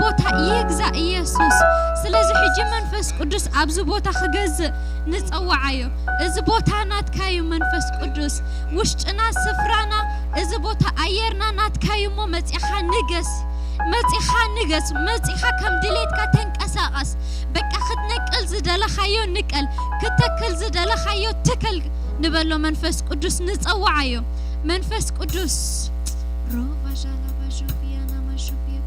ቦታ ይግዛእ ኢየሱስ። ስለዚ ሕጂ መንፈስ ቅዱስ ኣብዚ ቦታ ክገዝእ ንጸውዓዮ። እዚ ቦታ ናትካ እዩ መንፈስ ቅዱስ። ውሽጥና፣ ስፍራና፣ እዚ ቦታ ኣየርና ናትካ እዩ እሞ መጺኻ ንገስ። መጺኻ ንገስ። መጺኻ ከም ድሌትካ ተንቀሳቐስ። በቃ ክትነቅል ዝደለኻዮ ንቀል። ክትተክል ዝደለኻዮ ትከል ንበሎ። መንፈስ ቅዱስ ንጸውዓዮ። መንፈስ ቅዱስ ሮባሻላ ባሾፊያና ማሾፊያ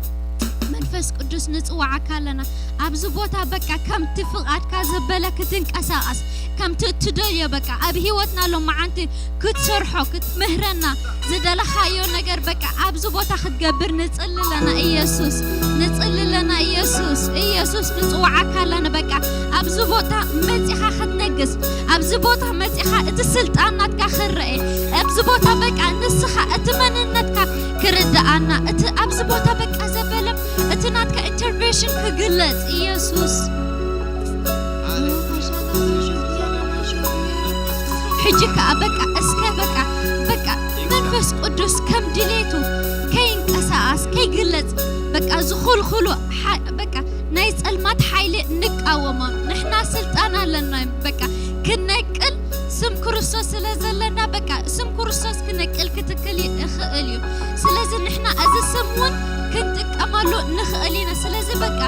መንፈስ ቅዱስ ንጽውዓካ ኣለና። ኣብዚ ቦታ በቃ ከምቲ ፍቓድካ ዘበለ ክትንቀሳቐስ፣ ከምቲ እትደልዮ በቃ ኣብ ህይወትና ሎመዓንቲ ክትሰርሖ፣ ክትምህረና ዝደለኻዮ ነገር በቃ ኣብዚ ቦታ ክትገብር ንጽሊ ኣለና። ኢየሱስ ንጽሊ ኣለና። ኢየሱስ፣ ኢየሱስ ንጽውዓካ ኣለና። በቃ ኣብዚ ቦታ መጺኻ ክትነግስ፣ ኣብዚ ቦታ መጺኻ እቲ ስልጣን ናትካ ክረኤ፣ ኣብዚ ቦታ በቃ ንስኻ እቲ መንነትካ ክርድኣና፣ እቲ ኣብዚ ቦታ በቃ ዘበለ እቲ ናትካ ኢንተርቬንሽን ክግለጽ ኢየሱስ። ሕጂ ከኣ በቃ እስከ በቃ በቃ መንፈስ ቅዱስ ከም ድሌቱ ከይንቀሳቐስ ከይግለጽ በቃ ዝኹልኹሉ ሓ- በቃ ናይ ጸልማት ሓይሊ ንቃወሞም። ንሕና ስልጣን ኣለና በቃ ክነቅል ስም ክርስቶስ ስለ ዘለና በቃ ስም ክርስቶስ ክነቅል ክትክል ይኽእል እዩ። ስለዚ ንሕና እዚ ስም እውን ክንጥቀመሉ ንኽእል ኢና። ስለዚ በቃ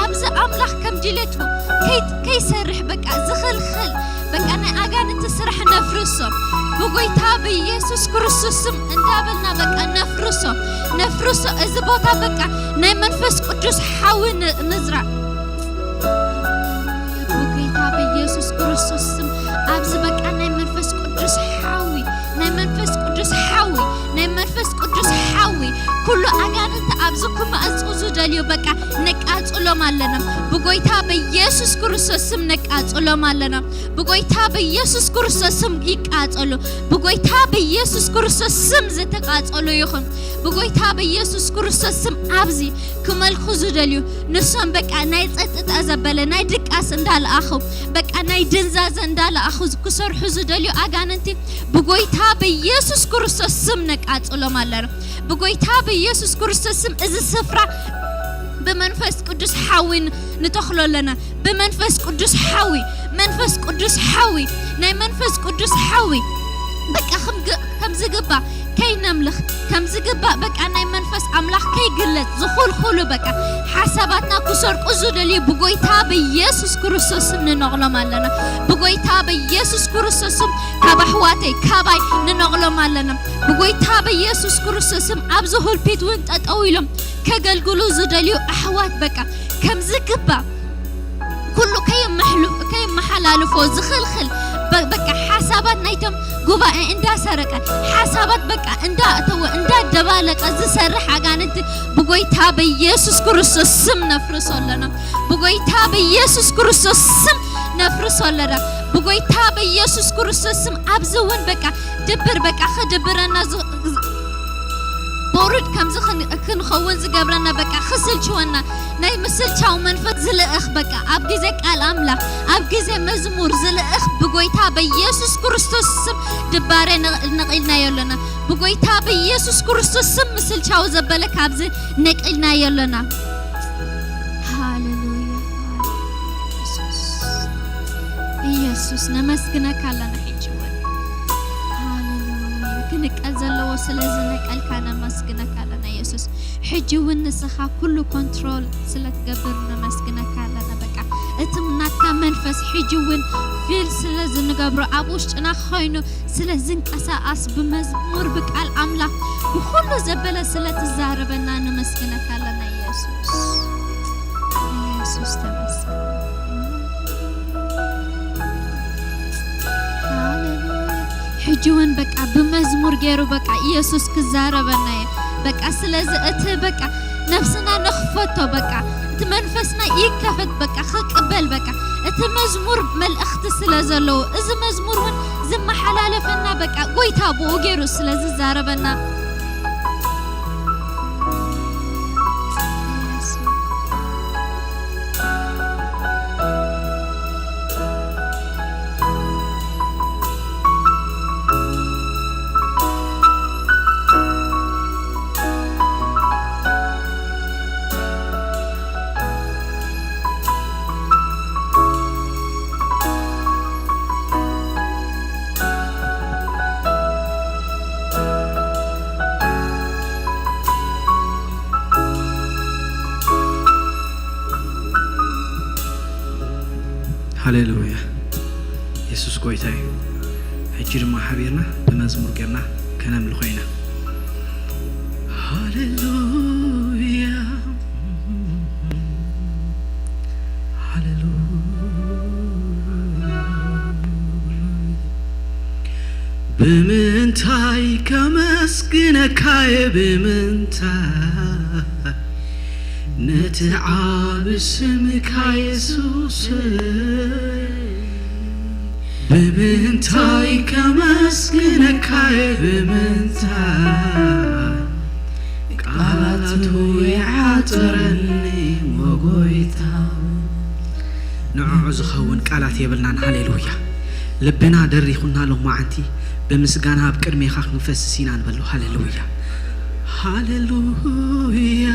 ኣብዚ ኣምላኽ ከም ድሌቱ ከይ- ከይሰርሕ በቃ ዝኽልኽል በቃ ናይ ኣጋንንቲ ስራሕ ነፍርሶ ብጎይታ ብኢየሱስ ክርስቶስ ስም እንዳበልና በቃ ነፍርሶ ነፍርሶ። እዚ ቦታ በቃ ናይ መንፈስ ቅዱስ ሓዊ ን- ንዝራእ ብጎይታ ብኢየሱስ ክርስቶስ ስም ኣብዚ በቃ ናይ መንፈስ ቅዱስ ሓዊ ናይ መንፈስ ቅዱስ ሓዊ ናይ መንፈስ ቅዱስ ሓዊ ኩሉ ኣጋንንቲ ኣብዚ ክመእጹ ዝደልዩ በቃ ነቃጽሎም ኣለና። ብጎይታ በኢየሱስ ክርስቶስ ስም ነቃጽሎም ኣለና። ብጎይታ በኢየሱስ ክርስቶስ ስም ይቃጸሉ። ብጎይታ በኢየሱስ ክርስቶስ ስም ዝተቃጸሉ ይኹን። ብጎይታ በኢየሱስ ክርስቶስ ስም ኣብዚ ክመልኩ ዝደልዩ ንሶም በቃ ናይ ጸጥታ ዘበለ ናይ ድቃስ እንዳለኣኹ በቃ ናይ ድንዛዘ እንዳለኣኹ ክሰርሑ ዝደልዩ ኣጋንንቲ ብጎይታ በኢየሱስ ክርስቶስ ስም ነቃጽሎም ኣለና። ብጎይታ በኢየሱስ ክርስቶስ ስም እዚ ስፍራ ብመንፈስ ቅዱስ ሓዊ ን- ንተኽሎ ኣለና። ብመንፈስ ቅዱስ ሓዊ መንፈስ ቅዱስ ሓዊ ናይ መንፈስ ቅዱስ ሓዊ በቃ ከም ግ- ከም ዝግባ ከይነምልኽ ከም ዝግባእ በቃ ናይ መንፈስ ኣምላኽ ከይግለጽ ዝኹልኹሉ በቃ ሓሳባትና ክሰርቁ ዝደልዩ ብጎይታ ብኢየሱስ ክርስቶስ ስም ንነቕሎም ኣለና። ብጎይታ ብኢየሱስ ክርስቶስ ስም ካብ ኣሕዋተይ ካባይ ንነቕሎም ኣለና። ብጎይታ ብኢየሱስ ክርስቶስ ስም ኣብዚ ሁልፒት እውን ጠጠው ኢሎም ከገልግሉ ዝደልዩ ኣሕዋት በቃ ከም ዝግባእ ኩሉ ከየመሓላልፎ ዝኽልኽል በቃ ሓሳባት ናይቶም ጉባኤ እንዳሰረቀ ሓሳባት በቃ እንዳእተወ እንዳደባለቀ ዝሰርሕ ኣጋንንቲ ብጎይታ በኢየሱስ ክርስቶስ ስም ነፍርሶ ኣለና። ብጎይታ በኢየሱስ ክርስቶስ ስም ነፍርሶ ኣለና። ብጎይታ በኢየሱስ ክርስቶስ ስም ኣብዚ እውን በቃ ድብር በቃ ክድብረና ቦሩድ ከምዚ ክንኸውን ዝገብረና በቃ ክስልችወና ናይ ምስልቻው መንፈስ ዝልእኽ በቃ ኣብ ግዜ ቃል ኣምላኽ ኣብ ግዜ መዝሙር ዝልእኽ ብጎይታ በኢየሱስ ክርስቶስ ስም ድባሬ ነቒልናዮ ኣለና። ብጎይታ በኢየሱስ ክርስቶስ ስም ምስልቻው ዘበለ ካብዚ ነቒልናዮ ኣለና። ሃሌሉያ። ኢየሱስ ነመስግነካ ኣለና። ሕጂ እውን ሃሌሉያ ክንቀል ዘለዎ ስለዚ ነቀልካ ነመስግነካ ኣለና ኢየሱስ። ሕጂ እውን ንስኻ ኩሉ ኮንትሮል ስለ ትገብር ነመስግነካ ኣለና። በቃ እቲ ናትካ መንፈስ ሕጂ እውን ፊል ስለ ዝንገብሮ ኣብ ውሽጥና ኮይኑ ስለ ዝንቀሳቐስ ብመዝሙር ብቃል ኣምላኽ ብኹሉ ዘበለ ስለ ትዛረበና ነመስግነካ ኣለና ኢየሱስ። ኢየሱስ ተመስገን። ሃሌሉያ። ሕጂ እውን በቃ ብመዝሙር ገይሩ በቃ ኢየሱስ ክዛረበና እዩ። በቃ ስለዚ እቲ በቃ ነፍስና ንኽፈቶ በቃ እቲ መንፈስና ይከፈት በቃ ክቅበል በቃ እቲ መዝሙር መልእኽቲ ስለ ዘለዎ እዚ መዝሙር እውን ዝመሓላለፈና በቃ ጎይታ ብኡ ገይሩ ስለ ዝዛረበና ሃሌሉያ። የሱስ ጎይታ እዩ። ሕጂ ድማ ሓቢርና ብመዝሙር ጌርና ከነምልኾ ኢና። ሃሌሉያ፣ ሃሌሉያ። ብምንታይ ከመስግነካ እየ፣ ብምንታይ ነቲ ዓቢ ስምካ የሱስ፣ ብምንታይ ከመስግነካ እየ፣ ብምንታይ ቃላቱ ይሓጽረኒ፣ ሞጎይታ። ንዕዑ ዝኸውን ቃላት የብልናን። ሃሌሉያ። ልብና ደሪኹና ሎማዓንቲ ብምስጋና ኣብ ቅድሜኻ ክንፈስስ ኢና ንበሎ። ሃሌሉያ፣ ሃሌሉያ።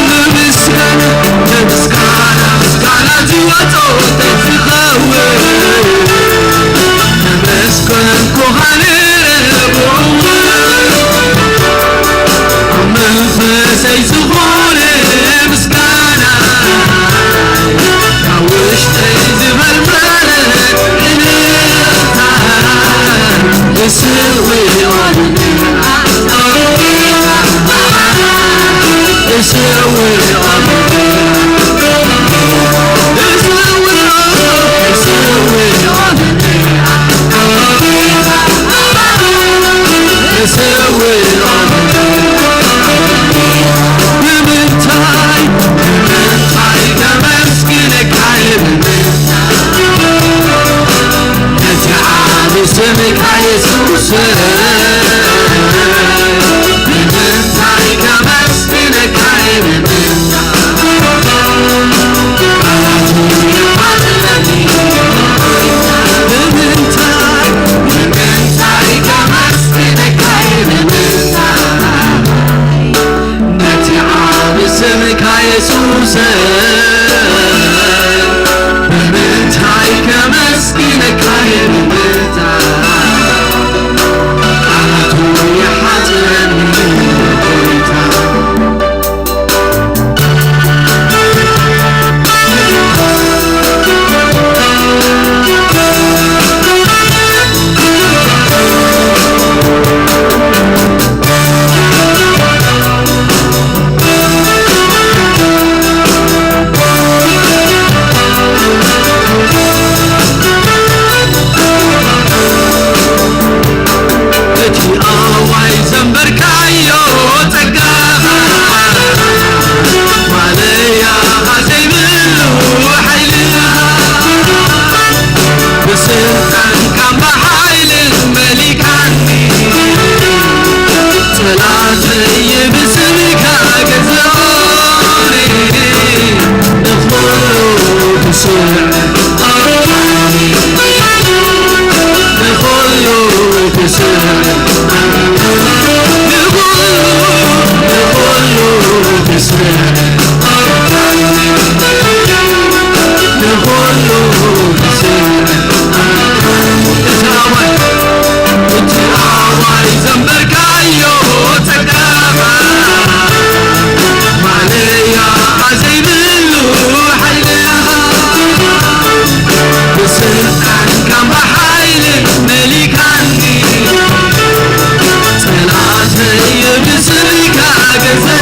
ንምስጋና፣ ንምስጋና፣ ምስጋና ዝወጾ ተዝኸውን፣ ተመስገንኩኻ ንረብኡ። ኣብ መንፈሰይ ዝኾነ ምስጋና፣ ካብ ውሽጠይ ዝፈልፈለ እልልታ፣ እስውኦ ብምንታይ፣ ብምንታይ ከመስግነካ? ነቲ ዓቢ ስምካ የሱስ፣ ብምንታይ ከመስግነካ? ቃላቱ ይሓጽረኒ። ብምንታይ፣ ብምንታይ ከመስግነካ? ነቲ ዓቢ ስምካ የሱስ፣ ብምንታይ ከመስግነካ? ቃላቱ ይሓጽረኒ ጎይታ። እቲ ኣዋይ ዘንበርካዮ ጸጋኻ፣ ማለያ ዘይብሉ ሓይልኻ፣ ብስልጣንካን ብሓይልን መሊካኒ፣ ጸላተይ ብስምካ ገዛኒ፣ ንኹሉ ክስዕር ንኹሉ ክስዕር፣ ንኹሉ፣ ንኹሉ ክስዕር፣ ንኹሉ ክስዕር። እቲ ኣዋይ፣ እቲ ኣዋይ ዘንበርካዮ ጸጋኻ፣ ማለያ ዘይብሉ ሓይልኻ፣ ብስልጣንካን ብሓይልን መሊካኒ፣ ጸላተይ ብስምካ ገዛኒ፣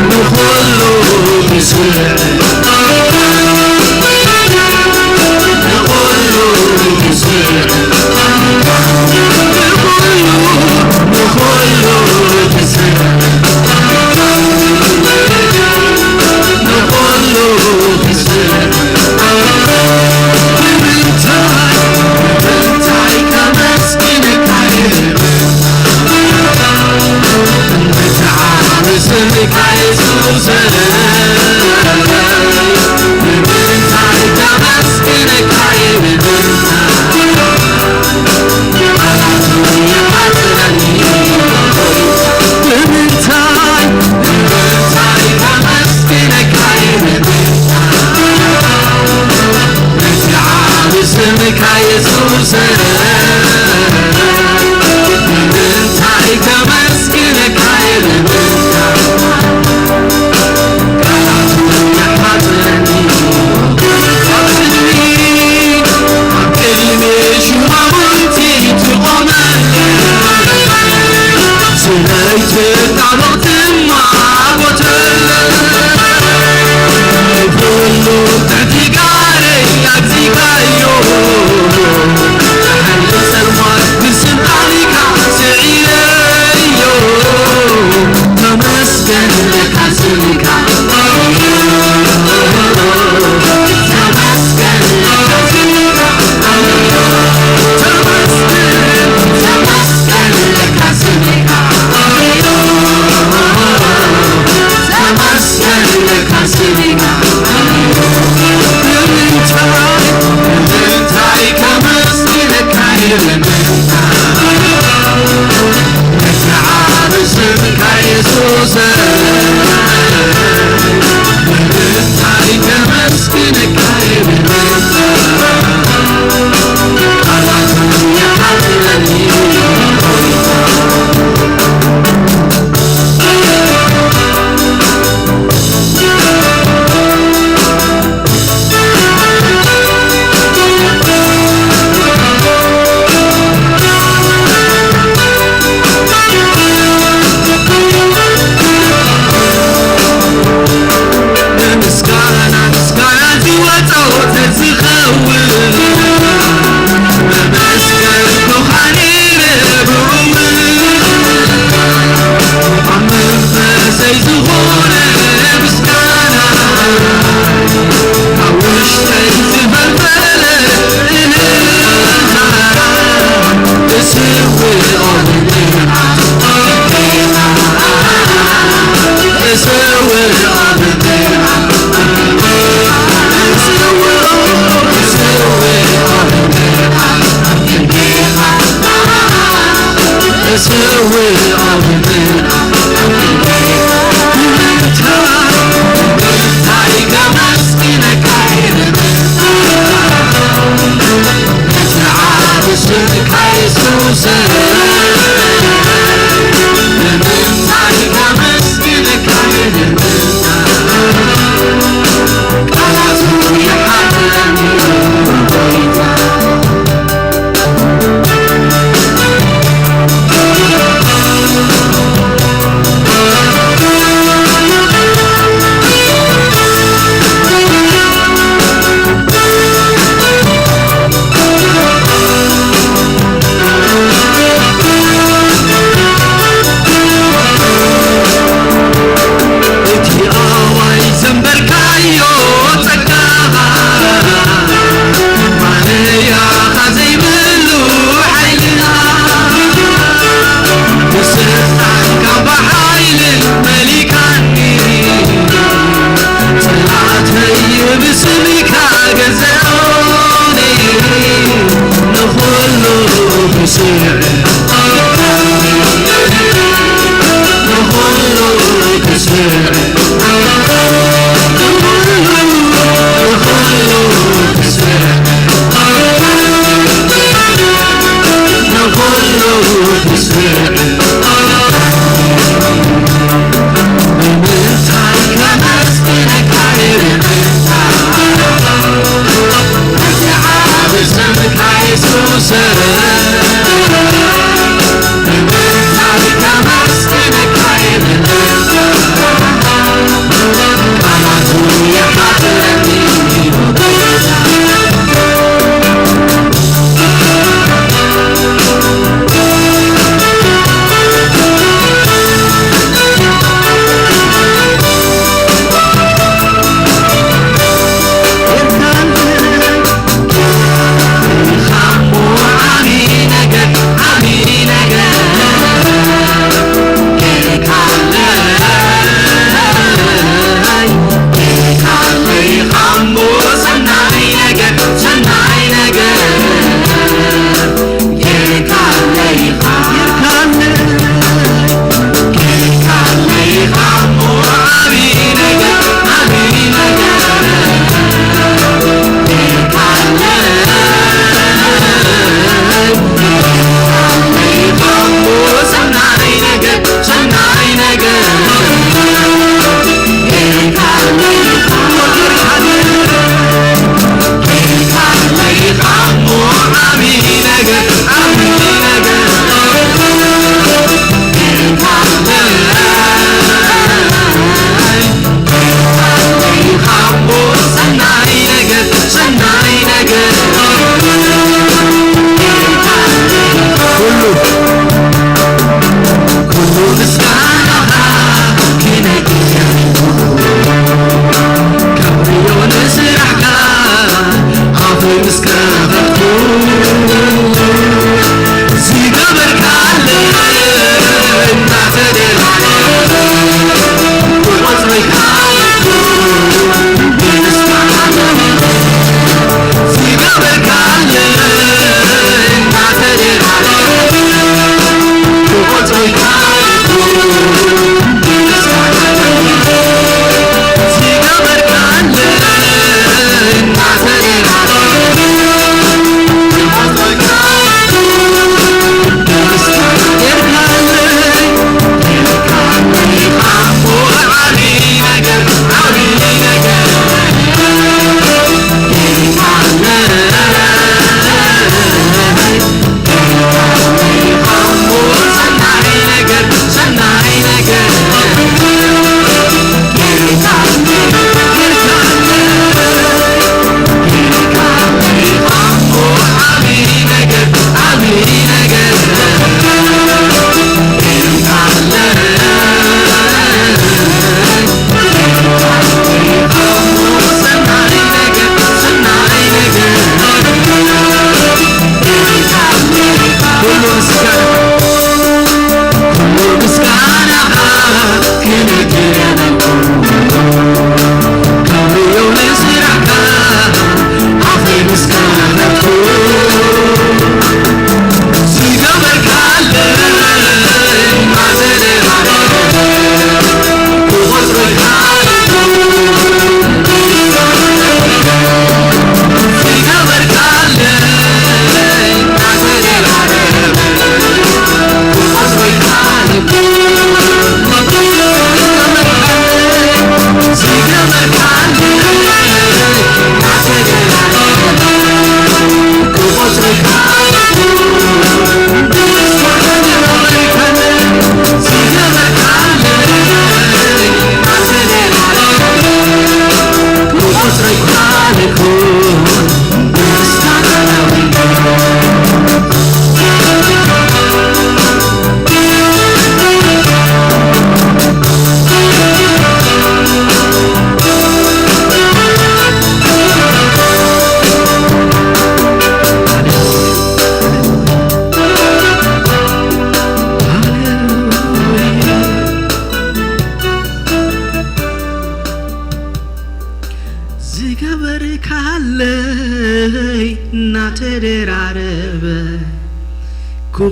ንኹሉ ክስዕር፣ ንኹሉ ክስዕር፣ ንኹሉ፣ ንኹሉ ክስዕር። ምስጋና ምስጋና ዝወጾ ተዝኸውን መመስገን ብዃኒ ርብሩም ኣብ መንፈሰይ ዝኾነ ምስጋና ኣብ ውሽጠይ ዝፈልፈለ እልልታ እስውኦ ብብርሃን እስውኦ ብብርሃን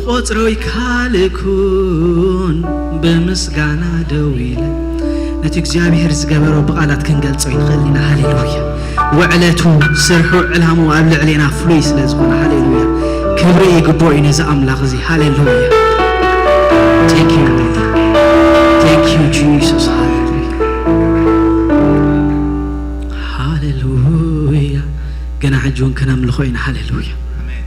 ቆጽሮይ ካልኩን ብምስጋና ደው ኢለ ነቲ እግዚኣብሔር ዝገበሮ ብቓላት ክንገልጾ ይንኽእል ኢና። ሃሌሉያ። ውዕለቱ፣ ስርሑ፣ ዕላምኡ ኣብ ልዕሌና ፍሉይ ስለ ዝኾነ፣ ሃሌሉያ፣ ክብሪ ይግብኦ እዩ ነዚ ኣምላኽ እዚ። ሃሌሉያ። Thank you Lord. Thank you Jesus. ሃሌሉያ። ሃሌሉያ። ገና ሕጂ እውን ከነምልኾ ኢና። ሃሌሉያ። ኣሜን።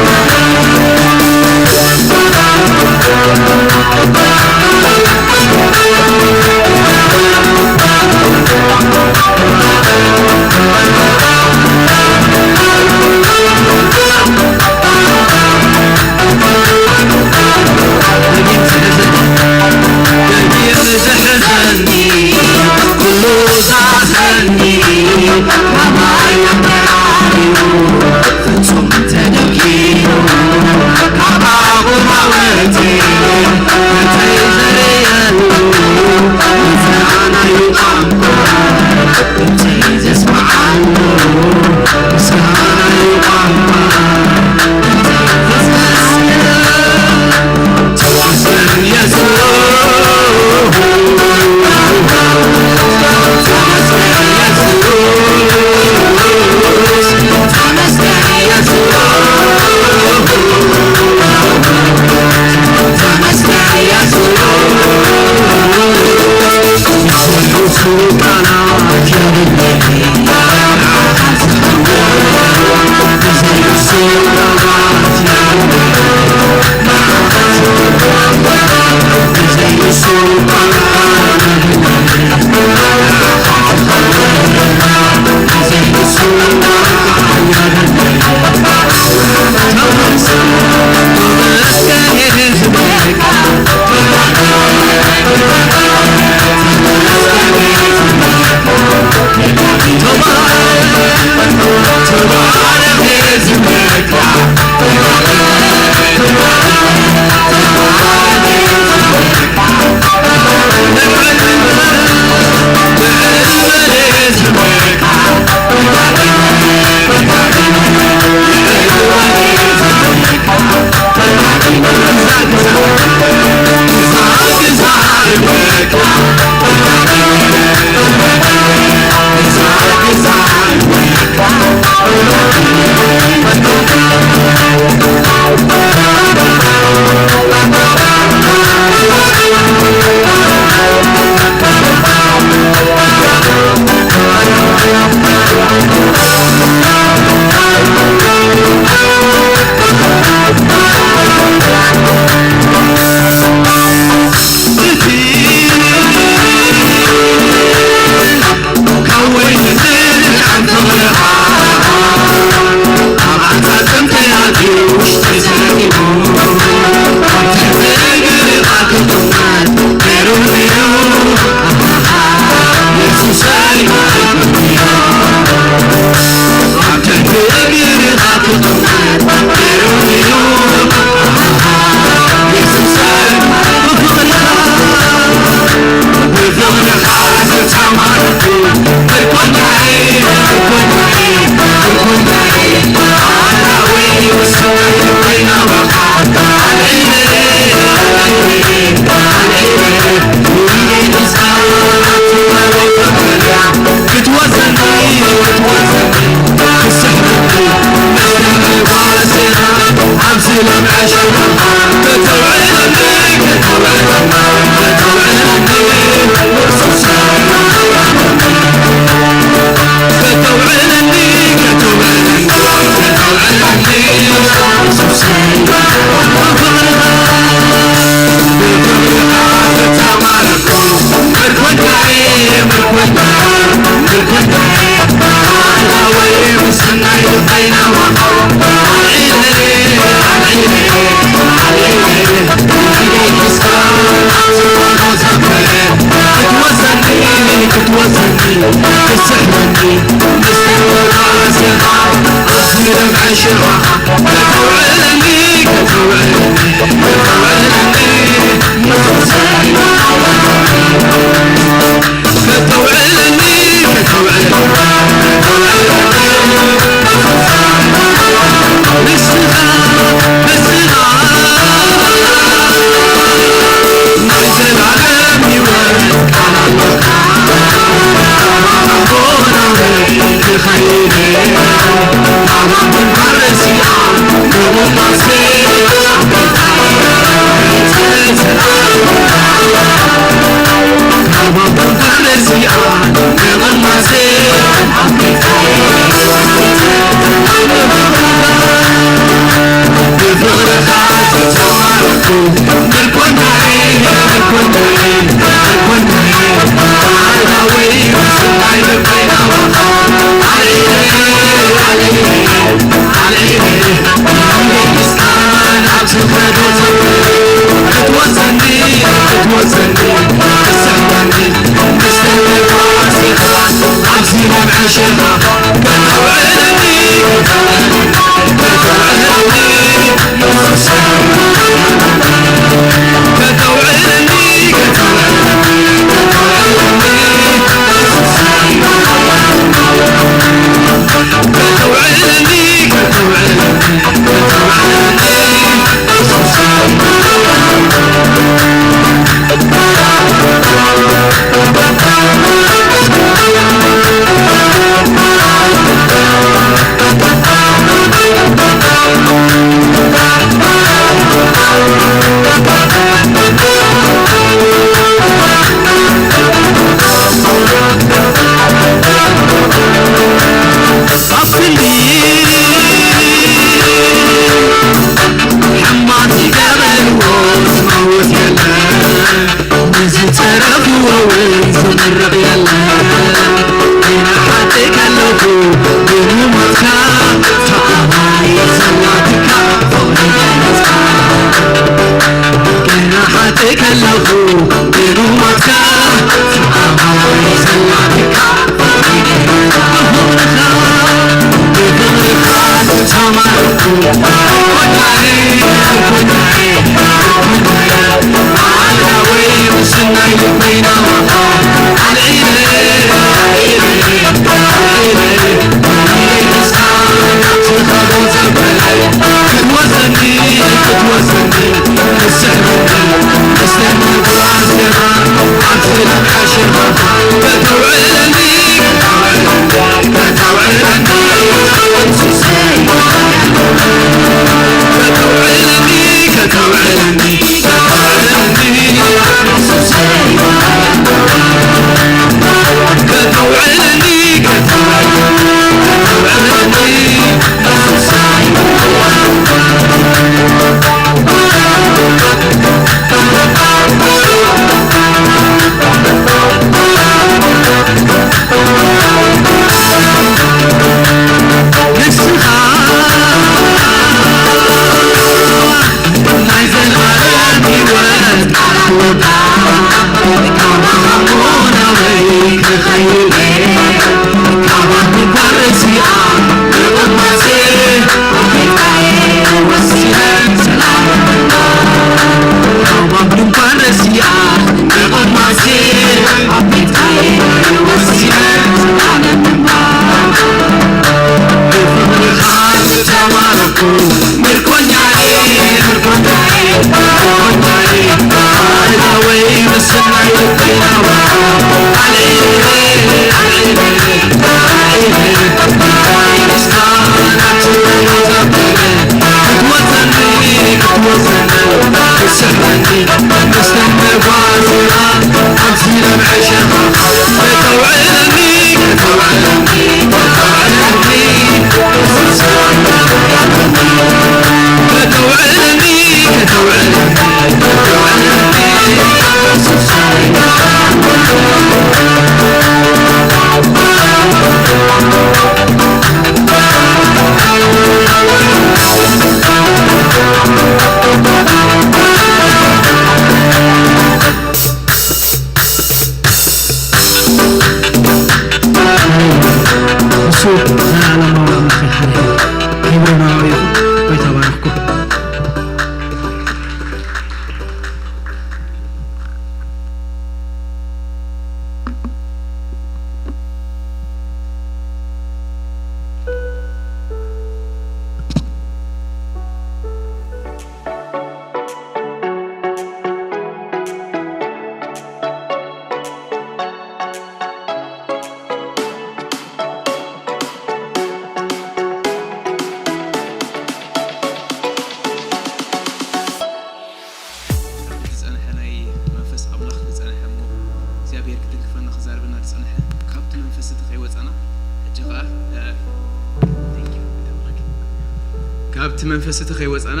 መንፈስ እቲ ከይወፃና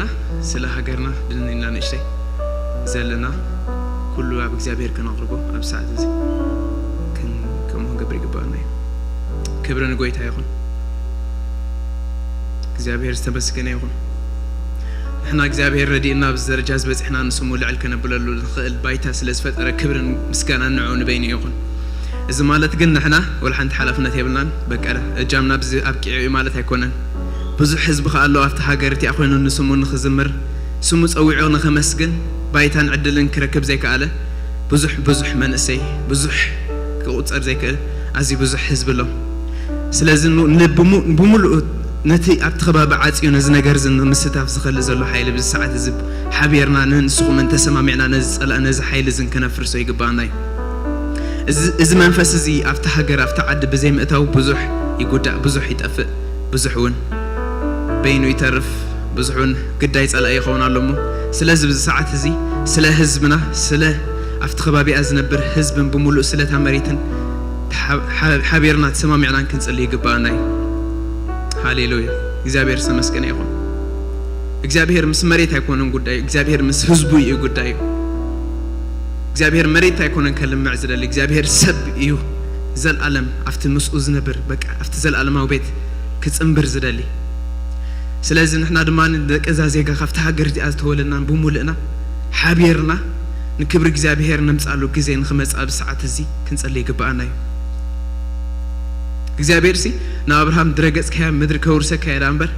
ስለ ሃገርና ድንና ንእሽተይ ዘለና ኩሉ ኣብ እግዚኣብሔር ከነቕርቦ ኣብ ሰዓት እዚ ክን- ከምኡ ክንገብር ይግባኣና እዩ። ክብሪ ንጎይታ ይኹን። እግዚኣብሔር ዝተመስገነ ይኹን። ንሕና እግዚኣብሔር ረዲእና ኣብዚ ደረጃ ዝበፅሕና ንስሙ ልዕል ከነብለሉ ንኽእል ባይታ ስለ ዝፈጠረ ክብርን ምስጋናን ንዑ ንበይኑ ይኹን። እዚ ማለት ግን ንሕና ወላ ሓንቲ ሓላፍነት የብልናን። በቃ እጃምና ብዚ ኣብቂዑ እዩ ማለት ኣይኮነን። ብዙሕ ህዝቢ ከኣ ኣሎ ኣብቲ ሃገር እቲኣ ኮይኑ ንስሙ ንኽዝምር፣ ስሙ ጸዊዑ ንኸመስግን ባይታን ዕድልን ክረክብ ዘይከኣለ ብዙሕ ብዙሕ መንእሰይ፣ ብዙሕ ክቑጸር ዘይክእል ኣዝዩ ብዙሕ ህዝቢ ኣሎ። ስለዚ ኑ- ንብሙ- ብምሉኡ ነቲ ኣብቲ ከባቢ ዓጽዩ ነዚ ነገር እዚ ንምስታፍ ዝኸሊ ዘሎ ሓይሊ ብዚ ሰዓት እዚ ሓቢርና ንንስኹምን ተሰማሚዕና ነዚ ጸላእ ነዚ ሓይሊ እዚ ከነፍርሶ ይግባኣና እዩ። እዚ እዚ መንፈስ እዚ ኣብቲ ሃገር ኣብቲ ዓዲ ብዘይ ምእታው ብዙሕ ይጉዳእ፣ ብዙሕ ይጠፍእ፣ ብዙሕ እውን በይኑ ይተርፍ፣ ብዙሕ እውን ግዳይ ጸላኢ ይኸውን ኣሎ። እሞ ስለዚ ብዚ ሰዓት እዚ ስለ ህዝብና፣ ስለ ኣብቲ ከባቢኣ ዝነብር ህዝብን ብምሉእ ስለታ መሬትን ሓ- ሓ- ሓቢርና ተሰማሚዕናን ክንጽሊ ይግባኣና እዩ። ሃሌሉያ። እግዚኣብሔር ዝተመስገነ ይኹን። እግዚኣብሔር ምስ መሬት ኣይኮነን ጉዳዩ፣ እግዚኣብሔር ምስ ህዝቡ እዩ ጉዳዩ። እግዚኣብሔር መሬት ኣይኮነን ከልምዕ ዝደሊ፣ እግዚኣብሔር ሰብ እዩ። ዘልኣለም ኣብቲ ምስኡ ዝነብር በቃ ኣብቲ ዘልኣለማዊ ቤት ክጽንብር ዝደሊ። ስለዚ ንሕና ድማ ደቂ እዛ ዜጋ ካብቲ ሃገር እዚኣ ዝተወለድናን ብምሉእና ሓቢርና ንክብሪ እግዚኣብሔር ነምጻሉ ግዜ ንክመጽእ ኣብ ሰዓት እዚ ክንጸሊ ይግባኣና እዩ። እግዚኣብሔር ሲ ንኣብርሃም ድረገጽካያ ምድሪ ከውርሰካያ ዳ እምበር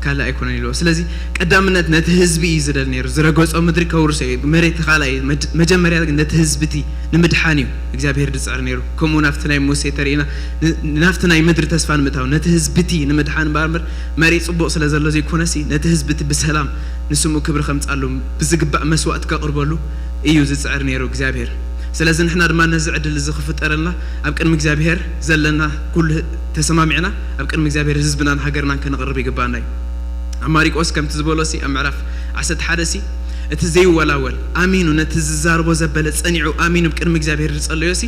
ካልእ ኣይኮነን ኢልዎ። ስለዚ ቀዳምነት ነቲ ህዝቢ እዩ ዝደል ነይሩ። ዝረገጾ ምድሪ ከውርሶ እዩ። መሬት ካልኣይ መድ- መጀመርያ ግን ነቲ ህዝቢ እቲ ንምድሓን እዩ እግዚኣብሔር ዝጽዕር ነይሩ። ከምኡ ናብቲ ናይ ሙሴ ተርእና ን- ናብቲ ናይ ምድሪ ተስፋ ንምእታው ነቲ ህዝቢ እቲ ንምድሓን እምበር እምበር መሬት ጽቡቕ ስለ ዘሎ ዘይኮነሲ ነቲ ህዝቢ እቲ ብሰላም ንስሙ ክብሪ ከምጻሉ ብዝግባእ መስዋእቲ ከቕርበሉ እዩ ዝጽዕር ነይሩ እግዚኣብሔር። ስለዚ ንሕና ድማ ነዚ ዕድል እዚ ክፍጠረልና ኣብ ቅድሚ እግዚኣብሔር ዘለና ኩሉ ተሰማሚዕና ኣብ ቅድሚ እግዚኣብሔር ህዝብናን ሃገርናን ከነቕርብ ይግባና እዩ። ኣብ ማሪቆስ ከምቲ ዝበሎ ሲ ኣብ ምዕራፍ ዓሰርተ ሓደ ሲ እቲ ዘይወላወል ኣሚኑ ነቲ ዝዛረቦ ዘበለ ጸኒዑ ኣሚኑ ኣብ ቅድሚ እግዚኣብሔር ዝጸለዮ ሲ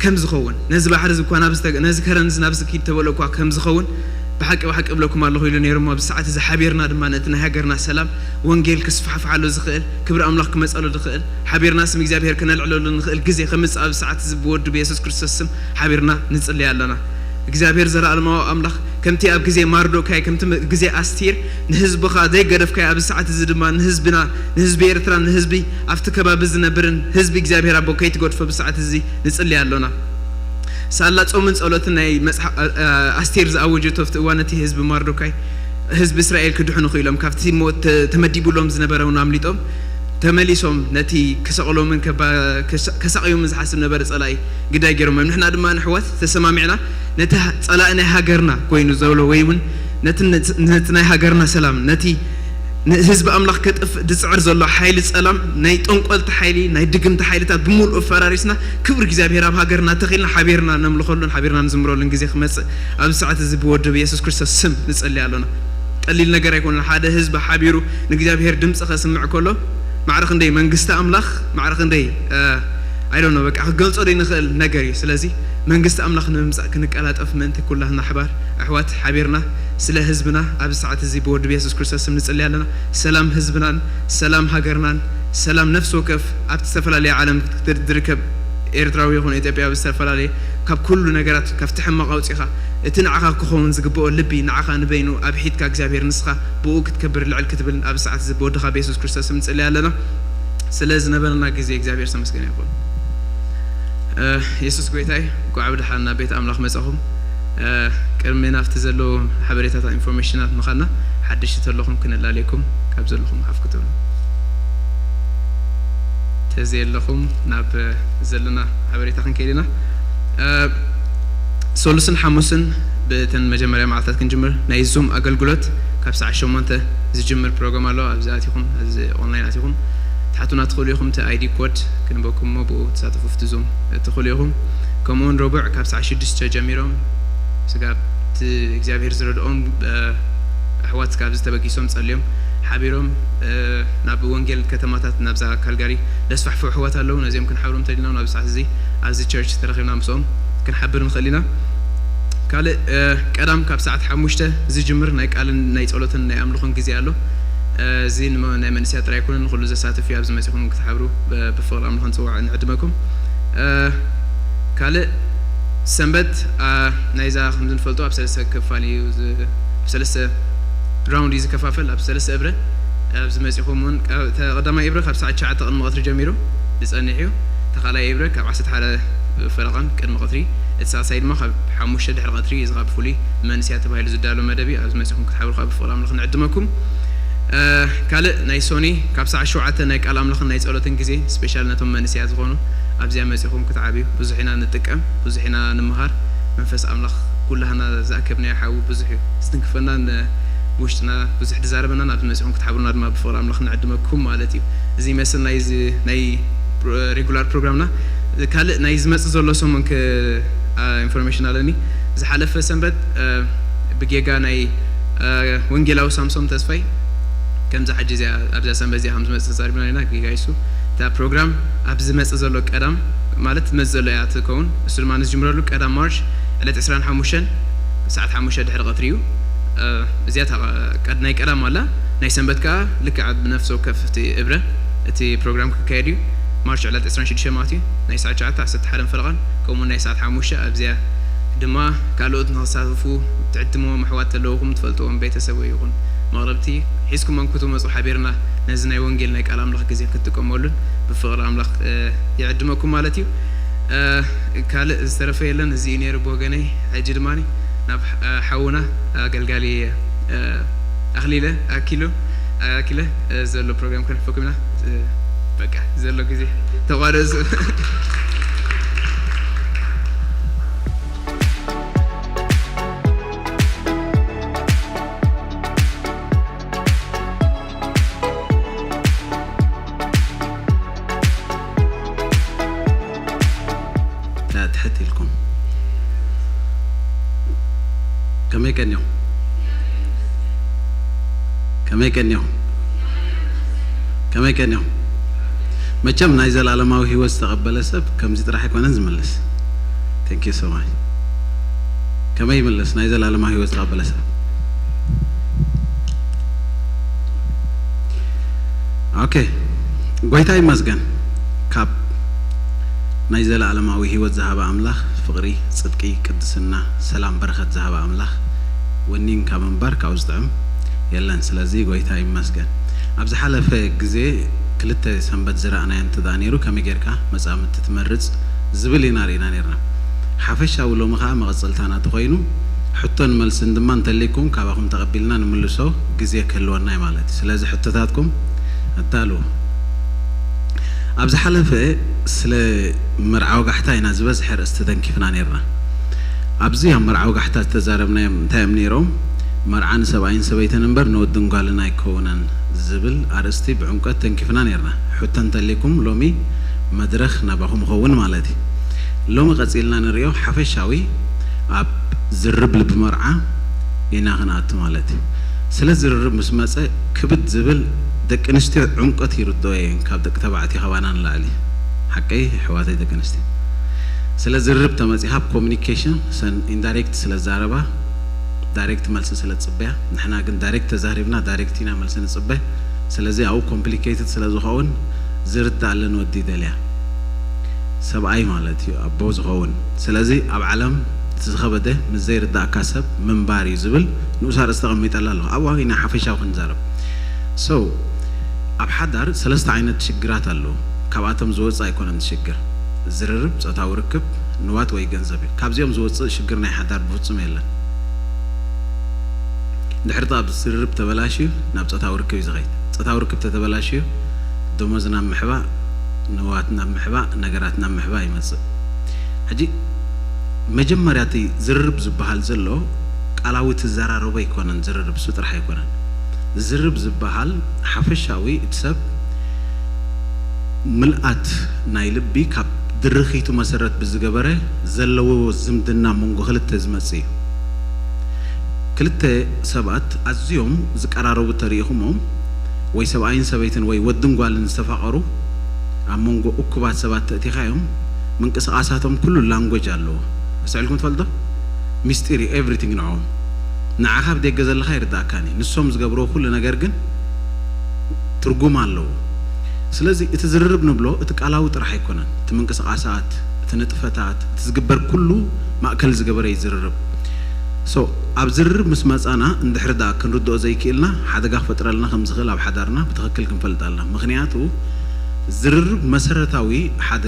ከም ዝኸውን ነዚ ባሕሪ እዚ እኳ ናብ ዝተ- ነዚ ከረን እዚ ናብ ዝኪድ ተበሎ እኳ ከም ዝኸውን ብሓቂ ብሓቂ እብለኩም ኣለኹ ኢሉ ነይሩ። እሞ ኣብዚ ሰዓት እዚ ሓቢርና ድማ ነቲ ናይ ሃገርና ሰላም ወንጌል ክስፋሕፍሓሉ ዝኽእል ክብሪ ኣምላኽ ክመጸሉ ዝኽእል ሓቢርና ስም እግዚኣብሔር ከነልዕለሉ ንኽእል ግዜ ከምጽእ ኣብዚ ሰዓት እዚ ብወዱ ብየሱስ ክርስቶስ ስም ሓቢርና ንጽልይ ኣለና። እግዚኣብሔር ዘለኣለማዊ ኣምላኽ ከምቲ ኣብ ግዜ ማርዶካይ ከምቲ ም- ግዜ ኣስቲር ንህዝብኻ ዘይገደፍካዮ ኣብዚ ሰዓት እዚ ድማ ንህዝብና ንህዝቢ ኤርትራ ንህዝቢ ኣብቲ ከባቢ ዝነብርን ህዝቢ እግዚኣብሔር ኣቦ ከይትገድፎ ብሰዓት እዚ ንጽልይ ኣሎና። ሳላ ጾምን ጸሎትን ናይ መጽሓ- ኣ- ኣ- ኣስቴር ዝኣወጀቶ ኣብቲ እዋን እቲ ህዝቢ ማርዶካይ ህዝቢ እስራኤል ክድሕኑ ክኢሎም ካብቲ ሞት ተ- ተመዲቡሎም ዝነበረ እውን ኣምሊጦም ተመሊሶም ነቲ ክሰቕሎምን ከባ- ከሳ- ከሳቕዮምን ዝሓስብ ነበረ ጸላኢ ግዳይ ገይሮም እዮም። ንሕና ድማ ንሕዋት ተሰማሚዕና ነቲ ሃ- ጸላኢ ናይ ሃገርና ኮይኑ ዘሎ ወይ እውን ነቲ ነ- ነቲ ናይ ሃገርና ሰላም ነቲ ንህዝቢ ኣምላኽ ከጥፍእ ዝጽዕር ዘሎ ሓይሊ ጸላም ናይ ጠንቆልቲ ሓይሊ ናይ ድግምቲ ሓይልታት ብምሉእ ፈራሪስና ክብሪ እግዚኣብሔር ኣብ ሃገርና ተኺልና ሓቢርና ነምልኸሉን ሓቢርና ንዝምረሉን ግዜ ክመጽእ ኣብዚ ሰዓት እዚ ብወዱ ብየሱስ ክርስቶስ ስም ንጸሊ ኣሎና። ቀሊል ነገር ኣይኮነን። ሓደ ህዝቢ ሓቢሩ ንእግዚኣብሔር ድምፂ ከስምዕ ከሎ ማዕረ ክንደይ መንግስቲ ኣምላኽ ማዕረ ክንደይ ኣይዶኖ በቃ ክገልጾ ዘይንኽእል ነገር እዩ። ስለዚ መንግስቲ ኣምላኽ ንምምፃእ ክንቀላጠፍ ምእንቲ ኩላትና ኣሕባር ኣሕዋት ሓቢርና ስለ ህዝብና ኣብዚ ሰዓት እዚ ብወዲ ብየሱስ ክርስቶስ ስም ንጽሊ ኣለና። ሰላም ህዝብናን ሰላም ሃገርናን ሰላም ነፍሲ ወከፍ ኣብቲ ዝተፈላለየ ዓለም ዝርከብ ኤርትራዊ ይኹን ኢትዮጵያዊ ዝተፈላለየ ካብ ኩሉ ነገራት ካብቲ ሕማቕ ኣውፂኻ እቲ ንዓኻ ክኸውን ዝግብኦ ልቢ ንዓኻ ንበይኑ ኣብሒትካ እግዚኣብሔር ንስኻ ብኡ ክትከብር ልዕል ክትብል ኣብዚ ሰዓት እዚ ብወድኻ ብየሱስ ክርስቶስ ስም ንጽሊ ኣለና። ስለ ዝነበረና ግዜ እግዚኣብሔር ተመስገን ይኹን። የሱስ ጎይታይ እንኳዕ ብደሓን ናብ ቤት ኣምላኽ መጻኹም። ቅድሚ ናብቲ ዘለዉ ሓበሬታታት ኢንፎርሜሽናት ምኻድና ሓደሽቲ ተለኹም ክንላለየኩም ካብ ዘለኹም ሓፍ ክትብሉ ተዘየለኹም ናብ ዘለና ሓበሬታ ክንከይድ ኢና። ሰሉስን ሓሙስን ብእተን መጀመርያ መዓልታት ክንጅምር ናይ ዙም ኣገልግሎት ካብ ሰዓት ሸሞንተ ዝጅምር ፕሮግራም ኣሎ። ኣብዚ ኣቲኹም እዚ ኦንላይን ኣቲኹም ትሓቱና ትኽእሉ ኢኹም። እቲ ኣይዲ ኮድ ክንበኩም እሞ ብኡ ትሳተፉ ኣብቲ ዙም ትኽእሉ ኢኹም። ከምኡውን ረቡዕ ካብ ሰዓት ሽዱሽተ ጀሚሮም ስጋብ እቲ እግዚኣብሔር ዝረድኦም ኣሕዋት ካብዚ ተበጊሶም ጸልዮም ሓቢሮም ናብ ወንጌል ከተማታት ናብዛ ካልጋሪ ዘስፋሕፍሑ ኣሕዋት ኣለዉ። ነዚኦም ክንሓብሮም ተሊና ኣብዚ ሰዓት እዚ ኣብዚ ቸርች ተረኺብና ምስኦም ክንሓብር ንኽእል ኢና። ካልእ ቀዳም ካብ ሰዓት ሓሙሽተ ዝጅምር ናይ ቃልን ናይ ጸሎትን ናይ ኣምልኾን ግዜ ኣሎ። እዚ ናይ መንእሰያት ጥራይ ኣይኮነን፣ ንኹሉ ዘሳትፍ እዩ። ኣብዚ መጺኹም ክትሓብሩ ብፍቕሪ ኣምልኾ ንጽውዕ ንዕድመኩም። ካልእ ሰንበት ናይዛ ከምዚ ንፈልጦ ኣብ ሰለስተ ክፋል እዩ፣ ብሰለስተ ራውንድ እዩ ዝከፋፈል፣ ኣብ ሰለስተ እብረ። ኣብዚ መጺኹም እውን ቀዳማይ እብረ ካብ ሰዓት ትሽዓተ ቅድሚ ቀትሪ ጀሚሩ ዝጸንሕ እዩ። ተኻላይ እብረ ካብ ዓሰርተ ሓደ ፈረቓን ቅድሚ ቀትሪ፣ እቲ ሳልሳይ ድማ ካብ ሓሙሽተ ድሕሪ ቀትሪ። እዚ ካብ ብፍሉይ መንእሰያት ተባሂሉ ዝዳሎ መደብ እዩ። ኣብዚ መጺኹም ክትሓብሩ ካብ ብፍቕሪ ኣምላኽ ንዕድመኩም። ካልእ ናይ ሶኒ ካብ ሰዓት ሸውዓተ ናይ ቃል ኣምላኽን ናይ ጸሎትን ግዜ፣ ስፔሻል ነቶም መንእሰያት ዝኾኑ ኣብዚኣ መጺኹም ክትዓብዩ። ብዙሕ ኢና ንጥቀም፣ ብዙሕ ኢና ንምሃር። መንፈስ ኣምላኽ ኩላህና ዝኣከብናዮ ሓዊ ብዙሕ እዩ ዝትንክፈና፣ ውሽጥና ብዙሕ ድዛረበና። ናብዚ መጺኹም ክትሓብሩና ድማ ብፍቕሪ ኣምላኽ ንዕድመኩም ማለት እዩ። እዚ ይመስል ናይ ዚ ናይ ሬጉላር ፕሮግራምና። ካልእ ናይ ዝመጽእ ዘሎ ሰሙን ኢንፎርሜሽን ኣለኒ። ዝሓለፈ ሰንበት ብጌጋ ናይ ወንጌላዊ ሳምሶም ተስፋይ ከምዚ ሓጂ እዚኣ ኣብዛ ሰንበት እዚኣ ከም ዝመጽእ ተዛሪብና ኢና። ጌጋ ይሱ እታ ፕሮግራም ኣብ ዝመጽእ ዘሎ ቀዳም ማለት ዝመጽእ ዘሎ እያ ትከውን። እሱ ድማ ንዝጅምረሉ ቀዳም ማርች ዕለት ዕስራን ሓሙሽተን ሰዓት ሓሙሽተ ድሕሪ ቀትሪ እዩ። እዚኣ ናይ ቀዳም ኣላ። ናይ ሰንበት ከኣ ልክዕ ብነፍሲ ወከፍ እቲ እብረ እቲ ፕሮግራም ክካየድ እዩ። ማርች ዕለት ዕስራን ሽዱሽተ ማለት እዩ። ናይ ሰዓት ትሽዓተ፣ ዓሰርተ ሓደን ፈረቓን ከምኡ ናይ ሰዓት ሓሙሽተ ኣብዚኣ ድማ ካልኦት ንኽሳተፉ ትዕድምዎም ኣሕዋት ተለውኹም ትፈልጥዎም ቤተሰብ ወይ ይኹን መቕረብቲ ሒዝኩሞም ክትመጹ ሓቢርና ነዚ ናይ ወንጌል ናይ ቃል ኣምላኽ ግዜ ክትጥቀመሉን ብፍቕሪ ኣምላኽ ይዕድመኩም ማለት እዩ። ካልእ ዝተረፈ የለን። እዚ እዩ ነይሩ ብወገነይ። ሕጂ ድማ ናብ ሓውና ኣገልጋሊ ኣኽሊለ ኣኪሉ ኣኪለ ዘሎ ፕሮግራም ከንሕፈኩም ኢና። በቃ ዘሎ ግዜ ተቋረጹ። ትሕት ኢልኩም። ከመይ ቀኒኹም? ከመይ ቀኒኹም? ከመይ ቀኒኹም? መቸም ናይ ዘላለማዊ ህይወት ዝተቐበለ ሰብ ከምዚ ጥራሕ ኣይኮነን ዝምልስ። Thank you so much። ከመይ ይምልስ ናይ ዘላለማዊ ህይወት ዝተቐበለ ሰብ? ኦኬ፣ ጎይታ ይመስገን። ካብ ናይ ዘለኣለማዊ ህይወት ዝሃበ ኣምላኽ፣ ፍቕሪ፣ ጽድቂ፣ ቅድስና፣ ሰላም፣ በረኸት ዝሃበ ኣምላኽ፣ ወኒንካ ምንባር ካብኡ ዝጥዕም የለን። ስለዚ ጎይታ ይመስገን። ኣብ ዝሓለፈ ግዜ ክልተ ሰንበት ዝረኣናዮ እንተ ደኣ ነይሩ፣ ከመይ ጌርካ መጻምድቲ ትመርጽ ዝብል ኢና ርኢና ነይርና። ሓፈሻዊ ሎሚ ኸኣ መቐጸልታና ተኾይኑ፣ ሕቶን መልስን ድማ እንተልይኩም ካባኹም ተቐቢልና ንምልሶ ግዜ ክህልወና እዩ ማለት እዩ። ስለዚ ሕቶታትኩም ኣዳልዉ። ኣብ ዝሓለፈ ስለ መርዓ ወጋሕታ ኢና ዝበዝሐ ኣርእስቲ ተንኪፍና ነይርና። ኣብዚ ኣብ መርዓ ወጋሕታ ዝተዛረብናዮም እንታይ እዮም ነይሮም? መርዓ ንሰብኣይን ሰበይትን እምበር ንወድን ጓልን ኣይከውንን ዝብል ኣርእስቲ ብዕምቆት ተንኪፍና ነይርና። ሕቶ እንተልይኩም ሎሚ መድረኽ ናባኹም ይኸውን ማለት እዩ። ሎሚ ቀጺልና ንሪኦ ሓፈሻዊ ኣብ ዝርርብ ልቢ መርዓ ኢና ክንኣቱ ማለት እዩ። ስለ ዝርርብ ምስ መጸ ክብድ ዝብል ደቂ ኣንስትዮ ዕምቆት ይርድኦ እየን ካብ ደቂ ተባዕትዮ ካባና ንላዕሊ። ሓቀይ ኣሕዋተይ ደቂ ኣንስትዮ። ስለ ዝርርብ ተመጺኻ ኣብ ኮሚኒኬሽን ሰን ኢንዳይሬክት ስለ ዛረባ ዳይሬክት መልሲ ስለ ዝጽበያ፣ ንሕና ግን ዳይሬክት ተዛሪብና ዳይሬክት ኢና መልሲ ንጽበ። ስለዚ ኣብኡ ኮምፕሊኬትድ ስለ ዝኸውን ዝርድኣለን ወዲ ይደልያ። ሰብኣይ ማለት እዩ ኣቦ ዝኸውን። ስለዚ ኣብ ዓለም እቲ ዝኸበደ ምስ ዘይርዳእካ ሰብ ምንባር እዩ ዝብል ንኡስ ኣርእስቲ ተቐሚጠላ ኣለኹ። ኣብኡ ኢና ሓፈሻዊ ክንዛረብ። So ኣብ ሓዳር ሰለስተ ዓይነት ሽግራት ኣለዉ። ካብኣቶም ዝወጽእ ኣይኮነን እቲ ሽግር። ዝርርብ፣ ጾታዊ ርክብ፣ ንዋት ወይ ገንዘብ እዩ። ካብዚኦም ዝወጽእ ሽግር ናይ ሓዳር ብፍጹም የለን። ድሕሪ እቲ ኣብ ዝርርብ ተበላሽዩ ናብ ጾታዊ ርክብ እዩ ዝኸይድ። ጾታዊ ርክብ ተተበላሽዩ ደሞዝ ናብ ምሕባእ፣ ንዋት ናብ ምሕባእ፣ ነገራት ናብ ምሕባእ ይመጽእ። ሕጂ መጀመርያ እቲ ዝርርብ ዝበሃል ዘሎ ቃላዊ ትዘራረቦ ኣይኮነን። ዝርርብ እሱ ጥራሕ ኣይኮነን። ዝርርብ ዝበሃል ሓፈሻዊ እቲ ሰብ ምልኣት ናይ ልቢ ካብ ድርኺቱ መሰረት ብዝገበረ ዘለዎ ዝምድና መንጎ ክልተ ዝመጽእ እዩ። ክልተ ሰባት ኣዝዮም ዝቀራረቡ ተሪኢኹሞም ወይ ሰብኣይን ሰበይትን ወይ ወድን ጓልን ዝተፋቐሩ ኣብ መንጎ እኩባት ሰባት ተእቲኻዮም ምንቅስቓሳቶም ኩሉ ላንጎጅ ኣለዎ። ኣስተውዒልኩም ትፈልጡ ዶ? ሚስጢር እዩ everything ንዕኦም። ንዓኻ ኣብ ደገ ዘለኻ ይርዳእካን እዩ። ንሶም ዝገብርዎ ኩሉ ነገር ግን ትርጉም ኣለዎ። ስለዚ እቲ ዝርርብ ንብሎ እቲ ቃላዊ ጥራሕ ኣይኮነን። እቲ ምንቅስቓሳት፣ እቲ ንጥፈታት፣ እቲ ዝግበር ኩሉ ማእከል ዝገበረ እዩ ዝርርብ። So ኣብ ዝርርብ ምስ መጻና እንድሕር ደኣ ክንርድኦ ዘይክእልና ሓደጋ ክፈጥረልና ከም ዝኽእል ኣብ ሓዳርና ብትኽክል ክንፈልጥ ኣለና። ምኽንያቱ ዝርርብ መሰረታዊ ሓደ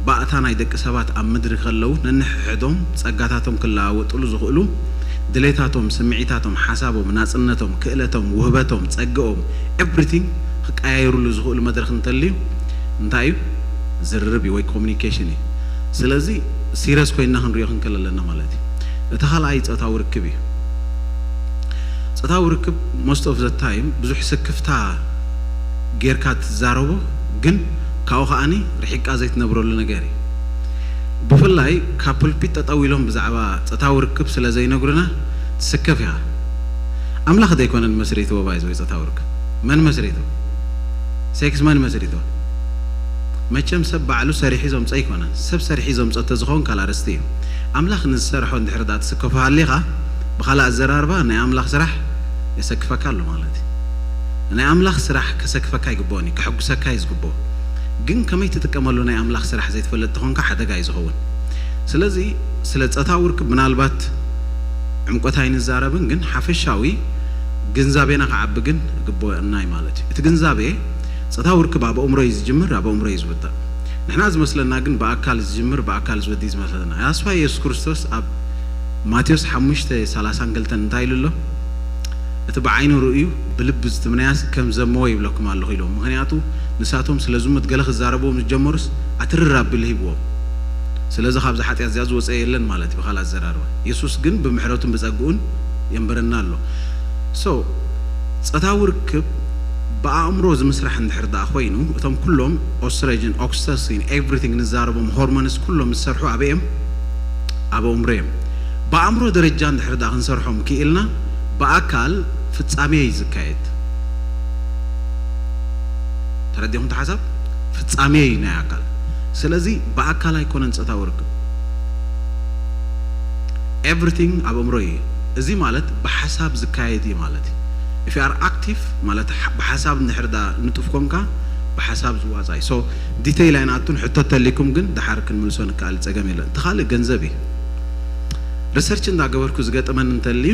ባእታ ናይ ደቂ ሰባት ኣብ ምድሪ ከለዉ ነንሕሕዶም ጸጋታቶም ክለዋወጥሉ ዝኽእሉ ድሌታቶም፣ ስምዒታቶም፣ ሓሳቦም፣ ናጽነቶም፣ ክእለቶም፣ ውህበቶም፣ ጸግኦም everything ክቀያየሩሉ ዝኽእሉ መድረኽ እንተልዩ እንታይ እዩ? ዝርርብ እዩ ወይ ኮሚኒኬሽን እዩ። ስለዚ ሲረስ ኮይንና ክንሪኦ ክንክእል ኣለና ማለት እዩ። እቲ ካልኣይ ጾታዊ ርክብ እዩ። ጾታዊ ርክብ most of the time ብዙሕ ስክፍታ ጌርካ ትዛረቦ ግን ካብኡ ከዓኒ ርሒቃ ዘይትነብረሉ ነገር እዩ። ብፍላይ ካብ ፑልፒት ጠጠው ኢሎም ብዛዕባ ጾታዊ ርክብ ስለ ዘይነግሩና ትስከፍ ኢኻ። ኣምላኽ ዘይኮነን መስሪትዎ ባይዘ ወይ ጾታዊ ርክብ መን መስሪቱ? ሴክስ መን መስሪትዎ? መቸም ሰብ ባዕሉ ሰሪሑ ዘምጾ ኣይኮነን። ሰብ ሰሪሑ ዘምጾ ተዝኸውን ካልእ ኣርእስቲ እዩ። ኣምላኽ ንዝሰርሖ እንድሕር ደኣ ትስከፎ ሃሊኻ ብኻልእ ኣዘራርባ ናይ ኣምላኽ ስራሕ የሰክፈካ ኣሎ ማለት እዩ። ናይ ኣምላኽ ስራሕ ከሰክፈካ ኣይግብኦን እዩ፣ ከሐጉሰካ እዩ ዝግብኦ። ግን ከመይ ትጥቀመሉ ናይ ኣምላኽ ስራሕ ዘይትፈልጥ ተኾንካ ሓደጋ እዩ ዝኸውን። ስለዚ ስለ ጾታዊ ርክብ ምናልባት ዕምቆት ኣይንዛረብን፣ ግን ሓፈሻዊ ግንዛቤና ክዓቢ ግን ግብኦና እዩ ማለት እዩ። እቲ ግንዛቤ ጾታዊ ርክብ ኣብ ኣእምሮ እዩ ዝጅምር፣ ኣብ ኣእምሮ እዩ ዝውዳእ። ንሕና ዝመስለና ግን ብኣካል ዝጅምር ብኣካል ዝወዲ እዩ ዝመስለና። ያስፋ የሱስ ክርስቶስ ኣብ ማቴዎስ ሓሙሽተ ሰላሳን ክልተን እንታይ ኢሉ ኣሎ? እቲ ብዓይኑ ርእዩ ብልቢ ዝትምነያስ ከም ዘመወ ይብለኩም ኣለኹ ኢሎም። ምኽንያቱ ንሳቶም ስለ ዝሙት ገለ ክዛረብዎም ዝጀመሩስ ኣትርር ኣቢሉ ሂብዎም። ስለዚ ካብዛ ሓጢኣት እዚኣ ዝወፀ የለን ማለት እዩ ብኻልእ ኣዘራርባ። የሱስ ግን ብምሕረቱን ብፀግኡን የንብረና ኣሎ። So ጾታዊ ርክብ ብኣእምሮ ዝምስራሕ እንድሕር ደኣ ኮይኑ እቶም ኩሎም ኦስትሮጅን፣ ኦክሲቶሲን everything ንዛረቦም ሆርሞንስ ኩሎም ዝሰርሑ ኣበይ እዮም? ኣብ ኣእምሮ እዮም። ብኣእምሮ ደረጃ እንድሕር ደኣ ክንሰርሖም ክኢልና ብኣካል ፍጻሜ እዩ ዝካየድ። ተረዲኹም እቲ ሓሳብ? ፍጻሜ እዩ ናይ ኣካል። ስለዚ ብኣካል ኣይኮነን ጾታዊ ርክብ። Everything ኣብ ኣእምሮ እዩ። እዚ ማለት ብሓሳብ ዝካየድ እዩ ማለት እዩ። If you are active ማለት ሓ- ብሓሳብ እንድሕር ደኣ ንጡፍ ኮንካ ብሓሳብ ዝዋጻ እዩ። So ዲቴይል ኣይንኣቱን፣ ሕቶ ተሊኩም ግን ድሓር ክንምልሶ ንከኣል ጸገም የለን። እቲ ካልእ ገንዘብ እዩ። ሪሰርች እንዳገበርኩ ዝገጠመኒ እንተልዩ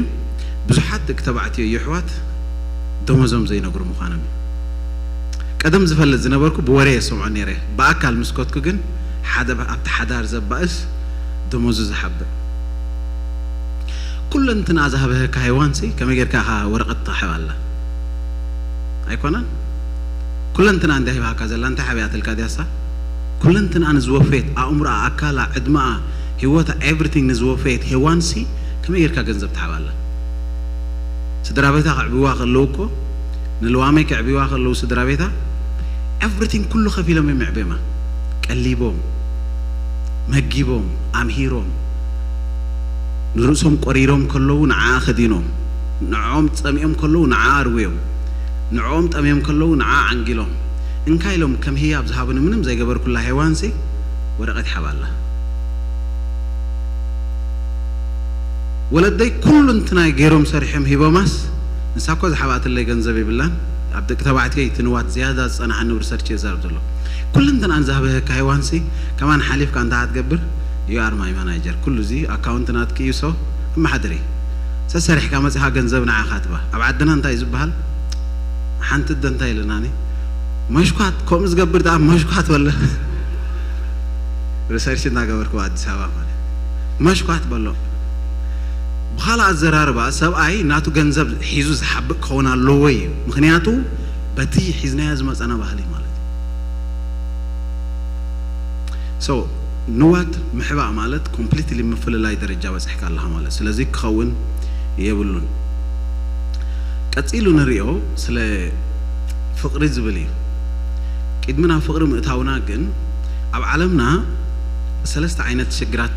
ብዙሓት ደቂ ተባዕትዮ የሕዋት ደሞዞም ዘይነግሩ ምዃኖም እዩ። ቀደም ዝፈልጥ ዝነበርኩ ብወሬ የሰምዖ ነይረ። ብኣካል ምስ ከድኩ ግን ሓደ ኣብቲ ሓዳር ዘባእስ ደሞዙ ዝሓብእ። ኩለንትና ዝሃበካ ሄዋንሲ ከመይ ጌርካ ኢኻ ወረቐት ትሓብ ኣላ? ኣይኮነን? ኩለንትና እንድያ ሂባካ ዘላ እንታይ ሓቢኣትልካ ድያሳ? ኩለንትና ንዝወፈየት ኣእምሮኣ፣ ኣካላ፣ ዕድመኣ፣ ህይወታ፣ everything ንዝወፈየት ሄዋንሲ ከመይ ጌርካ ገንዘብ ትሓብ ኣላ? ስድራ ቤታ ከዕብዋ ከለዉ እኮ ንልዋመይ ከዕብዋ ከለዉ ስድራ ቤታ everything ኩሉ ከፊሎም እዮም የዕብዮማ። ቀሊቦም፣ መጊቦም፣ ኣምሂሮም፣ ንርእሶም ቆሪሮም ከለዉ ንዓኣ ከዲኖም፣ ንዕኦም ጸሚኦም ከለዉ ንዓኣ ኣርውዮም፣ ንዕኦም ጠምዮም ከለዉ ንዓኣ ዓንጊሎም፣ እንካ ኢሎም ከም ህያብ ዝሃቡኒ ምንም ዘይገበርኩላ ሄዋንሲ ወረቐት ይሓባ ኣላ። ወለደይ ኩሉ እንትናይ ገይሮም ሰሪሖም ሂቦማስ ንሳ እኮ ዝሓባእትለይ ገንዘብ የብላን። ኣብ ደቂ ተባዕትዮ ትንዋት ዝያዳ ዝጸናሓኒ ብሪሰርች እየ ዝዛረብ ዘሎ። ኩሉ እንትናን ዝሃበካ ሄዋንሲ ከማን ሓሊፍካ እንታይ ክትገብር? You are my manager። ኩሉ እዚ ኣካውንት ናትኪ እዩ። So ኣመሓድሪ። ሰሰሪሕካ መጺኻ ገንዘብ ንዓኻ ትባ። ኣብ ዓድና እንታይ እዩ ዝበሃል? ሓንቲ ደንታ የለናኒ። መሽኳት ከምኡ ዝገብር ደኣ መሽኳት በለ። ሪሰርች እናገበርኩ ኣብ ኣዲስ ኣበባ ማለት መሽኳት በሎ። ብኻልእ ኣዘራርባ ሰብኣይ ናቱ ገንዘብ ሒዙ ዝሓብእ ክኸውን ኣለዎ እዩ። ምኽንያቱ በቲ ሒዝናዮ ዝመፀና ባህሊ ማለት እዩ። So ንዋት ምሕባእ ማለት ኮምፕሊትሊ ምፍልላይ ደረጃ በፂሕካ ኣለኻ ማለት። ስለዚ ክኸውን የብሉን። ቀፂሉ ንሪኦ ስለ ፍቕሪ ዝብል እዩ። ቅድሚ ናብ ፍቕሪ ምእታውና ግን ኣብ ዓለምና ሰለስተ ዓይነት ሽግራት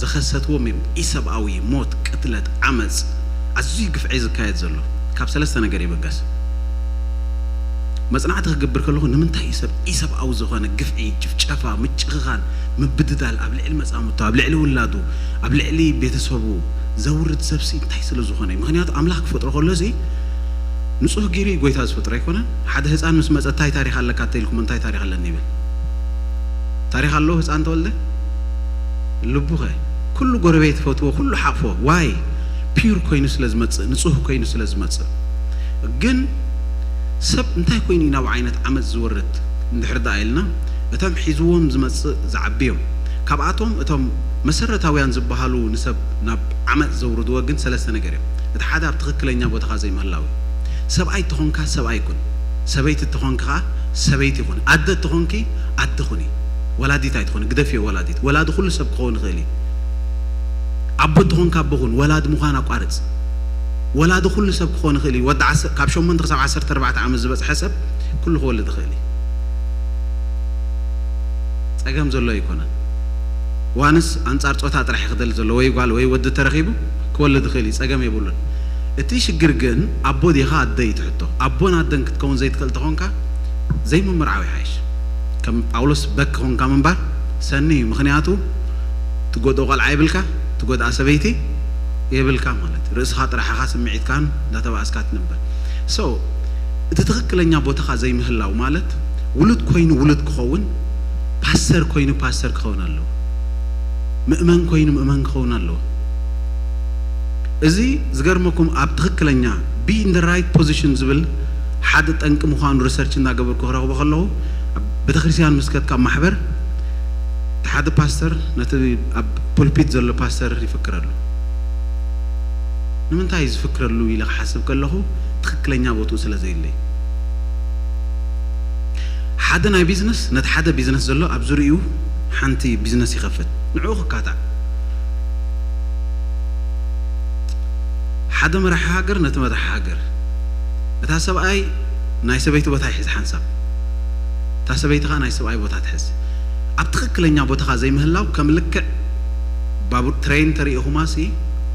ዝኸሰትዎም እዮም። ኢሰብኣዊ፣ ሞት፣ ቅትለት፣ ዓመፅ፣ ኣዝዩ ግፍዒ ዝካየድ ዘሎ ካብ ሰለስተ ነገር ይብገስ። መጽናዕቲ ክገብር ከለኹ ንምንታይ እዩ ሰብ ኢሰብኣዊ ዝኾነ ግፍዒ፣ ጭፍጨፋ፣ ምጭኽኻን፣ ምብድዳል ኣብ ልዕሊ መጻምድቱ፣ ኣብ ልዕሊ ውላዱ፣ ኣብ ልዕሊ ቤተሰቡ ዘውርድ ሰብሲ እንታይ ስለ ዝኾነ እዩ? ምኽንያቱ ኣምላኽ ክፈጥሮ ከሎ እዚ ንጹህ ገይሩ እዩ ጎይታ ዝፈጥሮ ኣይኮነን። ሓደ ህፃን ምስ መጸ እንታይ ታሪኽ ኣለካ እንተኢልኩም እንታይ ታሪኽ ኣለኒ ይብል። ታሪኽ ኣለዎ ህፃን ተወልደ? ልቡኸ ኩሉ ጎረቤት ፈትዎ ኩሉ ሓቕፎ ዋይ ፒር ኮይኑ ስለ ዝመጽእ ንጹህ ኮይኑ ስለ ዝመጽእ ግን ሰብ እንታይ ኮይኑ እዩ ናብ ዓይነት ዓመፅ ዝወርድ እንድሕር ደኣ ኢልና እቶም ሒዝዎም ዝመጽእ ዝዓብዮም ካብኣቶም እቶም መሰረታውያን ዝበሃሉ ንሰብ ናብ ዓመፅ ዘውርድዎ ግን ሰለስተ ነገር እዮም። እቲ ሓደ ኣብ ትኽክለኛ ቦታኻ ዘይምህላው እዩ። ሰብኣይ ተኾንካ ሰብኣይ ኩን፣ ሰበይቲ ተኾንካ ሰበይቲ ኩን፣ ኣደ ተኾንኪ ኣደ ኩኒ። ወላዲት ኣይትኾኒ ግደፍዮ ወላዲት። ወላዲ ኩሉ ሰብ ክኸውን ይኽእል እዩ። ኣቦ ተኾንካ ኣቦ ኩን፣ ወላዲ ምዃን ኣቋርጽ። ወላዲ ኩሉ ሰብ ክኾን ይኽእል እዩ። ወዲ ዓሰ- ካብ ሸሞንተ ክሳብ ዓሰርተ ኣርባዕተ ዓመት ዝበጽሐ ሰብ ኩሉ ክወልድ ይኽእል እዩ። ጸገም ዘሎ ኣይኮነን። ዋንስ ኣንጻር ጾታ ጥራሕ ክደል ዘሎ ወይ ጓል ወይ ወዲ ተረኺቡ ክወልድ ይኽእል እዩ፣ ጸገም የብሉን። እቲ ሽግር ግን ኣቦ ዲኻ ኣደ እዩ ትሕቶ። ኣቦን ኣደን ክትከውን ዘይትኽእል ተኾንካ ዘይምምርዓው ይሓይሽ። ከም ጳውሎስ በክ ኾንካ ምንባር ሰኒ እዩ። ምኽንያቱ ትጎድኦ ቆልዓ የብልካ፣ ትጎድኣ ሰበይቲ የብልካ ማለት እዩ። ርእስኻ ጥራሕ ኢኻ ስምዒትካን እንዳተባእስካ ትነብር። So እቲ ትኽክለኛ ቦታኻ ዘይምህላው ማለት ውሉድ ኮይኑ ውሉድ ክኸውን፣ ፓስተር ኮይኑ ፓስተር ክኸውን ኣለዎ፣ ምእመን ኮይኑ ምእመን ክኸውን ኣለዎ። እዚ ዝገርመኩም ኣብ ትኽክለኛ be in the right position ዝብል ሓደ ጠንቂ ምዃኑ ሪሰርች እናገበርኩ ክረኽቦ ከለኹ ኣብ ቤተክርስትያን ምስ ከድካ ኣብ ማሕበር እቲ ሓደ ፓስተር ነቲ ኣብ ፑልፒት ዘሎ ፓስተር ይፍክረሉ። ንምንታይ እዩ ዝፍክረሉ ኢለ ክሓስብ ከለኹ ትኽክለኛ ቦትኡ ስለ ዘየለይ። ሓደ ናይ ቢዝነስ ነቲ ሓደ ቢዝነስ ዘሎ ኣብ ዙሪኡ ሓንቲ ቢዝነስ ይኸፍት፣ ንዕኡ ክካታዕ። ሓደ መራሒ ሃገር ነቲ መራሒ ሃገር፣ እታ ሰብኣይ ናይ ሰበይቲ ቦታ ይሕዝ ሓንሳብ፣ እታ ሰበይቲ ኸዓ ናይ ሰብኣይ ቦታ ትሕዝ። ኣብ ትኽክለኛ ቦታኻ ዘይምህላው ከም ልክዕ ባቡር ትሬን ተሪኢኹማ ሲ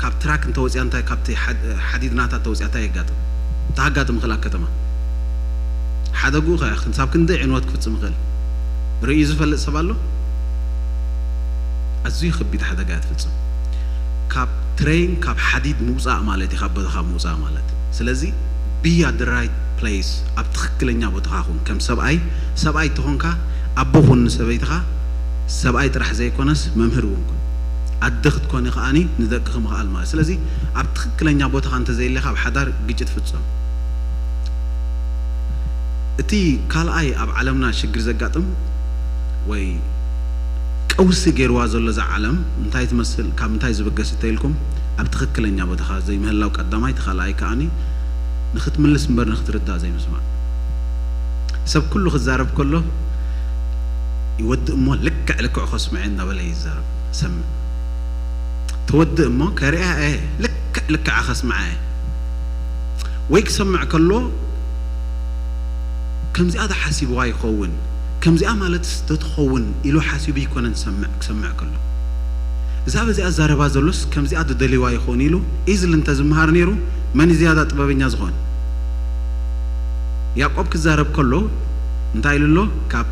ካብ ትራክ እንተወፅያ እንታይ ካብቲ ሓድ- ሓዲድ ናታ ተወፅያ እንታይ የጋጥም? እንታይ ኣጋጥም ይኽእል ኣብ ከተማ? ሓደግኡ ከ ክንሳብ ክንደይ ዕንወት ክፍፅም ይኽእል? ርእዩ ዝፈልጥ ሰብ ኣሎ? ኣዝዩ ከቢድ ሓደጋ እያ ትፍፅም። ካብ ትሬን ካብ ሓዲድ ምውፃእ ማለት እዩ፣ ካብ ቦታኻ ምውፃእ ማለት። ስለዚ be at the right place፣ ኣብ ትኽክለኛ ቦታኻ ኩን። ከም ሰብኣይ ሰብኣይ ተኾንካ ኣቦ ኩን ንሰበይትኻ፣ ሰብኣይ ጥራሕ ዘይኮነስ መምህር እውን ኩን። ኣደ ክትኮኒ ከዓኒ ንደቅኺ ምኽኣል ማለት። ስለዚ ኣብ ትኽክለኛ ቦታኻ እንተዘየለኻ ኣብ ሓዳር ግጭት ፍጹም። እቲ ካልኣይ ኣብ ዓለምና ሽግር ዘጋጥም ወይ ቀውሲ ገይርዋ ዘሎ እዛ ዓለም እንታይ ትመስል፣ ካብ ምንታይ ዝብገስ እንተኢልኩም፣ ኣብ ትኽክለኛ ቦታኻ ዘይምህላው ቀዳማይ፣ እቲ ካልኣይ ከዓኒ ንኽትምልስ እምበር ንኽትርዳእ ዘይምስማዕ። ሰብ ኩሉ ክዛረብ ከሎ ይወድእ እሞ ልክዕ ልክዑ ከስምዐ እናበለ ይዛረብ። ሰምዕ። ትወድእ እሞ ከርእያ እየ፣ ልክዕ ልክዓ ከስምዓ እየ። ወይ ክሰምዕ ከሎ ከምዚኣ ዶ ሓሲብዋ ይኸውን፣ ከምዚኣ ማለትስ ዶ ትኸውን ኢሉ ሓሲቡ ይኮነን ዝሰምዕ፣ ክሰምዕ ከሎ። እዛ በዚኣ ዛረባ ዘሎስ ከምዚኣ ዶ ደልይዋ ይኸውን ኢሉ ኢዝሊ እንተዝምሃር ነይሩ መን እዩ ዝያዳ ጥበበኛ ዝኾን? ያዕቆብ ክዛረብ ከሎ እንታይ ኢሉ ኣሎ? ካብ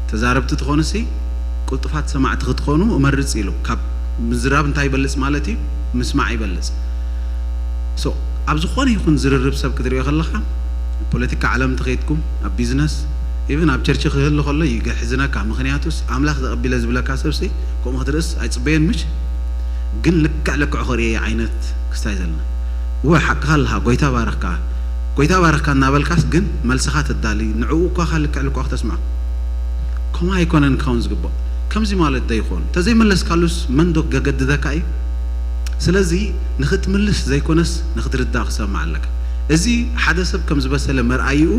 ተዛረብቲ ትኾኑሲ ቅልጡፋት ሰማዕቲ ክትኾኑ እመርጽ ኢሉ። ካብ ምዝራብ እንታይ ይበልጽ ማለት እዩ? ምስማዕ ይበልጽ። So ኣብ ዝኾነ ይኹን ዝርርብ ሰብ ክትሪኦ ከለኻ፣ ፖለቲካ ዓለም እንተኸይድኩም፣ ኣብ ቢዝነስ፣ ኢቭን ኣብ ቸርች ክህሉ ከሎ ይገሕዝነካ። ምኽንያቱስ ኣምላኽ ተቐቢለ ዝብለካ ሰብሲ ከምኡ ክትርእስ ኣይጽበየን ምሽ? ግን ልክዕ ልክዑ ክርእየ ዓይነት ክስታይ ዘለና። እወ ሓቅኻ ኣለኻ፣ ጎይታ ባረኽካ፣ ጎይታ ባረኽካ እናበልካስ ግን መልስኻ ተዳሊ፣ ንዕኡ እኳ ኻ ልክዕ ልክዑ ክተስምዖ። ከምኡ ኣይኮነን ክኸውን ዝግባእ። ከምዚ ማለት ዶ ይኾን? እንተዘይመለስካሉስ መን ዶ ገገድደካ እዩ? ስለዚ ንኽትምልስ ዘይኮነስ ንኽትርዳእ ክሰምዕ ኣለካ። እዚ ሓደ ሰብ ከም ዝበሰለ መርኣይኡ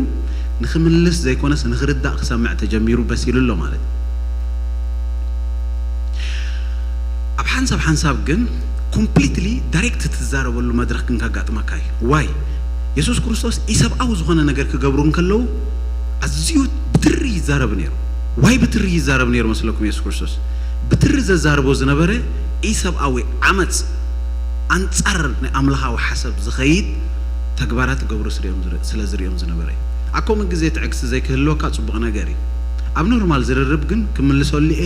ንኽምልስ ዘይኮነስ ንኽርዳእ ክሰምዕ ተጀሚሩ በሲሉ ኣሎ ማለት እዩ። ኣብ ሓንሳብ ሓንሳብ ግን ኮምፕሊትሊ ዳይሬክት ትዛረበሉ መድረኽ ግን ከጋጥመካ እዩ። ዋይ? የሱስ ክርስቶስ ኢሰብኣዊ ዝኾነ ነገር ክገብሩ እንከለዉ ኣዝዩ ብትሪ ይዛረብ ነይሩ። ዋይ ብትሪ ይዛረብ ነይሩ መስለኩም? የሱስ ክርስቶስ ብትሪ ዘዛርቦ ዝነበረ ኢሰብኣዊ ዓመፅ ኣንፃር ናይ ኣምላኻዊ ሓሳብ ዝኸይድ ተግባራት ክገብሩ ስለ ዝሪኦም ዝነበረ እዩ። ኣብ ከምኡ ግዜ ትዕግስቲ ዘይክህልወካ ጽቡቕ ነገር እዩ። ኣብ ኖርማል ዝርርብ ግን ክምልሰሉ እየ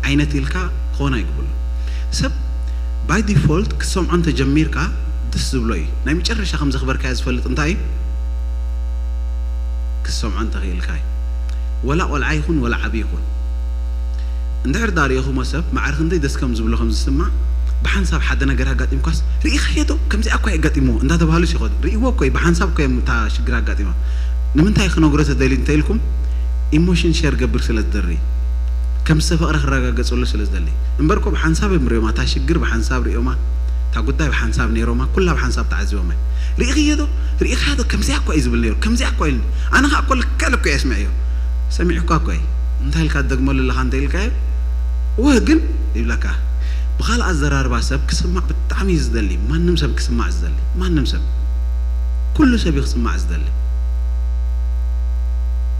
ዓይነት ኢልካ ክኾን ኣይግብሉን። ሰብ ባይ ዲፎልት ክትሰምዖ እንተጀሚርካ ደስ ዝብሎ እዩ። ናይ መጨረሻ ከም ዘኽበርካዮ ዝፈልጥ እንታይ እዩ? ክትሰምዖ እንተኽኢልካ እዩ። ወላ ቆልዓ ይኹን ወላ ዓቢ ይኹን። እንድሕር ዳ ሪኢኹሞ ሰብ ማዕረ ክንደይ ደስ ከም ዝብሎ ከም ዝስማዕ፣ ብሓንሳብ ሓደ ነገር ኣጋጢምኳስ፣ "ርኢኻዮ ዶ? ከምዚኣ እኮ እዩ ኣጋጢምዎ" እንዳተባህሉስ ይኸዱ። ርእይዎ እኮ እዩ፣ ብሓንሳብ እኮ እዮም እታ ሽግር ኣጋጢማ። ንምንታይ ክነግሮ ተደልዩ እንተ ኢልኩም፣ ኢሞሽን ሸር ገብር ስለ ዝደሪ፣ ከም ዝተፈቕረ ክረጋገጸሉ ስለ ዝደሊ። እምበር እኮ ብሓንሳብ እዮም ርእዮማ፣ እታ ሽግር ብሓንሳብ ርእዮማ፣ እታ ጉዳይ ብሓንሳብ ነይሮማ፣ ኩላ ብሓንሳብ ተዓዚቦማ። "ርኢኽዮ ዶ? ርኢኻዮ ዶ? ከምዚኣ እኮ እዩ ዝብል ነይሩ፣ ከምዚኣ እኮ ኢሉኒ። ኣነ ኸኣ እኮ ልክዕ ልክዕ እየ ኣስሚዐዮ። ሰሚዑካ እኮ እዩ። እንታይ ኢልካ ትደግመሉ ኣለኻ?" እንተ ኢልካዮ፣ "እወ ግን" ይብለካ። ብኻልእ ኣዘራርባ ሰብ ክስማዕ ብጣዕሚ እዩ ዝደሊ። ማንም ሰብ ክስማዕ ዝደሊ። ማንም ሰብ። ኩሉ ሰብ እዩ ክስማዕ ዝደሊ።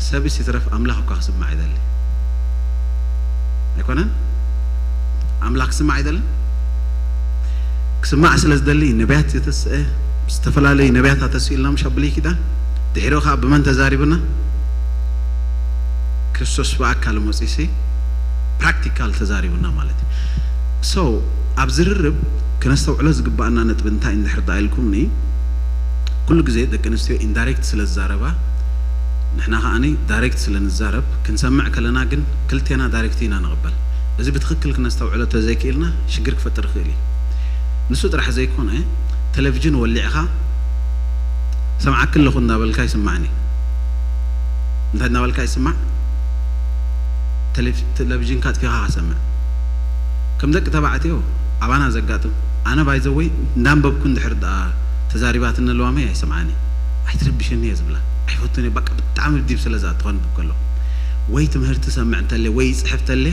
ሰብስ ይትረፍ ኣምላኽ እኳ ክስማዕ ይደሊ። ኣይኮነን? ኣምላኽ ክስማዕ ይደልን? ክስማዕ ስለ ዝደሊ ነቢያት የተስአ፣ ዝተፈላለዩ ነቢያት ኣተስኡ ኢልና ምሽ ኣብ ብሉይ ኪዳን። ድሒሩ ኸኣ ብመን ተዛሪቡና? ክርስቶስ ብኣካል መጺኡሲ ፕራክቲካል ተዛሪቡና ማለት እዩ። ሶ ኣብ ዝርርብ ክነስተውዕሎ ዝግባኣና ነጥቢ እንታይ እንድሕር ደኣ ኢልኩምኒ፣ ኩሉ ግዜ ደቂ ኣንስትዮ ኢንዳይሬክት ስለ ዝዛረባ፣ ንሕና ከኣኒ ዳይሬክት ስለ ንዛረብ፣ ክንሰምዕ ከለና ግን ክልቴና ዳይሬክት ኢና ንቕበል። እዚ ብትኽክል ክነስተውዕሎ ተዘይክኢልና ሽግር ክፈጥር ይኽእል እዩ። ንሱ ጥራሕ ዘይኮነ፣ ቴሌቪዥን ወሊዕኻ፣ "ሰምዓኪ ኣለኹ" እንዳበልካ ይስማዕኒ። እንታይ እንዳበልካ ይስማዕ? ቴሌቪ-፣ ቴሌቪዥንካ ኣጥፊኻ ኸሰምዕ። ከም ደቂ ተባዕትዮ ኣባና ዘጋጥም፣ ኣነ ባይ ዘ ወይ እንዳንበብኩ እንድሕር ደኣ ተዛሪባትኒ ለዋመይ ኣይሰምዓን እየ። "ኣይትረብሸኒ" እየ ዝብላ። "ኣይፈቱን እየ፣ በቃ ብጣዕሚ ዲብ ስለ ዝኣቱ ከንብብ ከለኹ። ወይ ትምህርቲ ሰምዕ እንተለ ወይ ይጽሕፍ ተለ፣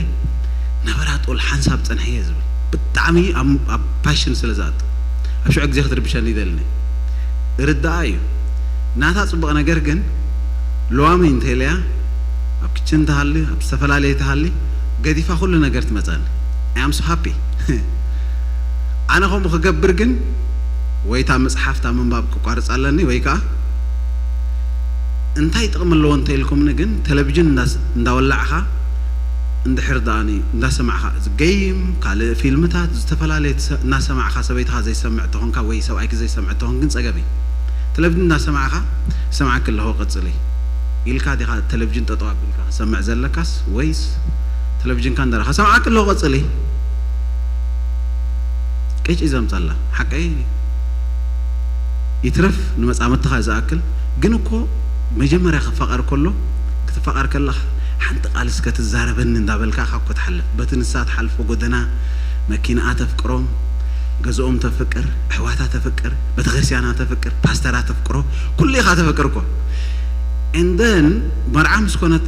ነበራ ጦል ሓንሳብ ጸንሐ" እየ ዝብል። ብጣዕሚ ኣብ፣ ኣብ ፓሽን ስለ ዝኣቱ። ኣብ ሽዑ ግዜ ክትርብሸኒ ይደልን እየ። እርዳኣ እዩ። ናታ ጽቡቕ ነገር ግን፣ ለዋመይ እንተ ኢለያ፣ ኣብ ክችን ትሃሊ፣ ኣብ ዝተፈላለየ ትሃሊ፣ ገዲፋ ኩሉ ነገር ትመጸኒ። I am so happy። ኣነ ከምኡ ክገብር ግን፣ ወይ እታ መጽሓፍ፣ እታ ምንባብ ክቋርጽ ኣለኒ፣ ወይ ከኣ እንታይ ጥቕሚ ኣለዎ እንተ ኢልኩምኒ ግን፣ ቴሌቪዥን እንዳስ-፣ እንዳወላዕኻ፣ እንድሕር ደኣኒ እንዳሰማዕኻ፣ እዚ ገይም፣ ካልእ ፊልምታት፣ ዝተፈላለየ ትሰ-፣ እናሰማዕኻ ሰበይትኻ ዘይሰምዕ ተኾንካ ወይ ሰብኣይኪ ዘይሰምዕ ተኾን ግን ጸገም እዩ። ቴሌቪዥን እንዳሰማዕኻ፣ "ሰማዕኪ ኣለኹ፣ ቀጽሊ" ኢልካ ዲኻ ቴሌቪዥን ጠጠው ኣቢልካ ክሰምዕ ዘለካስ፣ ወይስ ቴሌቪዥንካ እንዳረኻ "ሰማዕኪ ኣለኹ፣ ቀጽሊ"? ቅጭ እዩ ዘምጻላ። ሓቀይ ይትረፍ ንመጻምድትኻ ዝኣክል፣ ግን እኮ መጀመርያ ክፋቐር ከሎ፣ ክትፋቐር ከለኻ ሓንቲ ቃል እስከ ትዛረበኒ እንዳበልካ እኮ ትሓልፍ። በቲ ንሳ ትሓልፎ ጎደና መኪናኣ ተፍቅሮም፣ ገዝኦም ተፍቅር፣ ኣሕዋታ ተፍቅር፣ ቤተክርስትያና ተፍቅር፣ ፓስተራ ተፍቅሮ፣ ኩሉ ኢኻ ተፍቅር እኮ። And then መርዓ ምስ ኮነት፣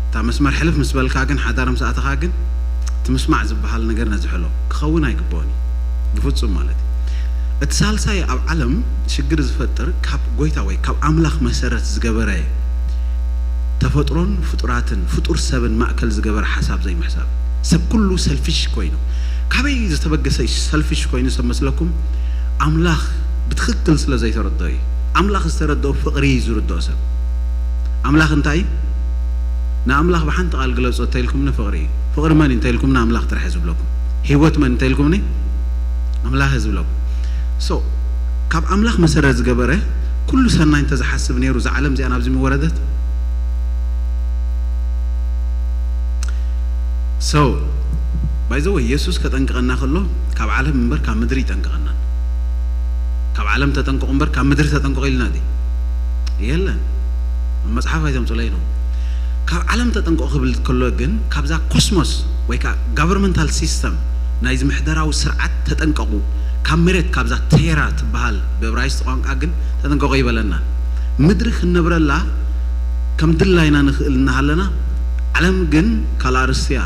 እታ መስመር ሕልፍ ምስ በልካ ግን፣ ሓዳር ምስ ኣተኻ ግን፣ እቲ ምስማዕ ዝበሃል ነገር ነዚ ሕሎ ክኸውን ኣይግባኦን እዩ። ብፍጹም ማለት እዩ። እቲ ሳልሳይ ኣብ ዓለም ሽግር ዝፈጥር ካብ ጎይታ ወይ ካብ ኣምላኽ መሰረት ዝገበረ ተፈጥሮን ፍጡራትን ፍጡር ሰብን ማእከል ዝገበረ ሓሳብ ዘይምሕሳብ። ሰብ ኩሉ ሰልፊሽ ኮይኑ፣ ካበይ ዝተበገሰ ሰልፊሽ ኮይኑ ሰብ መስለኩም? ኣምላኽ ብትኽክል ስለ ዘይተረድኦ እዩ። ኣምላኽ ዝተረድኦ ፍቕሪ እዩ ዝርድኦ ሰብ። ኣምላኽ እንታይ እዩ? ንኣምላኽ ብሓንቲ ቃል ግለጾ እንተኢልኩም ንፍቕሪ እዩ። ፍቕሪ መን እዩ እንተኢልኩም ንኣምላኽ ጥራሕ እዩ ዝብለኩም። ህይወት መን እንተኢልኩምኒ ኣምላኽ እዩ ዝብለኩም። So ካብ ኣምላኽ መሰረት ዝገበረ ኩሉ ሰናይ እንተዝሓስብ ነይሩ እዛ ዓለም እዚኣ ናብዚ ምወረደት። So by the way የሱስ ከጠንቅቐና ከሎ ካብ ዓለም እምበር ካብ ምድሪ ይጠንቅቐና። ካብ ዓለም ተጠንቀቑ እምበር ካብ ምድሪ ተጠንቀቑ ኢልና ድዩ? የለን። ኣብ መጽሓፍ ኣይተምጽእለይ ነው። ካብ ዓለም ተጠንቀቑ ክብል ከሎ ግን ካብዛ ኮስሞስ ወይ ከዓ ጋቨርመንታል ሲስተም ናይዚ ምሕደራዊ ስርዓት ተጠንቀቑ፣ ካብ መሬት ካብዛ ቴራ ትበሃል ብዕብራይስጥ ቋንቋ ግን ተጠንቀቑ ይበለና። ምድሪ ክንነብረላ ከም ድላይና ንኽእል እናሃለና ዓለም ግን ካልእ ኣርእስቲ እያ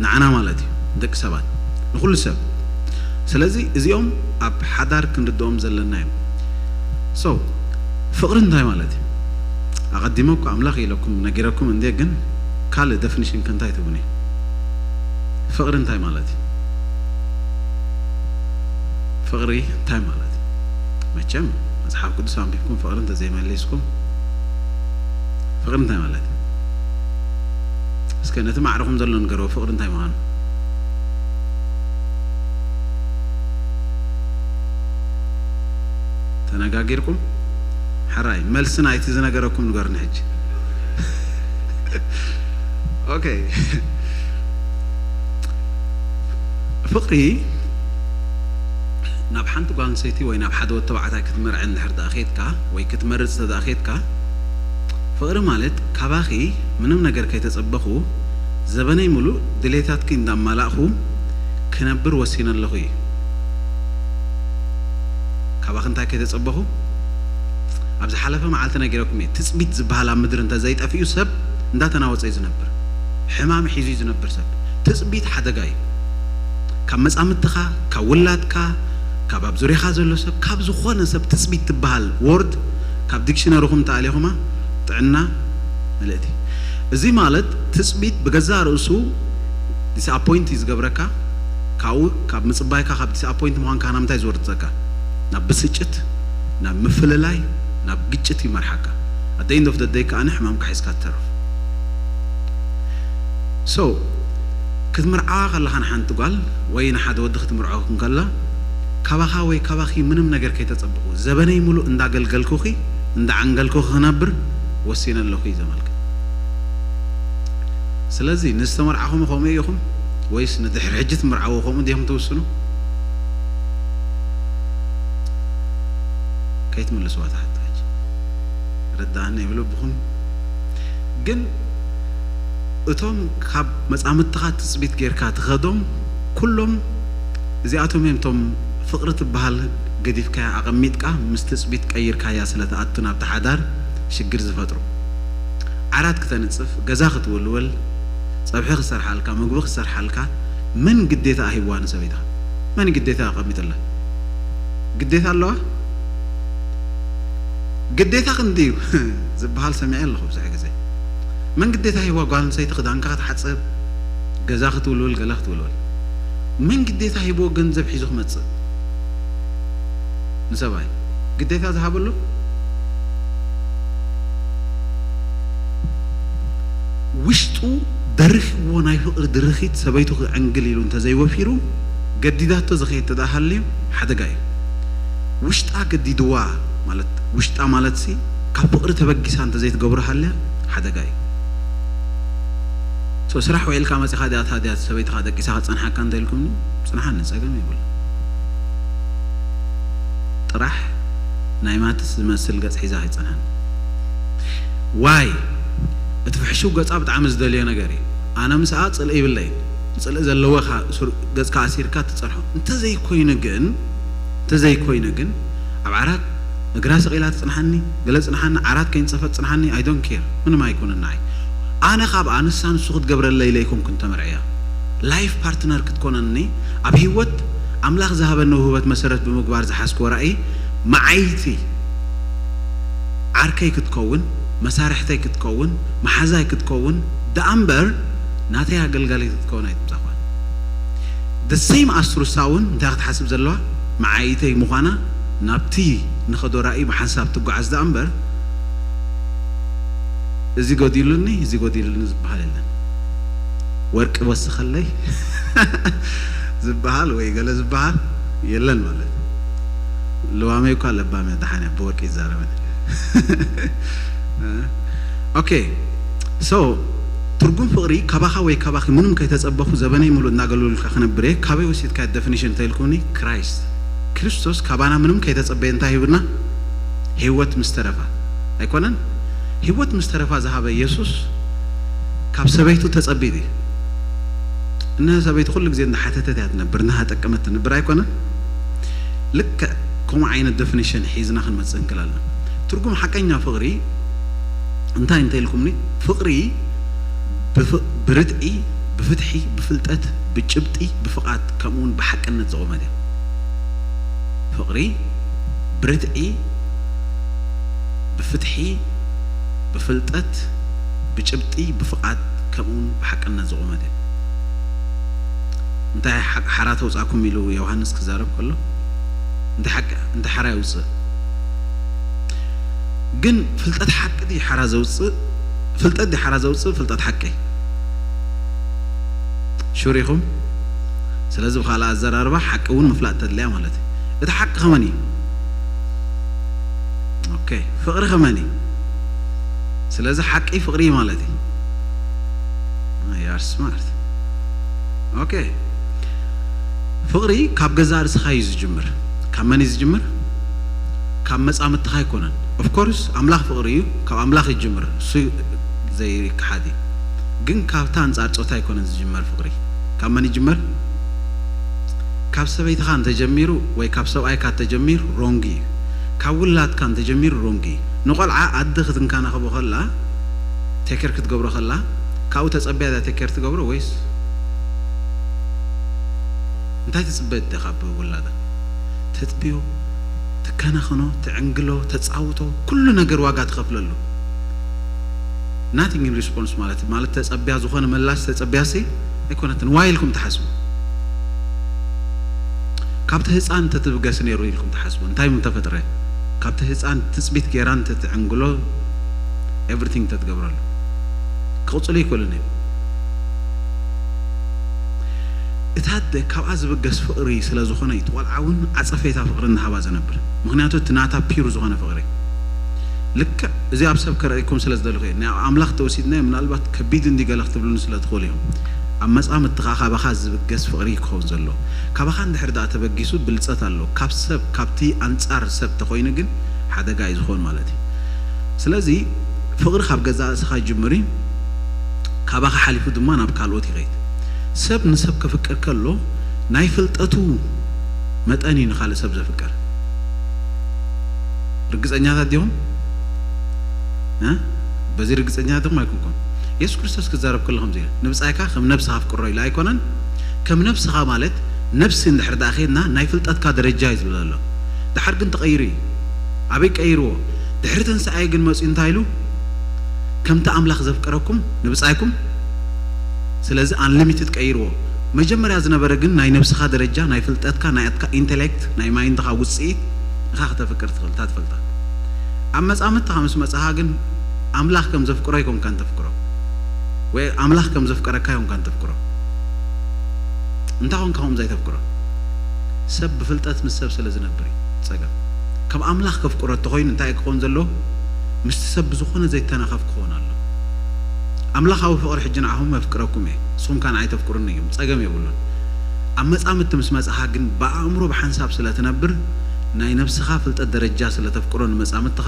ንዓና ማለት እዩ፣ ደቂ ሰባት፣ ንኹሉ ሰብ። ስለዚ እዚኦም ኣብ ሓዳር ክንርድኦም ዘለና እዮም። So ፍቕሪ እንታይ ማለት እዩ? ኣቐዲመ እኮ ኣምላኽ ኢለኩም ነጊረኩም እንዴ፣ ግን ካልእ ደፊኒሽን ከ እንታይ ትብሉኒ? ፍቕሪ እንታይ ማለት እዩ? ፍቕሪ እንታይ ማለት እዩ? መቸም መጽሓፍ ቅዱስ ኣንቢብኩም ፍቕሪ እንተዘይመሊስኩም ፍቕሪ እንታይ ማለት እዩ? እስከ ነቲ ማዕረኹም ዘሎ ንገርዎ፣ ፍቕሪ እንታይ ምዃኑ። ተነጋጊርኩም? ሕራይ፣ መልሲ ናይቲ ዝነገረኩም ንገሩኒ ሕጂ። ኦኬ። ፍቕሪ ናብ ሓንቲ ጓል ኣንስተይቲ ወይ ናብ ሓደ ወዲ ተባዕታይ ክትምርዐ እንድሕር ደኣ ኬድካ ወይ ክትመርጽ እንተ ደኣ ኬድካ፣ ፍቕሪ ማለት ካባኺ ምንም ነገር ከይተጸበኹ ዘበነይ ምሉእ ድሌታትኪ እንዳማላእኹ ክነብር ወሲነ ኣለኹ እዩ። ካባኺ እንታይ ከይተጸበኹ? ኣብ ዝሓለፈ መዓልቲ ነጊረኩም እየ። ትጽቢት ዝበሃል ኣብ ምድሪ እንተ ዘይጠፊኡ ሰብ እንዳተናወጸ እዩ ዝነብር። ሕማም ሒዙ እዩ ዝነብር ሰብ። ትጽቢት ሓደጋ እዩ። ካብ መጻምድትኻ፣ ካብ ውላድካ፣ ካብ ኣብ ዙርያኻ ዘሎ ሰብ፣ ካብ ዝኾነ ሰብ ትጽቢት ትበሃል ወርድ ካብ ዲክሽነሪኹም ተኣሊኹማ ጥዕና ምልእቲ። እዚ ማለት ትጽቢት ብገዛእ ርእሱ ዲስኣፖይንት እዩ ዝገብረካ። ካብኡ ካብ ምጽባይካ ካብ ዲስኣፖይንት ምዃንካ ናብ ምንታይ ዝወርድ ጸጋ? ናብ ብስጭት፣ ናብ ምፍልላይ፣ ናብ ግጭት ይመርሓካ። At the end of the day ከኣ ሕማምካ ሒዝካ ትተርፍ። So ክትምርዓዋ ከለኻ ንሓንቲ ጓል ወይ ንሓደ ወዲ ክትምርዖ እንከላ ካባኻ ወይ ካባኺ ምንም ነገር ከይተጸበኹ ዘበነይ ሙሉእ እንዳገልገልኩኺ እንዳዓንገልኩኺ ክነብር ወሲነ ኣለኹ እዩ ዘመልክት። ስለዚ ንዝተመርዓኹም ከምኡ ኢኹም ወይስ ንድሕሪ ሕጂ ትምርዓዎ ከምኡ ዲኹም ትውስኑ? ከይትምልስዋ እታ ሕቶ ሕጂ። ርድኣኒ ብልብኹም። ግን እቶም ካብ መጻምድትኻ ትጽቢት ጌርካ ትኸዶም ኩሎም እዚኣቶም እዮም እቶም ፍቕሪ ትበሃል ገዲፍካያ ኣቐሚጥካ ምስ ትጽቢት ቀይርካያ ስለ ትኣቱ ናብቲ ሓዳር ሽግር ዝፈጥሩ። ዓራት ክተንጽፍ፣ ገዛ ክትውልውል፣ ጸብሒ ክሰርሓልካ፣ ምግቢ ክሰርሓልካ መን ግዴታ ኣሂብዋ ንሰበይትኻ? መን ግዴታ ኣቐሚጥላ? ግዴታ ኣለዋ? ግዴታ ክንዲ እዩ ዝበሃል ሰሚዐ ኣለኹ ብዙሕ ግዜ። መን ግዴታ ሂብዋ ጓል ኣንስተይቲ ክዳንካ ክትሓጽብ፣ ገዛ ክትውልውል፣ ገለ ክትውልውል? መን ግዴታ ሂብዎ ገንዘብ ሒዙ ክመጽእ? ንሰብኣይ ግዴታ ዝሃበሉ? ውሽጡ ደርኺዎ ናይ ፍቕሪ ድርኺት ሰበይቱ ክዕንግል ኢሉ እንተዘይወፊሩ ገዲዳቶ ዝኸይድ ተደኣ ሃልዩ ሓደጋ እዩ። ውሽጣ ገዲድዋ ማለት ውሽጣ ማለትሲ ካብ ፍቕሪ ተበጊሳ እንተዘይትገብሮ ሃልያ ሓደጋ እዩ። So ስራሕ ውዒልካ መጺኻ ድኣ ታድያ ሰበይትኻ ደቂሳ ክጸንሓካ እንተ ኢልኩምኒ ጽንሓኒ ጸገም የብሉ። ጥራሕ ናይ ማትስ ዝመስል ገጽ ሒዛ ከይጸንሓኒ። ዋይ እቲ ፍሕሹው ገጻ ብጣዕሚ ዝደልዮ ነገር እዩ። ኣነ ምስኣ ጽልኢ ይብለይን። ጽልኢ ዘለዎ ኢኻ ሱር-፣ ገጽካ ኣሲርካ ትጸንሖ። እንተዘይኮይኑ ግን፣ እንተዘይኮይኑ ግን ኣብ ዓራት እግራ ስቕ ኢላ ትጽንሓኒ፣ ገለ ጽንሓኒ፣ ዓራት ከይንጸፈት ጽንሓኒ፣ I don't care። ምንም ኣይኮነን ንዓይ። ኣነ ካብኣ ንሳ ንሱ ክትገብረለይ ኢለ ኣይኮንኩን ተመርዕያ። ላይፍ ፓርትነር ክትኮነኒ ኣብ ህይወት ኣምላኽ ዝሃበኒ ውህበት መሰረት ብምግባር ዝሓዝክዎ ራእይ መዓይቲ ዓርከይ ክትከውን፣ መሳርሕተይ ክትከውን፣ መሓዛይ ክትከውን ደኣ እምበር ናተይ ኣገልጋሊት ክትከውን ኣይትምጻእኳን። The same ኣስትሩሳ እውን እንታይ ክትሓስብ ዘለዋ መዓይተይ ምዃና ናብቲ ንኸዶ ራእይ ብሓንሳብ ትጓዓዝ ደኣ እምበር እዚ ጎዲሉኒ እዚ ጎዲሉኒ ዝበሃል የለን። ወርቂ ወስኸለይ ዝበሃል ወይ ገለ ዝበሃል የለን ማለት እዩ። ልዋመይ እኳ ለባም እያ፣ ደሓን እያ፣ ብወርቂ ይዛረበን። ኦኬ። So ትርጉም ፍቕሪ ካባኻ ወይ ካባኺ ምንም ከይተጸበኹ ዘበነይ ሙሉእ እናገለሉልካ ክነብር እየ። ካበይ ወሲድካ ደፊኒሽን እንተኢልኩኒ ክራይስት ክርስቶስ ካባና ምንም ከይተጸበየ እንታይ ሂብና? ህይወት ምስ ተረፋ ኣይኮነን? ህይወት ምስ ተረፋ ዝሃበ ኢየሱስ ካብ ሰበይቱ ተጸቢዩ እዩ። እነ ሰበይቱ ኩሉ ግዜ እንዳሓተተት እያ ትነብር፣ እንዳሃጠቀመት ትነብር ኣይኮነን? ልክዕ ከምኡ ዓይነት ደፊኒሽን ሒዝና ክንመጽእ እንክል ኣለና። ትርጉም ሓቀኛ ፍቕሪ እንታይ እንተ ኢልኩምኒ፣ ፍቕሪ ብፍ-፣ ብርትዒ፣ ብፍትሒ፣ ብፍልጠት፣ ብጭብጢ፣ ብፍቓድ፣ ከምኡውን ብሓቅነት ዝቖመት እያ። ፍቕሪ ብርትዒ፣ ብፍትሒ፣ ብፍልጠት፣ ብጭብጢ፣ ብፍቓድ፣ ከምኡውን ብሓቅነት ዝቖመት እያ። እንታይ ሓ-፣ ሓራ ተውጻእኩም ኢሉ ዮሃንስ ክዛረብ ከሎ፣ እንታይ ሓቂ፣ እንታይ ሓራ የውጽእ? ግን ፍልጠት ሓቂ ድዩ ሓራ ዘውጽእ ፍልጠት ድሓራ ዘውፅእ ፍልጠት ሓቂ ሽር ኢኹም። ስለዚ ብካልእ ኣዘራርባ ሓቂ እውን ምፍላጥ ተድልያ ማለት እዩ። እቲ ሓቂ ከመን እዩ? ኦኬ፣ ፍቕሪ ከመን እዩ? ስለዚ ሓቂ ፍቕሪ እዩ ማለት እዩ። You are smart። ኦኬ፣ ፍቕሪ ካብ ገዛእ ርእስኻ እዩ ዝጅምር። ካብ መን እዩ ዝጅምር? ካብ መጻምድትኻ ኣይኮነን። Of course ኣምላኽ ፍቕሪ እዩ፣ ካብ ኣምላኽ ይጅምር። እሱ ዘይከሓድ እዩ። ግን ካብታ ኣንጻር ጾታ ኣይኮነን ዝጅመር ፍቕሪ። ካብ መን ይጅመር? ካብ ሰበይትኻ እንተጀሚሩ ወይ ካብ ሰብኣይካ እንተጀሚሩ ሮንግ እዩ። ካብ ውላድካ እንተጀሚሩ ሮንግ እዩ። ንቆልዓ ኣደ ክትንከባኸቦ ከላ፣ ቴከር ክትገብሮ ከላ፣ ካብኡ ተጸብያ እዛ ቴከር ትገብሮ ወይስ እንታይ ትጽበ እደ ካብ ውላዳ? ተጽብዮ፣ ትከናኸኖ፣ ትዕንግሎ፣ ተጻውቶ፣ ኩሉ ነገር ዋጋ ትኸፍለሉ። Nothing in response ማለት ማለት ተጸብያ ዝኾነ ምላሽ ተጸብያሲ ኣይኮነትን። ዋይ ኢልኩም ትሓስቡ? ካብቲ ህፃን እንተትብገስ ነይሩ ኢልኩም ትሓስቡ? እንታይ ምተፈጥረ? ካብቲ ህፃን ትፅቢት ገይራ እንተትዕንግሎ፣ everything እንተትገብረሉ፣ ክቕፅሉ ይክእሉን እዮም። እታ ኣደ ካብኣ ዝብገስ ፍቕሪ ስለ ዝኾነ እዩ፣ እቲ ቆልዓ እውን ዓፀፌታ ፍቕሪ እናሃባ ዘነብር። ምኽንያቱ እቲ ናታ ፒዩር ዝኾነ ፍቕሪ። ልክዕ እዚ ኣብ ሰብ ከርእየኩም ስለ ዝደለኹ እየ። ናይ ኣምላኽ ተወሲድናዮ ምናልባት ከቢድ እንዲ ገለ ክትብሉኒ ስለ ትኽእሉ እዮም። ኣብ መጻምድትኻ ካባኻ ዝብገስ ፍቕሪ ክኸውን ዘሎ። ካባኻ እንድሕር ደኣ ተበጊሱ ብልጸት ኣሎ። ካብ ሰብ፣ ካብቲ ኣንጻር ሰብ ተኾይኑ ግን ሓደጋ እዩ ዝኸውን ማለት እዩ። ስለዚ ፍቕሪ ካብ ገዛእ ርእስኻ ይጅምር እዩ። ካባኻ ሓሊፉ ድማ ናብ ካልኦት ይኸይድ። ሰብ ንሰብ ከፍቅር ከሎ ናይ ፍልጠቱ መጠን እዩ ንኻልእ ሰብ ዘፍቅር። ርግጸኛታት ዲኹም? እ? በዚ ርግጸኛታት ዲኹም ኣይኮንኩም? የሱስ ክርስቶስ ክዛረብ ከሎ ከምዚ ኢሉ፣ "ንብጻይካ ከም ነብስኻ ኣፍቅሮ" ኢሉ ኣይኮነን? ከም ነብስኻ ማለት ነብሲ እንድሕር ደኣ ኬድና ናይ ፍልጠትካ ደረጃ እዩ ዝብል ዘሎ። ደሓር ግን ተቐይሩ እዩ። ኣበይ ቀይርዎ? ድሕሪ ትንሳኤ ግን መጺኡ እንታይ ኢሉ? "ከምቲ ኣምላኽ ዘፍቀረኩም ንብጻይኩም" ስለዚ ኣንሊሚትድ ቀይርዎ። መጀመርያ ዝነበረ ግን ናይ ነብስኻ ደረጃ፣ ናይ ፍልጠትካ፣ ናይ ኣትካ ኢንተሌክት፣ ናይ ማይንድኻ ውጽኢት ንኻ ከተፍቅር ትኽእል እታ ትፈልጣ። ኣብ መጻምድትኻ ምስ መጻኻ ግን ኣምላኽ ከም ዘፍቅሮ ኣይኮንካን ተፍቅሮ፣ ወይ ኣምላኽ ከም ዘፍቀረካ ኣይኮንካን ተፍቅሮ። እንታይ ኮንካ ከምዚ ኣይተፍቅሮ? ሰብ ብፍልጠት ምስ ሰብ ስለ ዝነብር እዩ ጸገም። ከም ኣምላኽ ከፍቅሮ እንተኾይኑ እንታይ ክኸውን ዘለዎ? ምስቲ ሰብ ብዝኾነ ዘይተናኸፍ ክኸውን ኣሎ። ኣምላኻዊ ፍቕሪ ሕጂ ንዓኹም መፍቅረኩም እየ፣ ንስኹም ከኣ ንዓይ ተፍቅሩኒ እዮም፣ ጸገም የብሉን። ኣብ መጻምድቲ ምስ መጻኻ ግን ብኣእምሮ ብሓንሳብ ስለ ትነብር፣ ናይ ነብስኻ ፍልጠት ደረጃ ስለ ተፍቅሮ ንመጻምድትኻ፣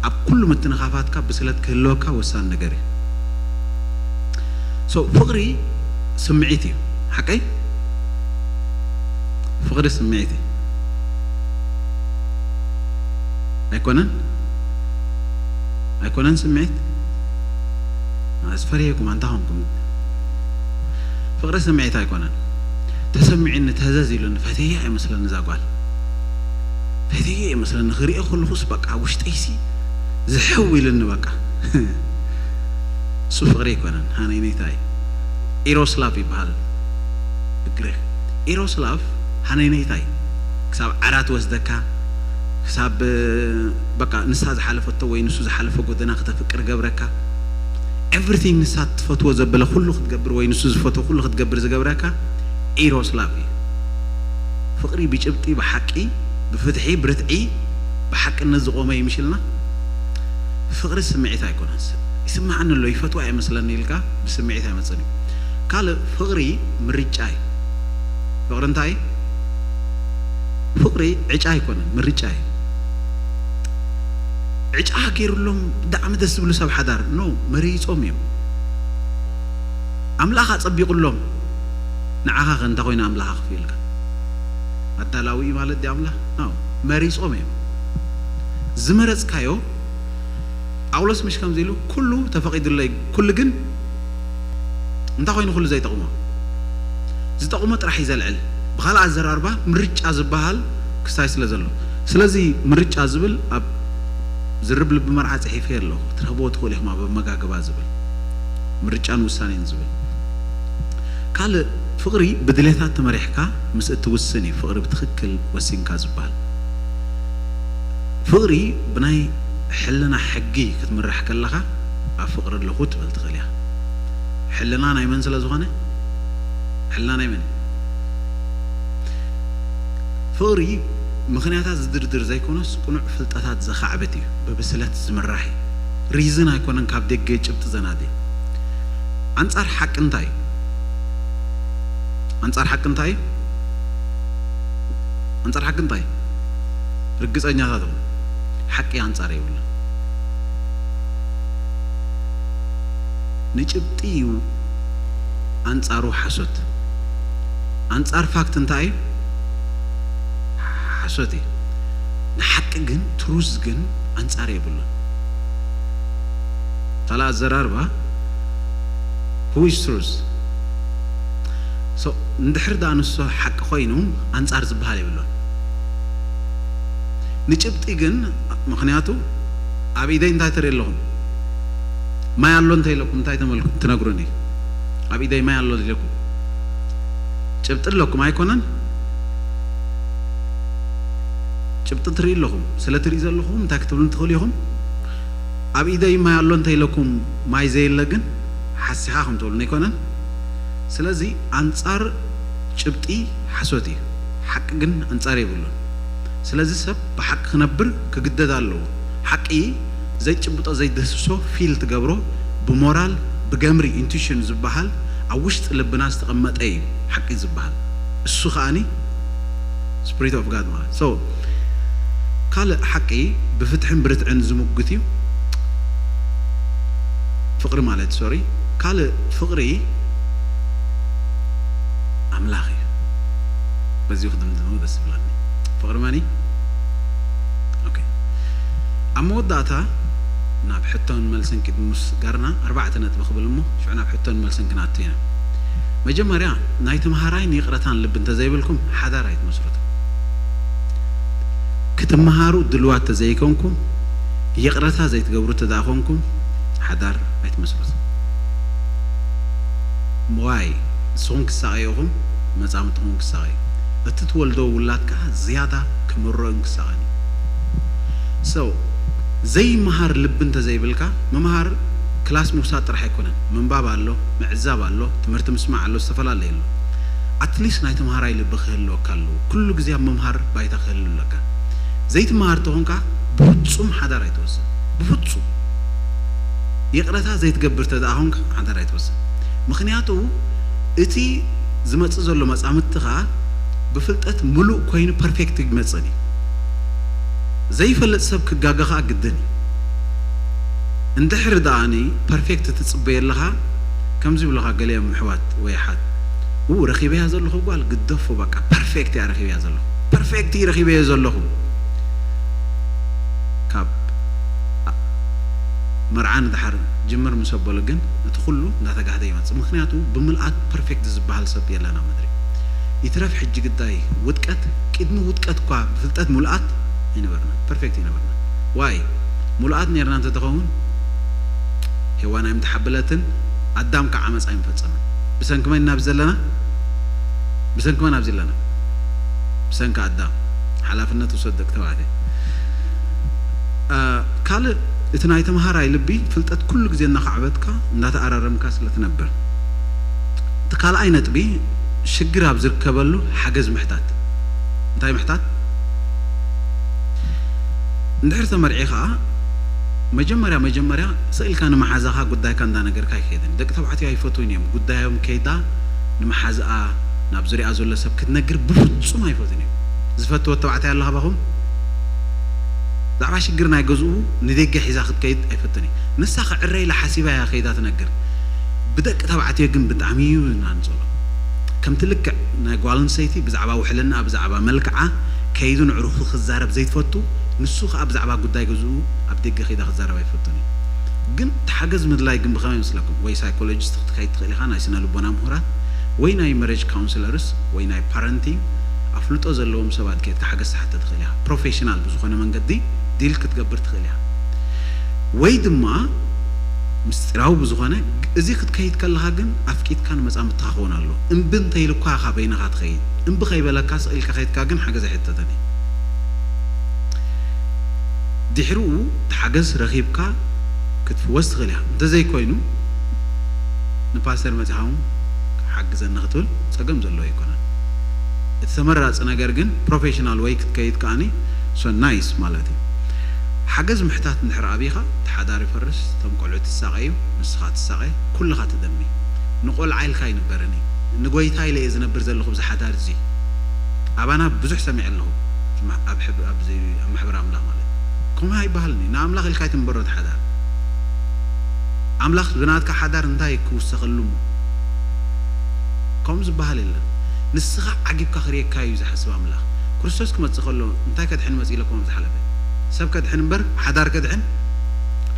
ኣብ ኩሉ ምትንኻፋትካ ብስለት ክህልወካ ወሳኒ ነገር እዩ። So ፍቕሪ ስምዒት እዩ፣ ሓቀይ? ፍቕሪ ስምዒት እዩ። ኣይኮነን? ኣይኮነን ስምዒት? ኣዝፈርየኩም ኣንታ ኾንኩም። ፍቕሪ ስምዒት ኣይኮነን። ተሰሚዑኒ፣ ተህዘዝ ኢሉኒ፣ ፈትየ ኣይመስለኒ እዛ ጓል። ፈትየ ኣይመስለኒ፣ ክሪኦ ከለኹስ በቃ ውሽጠይሲ ዝሕው ኢሉኒ በቃ። እሱ ፍቕሪ ኣይኮነን፣ ሃነይነይታ እዩ። ኢሮስ ላቭ ይበሃል ብግሪክ። ኢሮስ ላቭ ሃነይነይታ እዩ። ክሳብ ዓራት ወስደካ፣ ክሳብ በቃ ንሳ ዝሓለፈቶ ወይ ንሱ ዝሓለፈ ጎደና ክተፍቅር ገብረካ። ኤቭሪቲንግ ንሳ ትፈትዎ ዘበለ ኩሉ ክትገብር ወይ ንሱ ዝፈትዎ ኩሉ ክትገብር ዝገብረካ ኢሮስ ላቭ እዩ። ፍቕሪ ብጭብጢ፣ ብሓቂ፣ ብፍትሒ፣ ብርትዒ፣ ብሓቅነት ዝቖመ እዩ ምሽልና። ፍቕሪ ስምዒት ኣይኮነን። ይስምዓኒ ኣሎ፣ ይፈትዋ ኣይመስለኒ ኢልካ ብስምዒት ኣይመጽእን እዩ። ካልእ ፍቕሪ ምርጫ እዩ። ፍቕሪ እንታይ እዩ? ፍቕሪ ዕጫ ኣይኮነን፣ ምርጫ እዩ። ዕጫ ገይሩሎም ብጣዕሚ ደስ ዝብሉ ሰብ ሓዳር፣ ኖ፣ መሪጾም እዮም። ኣምላኽ ኣጸቢቑሎም፣ ንዓኻ ከ እንታይ ኮይኑ ኣምላኽ ኣኽፊኡልካ? ኣዳላዊ እዩ ማለት ድዩ ኣምላኽ? ኖ፣ መሪጾም እዮም። ዝመረጽካዮ፣ ጳውሎስ ምሽ ከምዚ ኢሉ፣ "ኩሉ ተፈቒዱለይ፣ ኩሉ ግን እንታይ ኮይኑ ኩሉ ዘይጠቕሞ? ዝጠቕሞ ጥራሕ እዩ ዘልዕል." ብኻልእ ኣዘራርባ፣ ምርጫ ዝበሃል ክስታይ ስለ ዘሎ። ስለዚ ምርጫ ዝብል ኣብ ዝርብ ልቢ መርዓ ጽሒፈ ኣለኹ። ክትረኽብዎ ትኽእሉ ኢኹም ኣብ ኣመጋግባ ዝብል። ምርጫን ውሳኔን ዝብል። ካልእ ፍቕሪ ብድሌታት ተመሪሕካ ምስ እትውስን እዩ ፍቕሪ ብትኽክል ወሲንካ ዝበሃል። ፍቕሪ ብናይ ሕልና ሕጊ ክትምራሕ ከለኻ ኣብ ፍቕሪ ኣለኹ ትብል ትኽእል እያ። ሕልና ናይ መን ስለ ዝኾነ? ሕልና ናይ መን? ፍቕሪ ምኽንያታት ዝድርድር ዘይኮነስ ቅኑዕ ፍልጠታት ዘኻዕብት እዩ። ብብስለት ዝምራሕ እዩ። ሪዝን ኣይኮነን ካብ ደገ ጭብጢ ዘናዲ። ኣንጻር ሓቂ እንታይ እዩ? ኣንጻር ሓቂ እንታይ እዩ? ኣንጻር ሓቂ እንታይ እዩ? ርግጸኛታት ኹኑ። ሓቂ ኣንጻር የብሉን። ንጭብጢ እዩ ኣንጻሩ ሓሶት። ኣንጻር ፋክት እንታይ እዩ? ሓሶት እዩ። ንሓቂ ግን፣ ትሩዝ ግን ኣንጻር የብሉን። ካልእ ኣዘራርባ፣ who is truth? So እንድሕር ደኣ ንሱ ሓቂ ኮይኑ ኣንጻር ዝበሃል የብሉን። ንጭብጢ ግን፣ ምኽንያቱ ኣብ ኢደይ እንታይ ትርኢ ኣለኹም? ማይ ኣሎ እንተ ኢለኩም እንታይ ተመልኩ-፣ ትነግሩኒ? ኣብ ኢደይ ማይ ኣሎ ኢለኩም ጭብጢ ኣለኩም ኣይኮነን? ጭብጢ ትርኢ ኣለኹም። ስለ ትርኢ ዘለኹም እንታይ ክትብሉ ትኽእሉ ኢኹም? ኣብ ኢደይ ማይ ኣሎ እንተ ኢለኩም ማይ ዘየለ ግን ሓሲኻ ከም ትብሉኒ ኣይኮነን? ስለዚ ኣንጻር ጭብጢ ሓሶት እዩ። ሓቂ ግን ኣንጻር የብሉን። ስለዚ ሰብ ብሓቂ ክነብር ክግደድ ኣለዎ። ሓቂ ዘይትጭብጦ ዘይትድህስሶ ፊል ትገብሮ ብሞራል ብገምሪ ኢንቱሽን ዝበሃል ኣብ ውሽጢ ልብና ዝተቐመጠ እዩ ሓቂ ዝበሃል። እሱ ከኣኒ ስፕሪት ኦፍ ጋድ ማለት። So ካልእ ሓቂ ብፍትሕን ብርትዕን ዝምጉት እዩ። ፍቕሪ ማለት ሶሪ ካልእ ፍቕሪ ኣምላኽ እዩ። በዚሁ ክድምድሙ ደስ ይብለኒ። ፍቕሪ መን እዩ? ኦኬ። ኣብ መወዳእታ ናብ ሕቶን መልስን ቅድሚ ምስጋርና ኣርባዕተ ነጥቢ ክብል እሞ ሽዑ ናብ ሕቶን መልስን ክንኣቱ ኢና። መጀመርያ ናይ ተምሃራይን ይቕረታን ልቢ እንተዘይብልኩም ሓዳር ኣይትመስርቱ። ክትምሃሩ ድልዋት ተዘይኮንኩም ይቕረታ ዘይትገብሩ ተደኣ ኮንኩም ሓዳር ኣይትመስርቱ። ዋይ ንስኹም ክሳቐዩ ኢኹም፣ መጻምድትኹም ክሳቐዩ። እቲ ትወልዶ ውላድ ከኣ ዝያዳ ክምሮን ክሳቐን እዩ። So ዘይመሃር ልቢ እንተዘይብልካ፣ ምምሃር ክላስ ምውሳድ ጥራሕ ኣይኮነን። ምንባብ ኣሎ፣ ምዕዛብ ኣሎ፣ ትምህርቲ ምስማዕ ኣሎ፣ ዝተፈላለየ ኣሎ። ኣትሊስት ናይ ተምሃራይ ልቢ ክህልወካ ኣለዎ። ኩሉ ግዜ ኣብ ምምሃር ባይታ ክህሉ ኣለካ። ዘይትምሃር ተኾንካ ብፍጹም ሓዳር ኣይትወስን። ብፍጹም። ይቕረታ ዘይትገብር ተደኣ ኾንካ ሓዳር ኣይትወስን። ምኽንያቱ እቲ ዝመጽእ ዘሎ መጻምድትኻ ብፍልጠት ምሉእ ኮይኑ ፐርፌክት ይመጽእን እዩ። ዘይፈልጥ ሰብ ክጋገ ኸኣ ግድን እዩ። እንድሕር ደኣኒ ፐርፌክት ትጽበየ ኣለኻ፣ ከምዚ ይብሉኻ ገሊኦም ኣሕዋት ወይ ኣሓት፣ "ኡ፣ ረኺበያ ዘለኹ ጓል ግደፎ፣ በቃ ፐርፌክት እያ ረኺበያ ዘለኹ፣ ፐርፌክት እዩ ረኺበዮ ዘለኹ." ካብ መርዓ ንድሓር ጅምር ምስ ኣበሎ ግን እቲ ኩሉ እንዳተጋህደ ይመጽእ። ምኽንያቱ ብምልኣት ፐርፌክት ዝበሃል ሰብ የለን ኣብ ምድሪ። ይትረፍ ሕጂ ግዳይ ውድቀት፣ ቅድሚ ውድቀት እኳ ብፍልጠት ምሉኣት ኣይነበርና፣ ፐርፌክት ኣይነበርና። ዋይ ምሉኣት ነርና እንተተኸውን ሄዋን ኣይምተሓበለትን፣ ኣዳም ከዓ ዓመፃ ኣይምፈፀመን። ብሰንኪ መን ኢና ኣብዚ ዘለና? ብሰንኪ መን ኣብዚ ኣለና? ብሰንኪ ኣዳም። ሓላፍነት ውሰድ ደቂ ተባዕትዮ። አ፣ ካልእ እቲ ናይ ተምሃራይ ልቢ ፍልጠት ኩሉ ግዜ እናኻዕበትካ እናተኣራረምካ ስለ ትነብር። እቲ ካልኣይ ነጥቢ ሽግር ኣብ ዝርከበሉ ሓገዝ ምሕታት። እንታይ ምሕታት? እንድሕር ተመርዒ ኸዓ መጀመርያ መጀመርያ ስቕ ኢልካ ንመሓዛኻ ጉዳይካ እንዳነገርካ ኣይከይድን። ደቂ ተባዕትዮ ኣይፈትዉን እዮም ጉዳዮም ከይዳ ንመሓዝኣ ናብ ዙሪኣ ዘሎ ሰብ ክትነግር ብፍጹም ኣይፈትዉን እዮም። ዝፈትዎ ተባዕታይ ኣሎ ካባኹም? ብዛዕባ ሽግር ናይ ገዝኡ ንደገ ሒዛ ክትከይድ ኣይፈትን እዩ። ንሳ ክዕረ ኢላ ሓሲባ እያ ከይዳ ትነግር። ብደቂ ተባዕትዮ ግን ብጣዕሚ እዩ እናንጸሎ። ከምቲ ልክዕ ናይ ጓል ኣንስተይቲ ብዛዕባ ውሕልናኣ ብዛዕባ መልክዓ ከይዱ ንዕሩኹ ክዛረብ ዘይትፈቱ፣ ንሱ ከኣ ብዛዕባ ጉዳይ ገዝኡ ኣብ ደገ ከይዳ ክዛረብ ኣይፈቱን እዩ። ግን እቲ ሓገዝ ምድላይ ግን ብኸመይ ይመስለኩም? ወይ ሳይኮሎጂስት ክትከይድ ትኽእል ኢኻ፣ ናይ ስነ ልቦና ምሁራት፣ ወይ ናይ መሬጅ ካውንስለርስ ወይ ናይ ፓረንቲንግ ኣፍልጦ ዘለዎም ሰባት ከይድካ ሓገዝ ትሓተ ትኽእል ኢኻ። ፕሮፌሽናል ብዝኾነ መንገዲ ዲል ክትገብር ትኽእል ኢኻ። ወይ ድማ ምስጢራዊ ብዝኾነ፣ እዚ ክትከይድ ከለኻ ግን ኣፍቂድካ ንመጻምድትኻ ክኸውን ኣለዎ። እምቢ እንተኢሉኳ ኢኻ በይንኻ ትኸይድ። እምቢ ከይበለካ ስቕ ኢልካ ከይድካ ግን ሓገዝ ኣይሕተተን እዩ። ድሕሪኡ እቲ ሓገዝ ረኺብካ ክትፍወስ ትኽእል ኢኻ። እንተዘይኮይኑ ንፓስተር መጺኻ እውን ሓግዘኒ ክትብል ጸገም ዘለዎ ኣይኮነን። እቲ ተመራጺ ነገር ግን ፕሮፌሽናል ወይ ክትከይድ ከኣኒ so nice ማለት እዩ። ሓገዝ ምሕታት እንድሕር ኣብኻ እቲ ሓዳር ይፈርስ፣ እቶም ቆልዑ ትሳቐዩ፣ ንስኻ ትሳቐ፣ ኩልኻ ትደሚ። ንቆልዓ ኢልካ ኣይንበርን እዩ። ንጎይታ ኢለ እየ ዝነብር ዘለኹ ብዚ ሓዳር እዚ። ኣባና ብዙሕ ሰሚዐ ኣለኹ። ኣብ ማሕበር ኣምላኽ ማለት ከምኡ ኣይበሃልን እዩ። ንኣምላኽ ኢልካ ኣይትንበሮ እቲ ሓዳር። ኣምላኽ ብናትካ ሓዳር እንታይ ክውሰኸሉ እሞ ከምኡ ዝበሃል የለን። ንስኻ ዓጊብካ ክርእየካ እዩ ዝሓስብ ኣምላኽ። ክርስቶስ ክመጽእ ከሎ እንታይ ከድሕን መጽእ ኢለኩም ኣብ ዝሓለፈ? ሰብ ከድሕን እምበር ሓዳር ከድሕን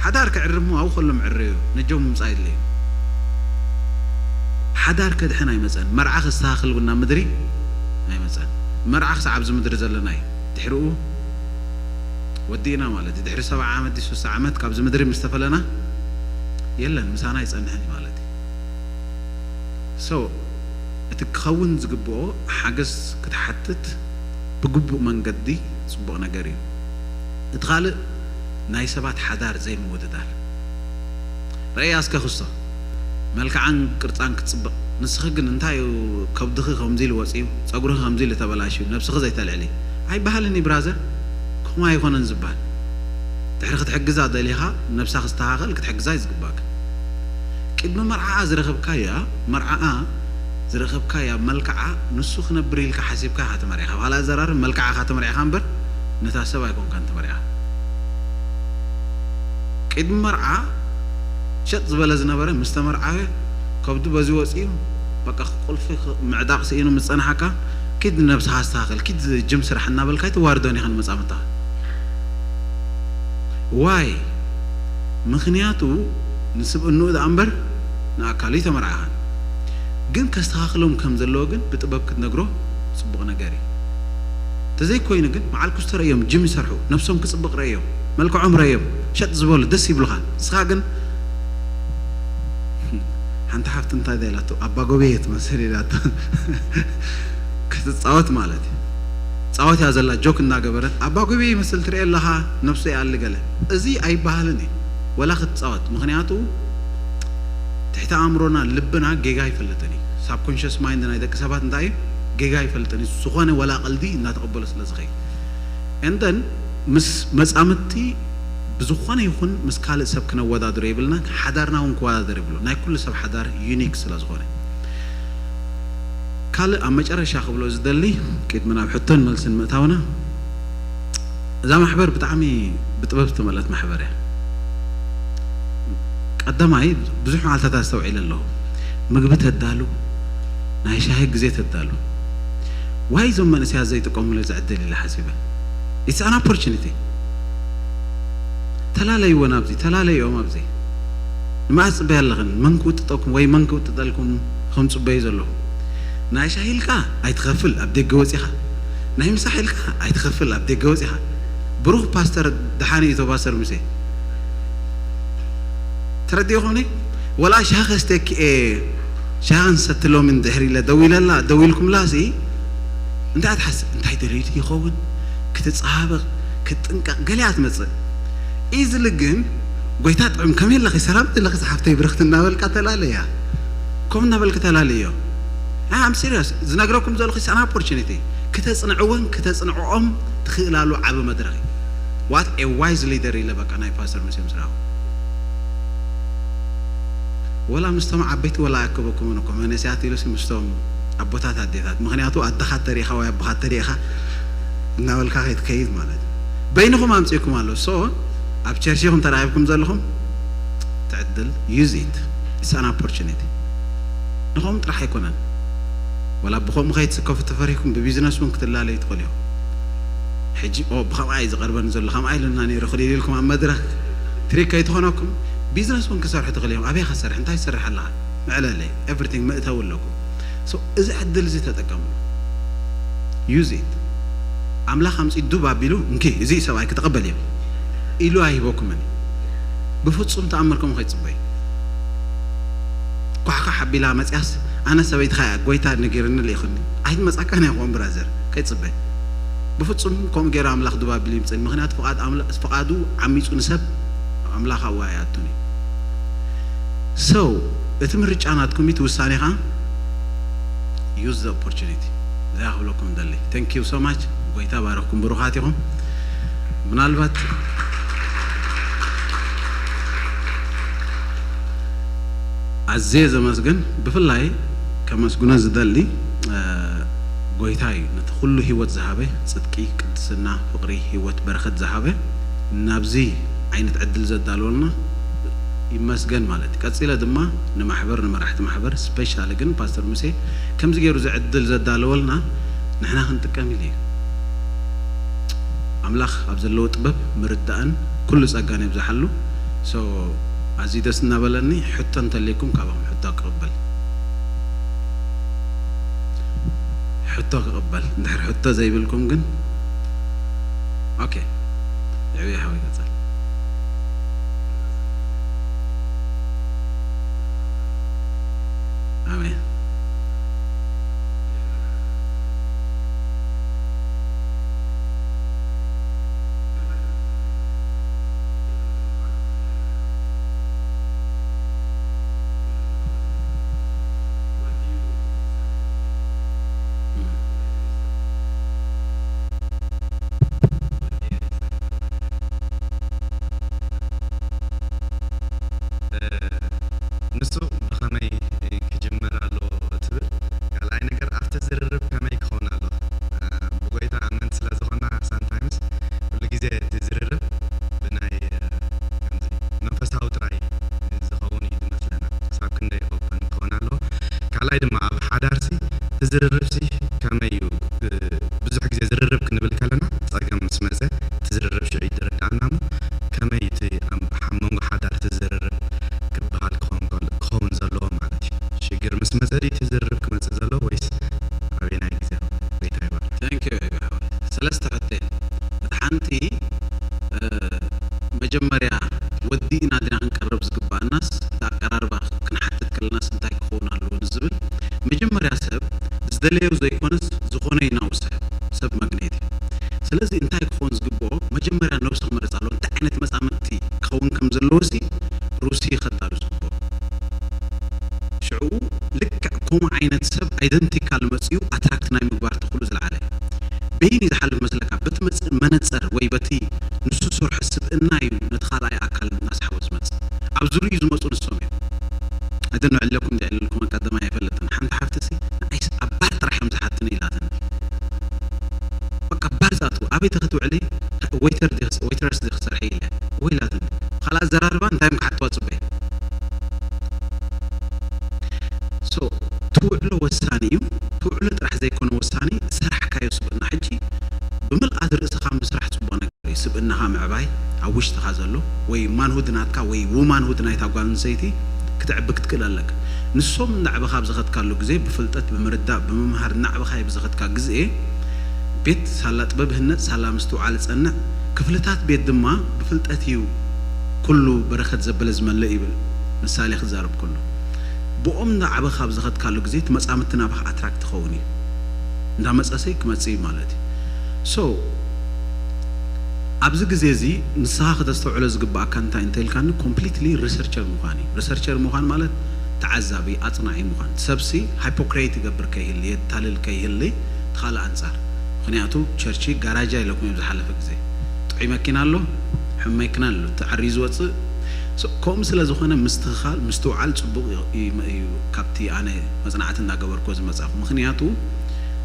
ሓዳር ክዕርሞ ኣብኡ ከሎ ምዕረዩ ነጆም ምምጻእ የድለዩ። ሓዳር ከድሕን ኣይመጸን። መርዓ ከስተኻኽል እውን ናብ ምድሪ ኣይመጸን። መርዓ ክሳዕ ኣብዚ ምድሪ ዘለና እዩ። ድሕሪኡ ወዲእና ማለት እዩ። ድሕሪ ሰብዓ ዓመት ድዩ ስሳ ዓመት ካብዚ ምድሪ ምስ ተፈለና የለን ምሳና ኣይጸንሕን እዩ ማለት እዩ። So እቲ ክኸውን ዝግብኦ ሓገዝ ክትሓትት ብግቡእ መንገዲ ጽቡቕ ነገር እዩ። እቲ ካልእ ናይ ሰባት ሓዳር ዘይምውድዳር። ረእያ እስከ ክስቶ መልክዓን ቅርጻን ክትጽብቕ፣ ንስኺ ግን እንታይ እዩ ከብድኺ ከምዚ ኢሉ ወጺኡ፣ ጸጉርኺ ከምዚ ኢሉ ተበላሽዩ፣ ነብስኺ ዘይተልዕሊ ኣይበሃልን እዩ ብራዘር። ከምኡ ኣይኮነን ዝበሃል። ድሕሪ ክትሕግዛ ደሊኻ ነብሳ ክስተኻኸል ክትሕግዛ እዩ ዝግባካ። ቅድሚ መርዓኣ ዝረኸብካያ መርዓኣ ዝረኸብካያ መልክዓ ንሱ ክነብር ኢልካ ሓሲብካ ኢኻ ተመርዒኻ። ብኻልእ ኣዘራርብ መልክዓ ኢኻ ተመርዒኻ እምበር ነታ ሰብ ኣይኮንካን ተመርዒኻ። ቅድሚ መርዓ ሸጥ ዝበለ ዝነበረ ምስ ተመርዓወ ከብዱ በዚ ወፂኡ በቃ ቁልፊ ምዕጣቕ ስኢኑ ምስ ፀንሓካ ኪድ ንነብስኻ ኣስተኻኽል ኪድ ጅም ስራሕ እናበልካ ኣይትዋርዶን ኢኻ ንመፃምድትኻ። ዋይ ምኽንያቱ ንስብእንኡ ደኣ እምበር ንኣካሉ ኣይተመርዓኻን። ግን ከስተኻኽሎም ከም ዘለዎ ግን ብጥበብ ክትነግሮ ጽቡቕ ነገር እዩ። ተዘይኮይኑ ግን መዓል ኩስቶ ረእዮም ጅም ይሰርሑ፣ ነብሶም ክጽብቕ ረእዮም፣ መልክዖም ረእዮም፣ ሸጥ ዝበሉ ደስ ይብሉኻ። ንስኻ ግን ሓንቲ ሓፍቲ እንታይ ኢላቶ ኣባ ጎበየ ትመስል ኢላቶ ክትጻወት ማለት እዩ። ጻወት እያ ዘላ ጆክ እናገበረት ኣባ ጎበየ ይመስል ትርኢ ኣለኻ ነብሱ ይኣሊ ገለ። እዚ ኣይበሃልን እዩ ወላ ክትጻወት ምኽንያቱ ትሕቲ ኣእምሮና ልብና ጌጋ ኣይፈልጥን እዩ። ሳብኮንሽስ ማይንድ ናይ ደቂ ሰባት እንታይ እዩ ጌጋ ኣይፈልጥን እዩ። ዝኾነ ወላ ቀልዲ እናተቐበሎ ስለ ዝኸይድ and then ምስ መጻምድቲ ብዝኾነ ይኹን ምስ ካልእ ሰብ ክነወዳድሮ የብልናን። ሓዳርና እውን ክወዳደር የብሉ። ናይ ኩሉ ሰብ ሓዳር ዩኒክ ስለ ዝኾነ። ካልእ ኣብ መጨረሻ ክብሎ ዝደሊ ቅድሚ ናብ ሕቶን መልስን ምእታውና እዛ ማሕበር ብጣዕሚ ብጥበብ ዝተመልአት ማሕበር እያ። ቀዳማይ ብዙሕ መዓልታት ኣስተውዒለ ኣለኹ። ምግቢ ተዳሉ፣ ናይ ሻሂ ግዜ ተዳሉ። ዋይ እዞም መንእሰያት ዘይጥቀሙሉ እዚ ዕድል ኢለ ሓሲበ። It's an opportunity። ተላለይዎ ናብዚ፣ ተላለይኦም ኣብዚ። ንመዓስ ጽበያ ኣለኽን? መን ክውጥጠኩም ወይ መን ክውጥጠልኩም ከም ጽበዩ ዘለኹ? ናይ ሻሂ ኢልካ ኣይትኸፍል ኣብ ደገ ወጺኻ። ናይ ምሳሕ ኢልካ ኣይትኸፍል ኣብ ደገ ወጺኻ። ብሩኽ ፓስተር ደሓን እዩ ፓስተር ሙሴ። ተረዲእኹምኒ? ወላ ሻሂ ከስተኪ እየ ሻሂ ክንሰቲ ሎሚ እንድሕር ኢለ ደው ኢለላ ደው ኢልኩምላ ሲ እንታይ ትሓስብ እንታይ ደልዩ ይኸውን ክትፀባበቕ ክትጥንቀቕ ገሊኣ ትመፅእ ኢዝሊ ግን ጎይታ ጥዑም ከመይ ኣለኺ ሰላም ዘለኺ ዝሓፍተይ ብርኽቲ እናበልካ ተላለያ ከምኡ እናበልክ ተላለዮ I'm serious ዝነግረኩም ዘለኹ ሰን opportunity ክተፅንዕወን ክተፅንዕኦም ትኽእላሉ ዓቢ መድረኽ እዩ what a wise leader ኢለ በቃ ናይ ፓስተር ሙሴ ምስራዊ ወላ ምስቶም ዓበይቲ ወላ ኣከበኩምን እኮ መንእሰያት ኢሉሲ ምስቶም ኣቦታት ኣዴታት ምክንያቱ ኣደኻ ተሪኢኻ ወይ ኣቦኻ ተሪኢኻ እናበልካ ከይትከይድ ማለት እዩ በይንኹም ኣምፂእኩም ኣሎ so ኣብ ቸርች ኢኹም ተራኺብኩም ዘለኹም ትዕድል use it it's an opportunity ንኸም ጥራሕ ኣይኮነን ወላ ብኸምኡ ከይትስከፉ ተፈሪህኩም ብቢዝነስ እውን ክትላለዩ ትኽእሉ ኢኹም ሕጂ ብኸምኣ እዩ ዝቐርበኒ ዘሎ ከምኣ ኢሉና ነይሩ ክሊል ኢልኩም ኣብ መድረክ ትሪክ ከይትኾነኩም ቢዝነስ እውን ክሰርሑ ትኽእሉ እዮም ኣበይ ከሰርሕ እንታይ ትሰርሕ ኣለኻ መዕለለይ everything መእተዊ ኣለኩም እዚ ዕድል እዚ ተጠቀምሉ use it ኣምላኽ ኣምፂ ዱብ ኣቢሉ እንኪ እዚ ሰብኣይ ክተቐበል እዮም ኢሉ ኣይህበኩምን ብፍፁም ተኣምር ከምኡ ከይትፅበዩ ኳሕኳሕ ኣቢላ መፅያስ ኣነ ሰበይትኻ እያ ጎይታ ነጊርኒ ልኢኹኒ ኣይትመፃካን እያ ክኾን ብራዘር ከይትፅበ ብፍጹም ከምኡ ገይሩ ኣምላኽ ዱብ ኣቢሉ ይምጽእን። ምኽንያቱ ፍቓድ ኣምላ-፣ ፍቓዱ ዓሚጹ ንሰብ ኣምላኽ ኣብኡ ኣይኣቱን እዩ። So፣ እቲ ምርጫ ናትኩም እዩ፣ እቲ ውሳኔ ኸኣ use the opportunity። እዚኣ ክብለኩም ደሊ። Thank you so much። ጎይታ ባረኽኩም፣ ብሩኻት ኢኹም። ምናልባት ኣዝየ ዘመስግን፣ ብፍላይ ከመስግኖ ዝደሊ፣ እ፣ ጎይታ እዩ። ነቲ ኩሉ ህይወት ዝሃበ፣ ጽድቂ፣ ቅድስና፣ ፍቕሪ፣ ህይወት፣ በረኸት ዝሃበ፣ ናብዚ ዓይነት ዕድል ዘዳለወልና ይመስገን ማለት እዩ። ቀጺለ ድማ ንማሕበር፣ ንመራሕቲ ማሕበር፣ ስፔሻሊ ግን ፓስተር ሙሴ ከምዚ ገይሩ እዚ ዕድል ዘዳለወልና ንሕና ክንጥቀም ኢሉ እዩ። ኣምላኽ ኣብ ዘለዎ ጥበብ ምርዳእን ኩሉ ጸጋን የብዝሓሉ። So፣ ኣዝዩ ደስ እናበለኒ፣ ሕቶ እንተልይኩም ካባኹም ሕቶ ክቕበል። ሕቶ ክቕበል። እንድሕር ሕቶ ዘይብልኩም ግን፣ ኦኬ፣ የዕብየ ሓወይ ቀጽል። ኣሜን። እ፣ ንሱ ብኸመይ ክጅመር ኣለዎ ትብል፣ ካልኣይ ነገር ኣብቲ ዝርርብ ከመይ ክኸውን ኣለዎ? እ፣ ብጎይታ ኣመንቲ ስለ ዝኾንና ሳምታይምስ ኩሉ ግዜ እቲ ዝርርብ ብናይ፣ እ፣ ከምዚ መንፈሳዊ ጥራይ ዝኸውን እዩ ዝመስለና። ክሳብ ክንደይ ኦፐን ክኸውን ኣለዎ? ካልኣይ ድማ ኣብ ሓዳርሲ እቲ ዝርርብሲ ከመይ እዩ? እ፣ ብዙሕ ግዜ ዝርርብ ክንብል ከለና ጸገም ምስ መጸ እቲ ዝርርብ ሽዑ ይርድኣና እሞ ከመይ እቲ ኣብ፣ ኣብ መንጎ ሓዳር እቲ ዝርርብ ክበሃል ክኸውን ከሎ፣ ክኸውን ዘለዎ ማለት እዩ? ሽግር ምስ መጸ ድዩ እቲ ዝርርብ ክመጽእ ዘለዎ ወይስ ኣበየናይ ግዜ? ጎይታ ይባርክ። Thank you፣ ኤቢ ሓወይ። ሰለስተ ሕቶ እየን። እቲ ሓንቲ፣ እ፣ መጀመርያ ወዲእና ዲና ክንቀርብ ዝግብኣናስ፣ እቲ ኣቀራርባ ክንሓትት ከለናስ እንታይ ክኸውን ኣለዎ ንዝብል፣ መጀመርያ ሰብ ዝደለዮ ዘይኮነስ ዝኾነ እዩ ናብኡ ሰብ፣ ሰብ ማግኔት እዩ። ስለዚ እንታይ ክኸውን ዝግብኦ፣ መጀመርያ ነብሱ ክመርጽ ኣለዎ። እንታይ ዓይነት መጻምድቲ ክኸውን ከም ዘለዎሲ ሩሲ ከዳሉ ዝግብኦ። ሽዑ ልክዕ ከምኡ ዓይነት ሰብ ኣይደንቲካል መጺኡ ኣትራክት ናይ ምግባር ተኽእሎ ዝለዓለ እዩ። በይን እዩ ዝሓልፍ መስለካ? በቲ መጽ-፣ መነጸር ወይ በቲ ንሱ ዝሰርሖ ስብእና እዩ ነቲ ካልኣይ ኣካል እናስሓቦ ዝመጽእ። ኣብ ዙርይኡ ዝመጹ ንሶም እዮም። ኣይደኖ ዕለኩም እንዲ ዕልልኩም ቀደማ ኣይፈልጥን። ሓንቲ ሓፍትሲ ንዓይስ ኣብ ባር ጥራሕ እዮም ዝሓትኒ ኢላትኒ። በቃ ባር ዝኣትዉ፣ ኣበይ ተኽትውዕሊ? ዌይተር ዲኽስ-፣ ዌይትረስ ዲኽሰርሒ ኢለ። ወይ ኢላትኒ። ካልኣ ኣዘራርባ እንታይ እዮም ክሓትዋ ጽበየ። So፣ ትውዕሎ ወሳኒ እዩ። ትውዕሎ ጥራሕ ዘይኮነ ወሳኒ፣ ዝሰራሕካዮ ስብእና። ሕጂ ብምልኣት ርእስኻ ምስራሕ ጽቡቕ ነገር እዩ። ስብእናኻ ምዕባይ፣ ኣብ ውሽጥኻ ዘሎ፣ ወይ ማንሁድ ናትካ፣ ወይ ውማንሁድ ናይታ ጓል ኣንስተይቲ ክትዕቢ ክትክእል ኣለካ። ንሶም እናዕበኻ ኣብ ዝኸድካሉ ግዜ፣ ብፍልጠት፣ ብምርዳእ፣ ብምምሃር እናዕበኻ ኣብ ዝኸድካ ግዜ፣ ቤት ሳላ ጥበብ ህነጽ፣ ሳላ ምስትውዓል ጸንዕ፣ ክፍልታት ቤት ድማ ብፍልጠት እዩ ኩሉ በረኸት ዘበለ ዝመልእ ይብል፣ ምሳሌ ክዛረብ ከሎ። ብኦም እናዓበኻ ኣብ ዝኸድካሉ ግዜ፣ እቲ መጻምድቲ ናባኻ ኣትራክት ክኸውን እዩ። እንዳመጸሰይ ክመጽእ እዩ ማለት እዩ። So፣ ኣብዚ ግዜ እዚ ንስኻ ከተስተውዕሎ ዝግብኣካ እንታይ እንተ ኢልካኒ፣ ኮምፕሊትሊ ሪሰርቸር ምዃን እዩ። ሪሰርቸር ምዃን ማለት ተዓዛቢ፣ ኣጽናዒ ምዃን። ሰብሲ ሃይፖክሬት ይገብር ከይህሊ፣ የታልል ከይህሊ፣ እቲ ካልእ ኣንጻር። ምኽንያቱ ቸርቺ ጋራጃ ኢለኩም እዮም ዝሓለፈ ግዜ። ጥዑይ መኪና ኣሎ፣ ሕሙም መኪና ኣሎ፣ ተዓርዩ ዝወጽእ። So፣ ከምኡ ስለ ዝኾነ ምስትኽኻል፣ ምስትውዓል ጽቡቕ እዩ፣ እዩ፣ እዩ። ካብቲ ኣነ መጽናዕቲ እንዳገበርኩ ዝመጻኹ። ምኽንያቱ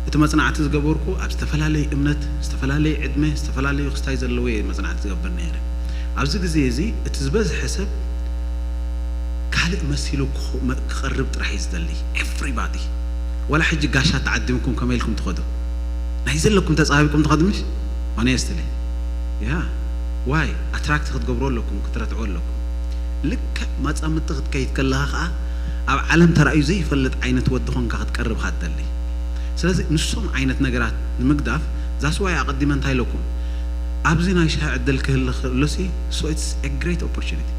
እቲ መጽናዕቲ ዝገበርኩ ኣብ ዝተፈላለየ እምነት፣ ዝተፈላለየ ዕድመ፣ ዝተፈላለየ ክስታይ ዘለዎ እየ መጽናዕቲ ዝገብር ነይረ። ኣብዚ ግዜ እዚ እቲ ዝበዝሐ ሰብ ካልእ መሲሉ ክኾ-፣ መ-፣ ክቐርብ ጥራሕ እዩ ዝደሊ። ኤቭሪባዲ። ዋላ ሕጂ ጋሻ ተዓዲምኩም ከመይ ኢልኩም ትኸዱ? ናይ ዘለኩም ተጻቢብኩም ትኸዱ ምሽ? ሆኔስትሊ። ያ። ዋይ? ኣትራክት ክትገብሩ ኣለኩም፣ ክትረትዑ ኣለኩም። ልክዕ መጻምድቲ ክትከይድ ከለኻ ኸኣ ኣብ ዓለም ተራእዩ ዘይፈልጥ ዓይነት ወዲ ኾንካ ክትቀርብ ኢኻ ትደሊ። ስለዚ ንሶም ዓይነት ነገራት ንምግዳፍ፣ that's why ኣቐዲመ እንታይ ኢለኩም? ኣብዚ ናይ ሻሂ ዕድል ክህሉ ከሎሲ፣ so it's a great opportunity።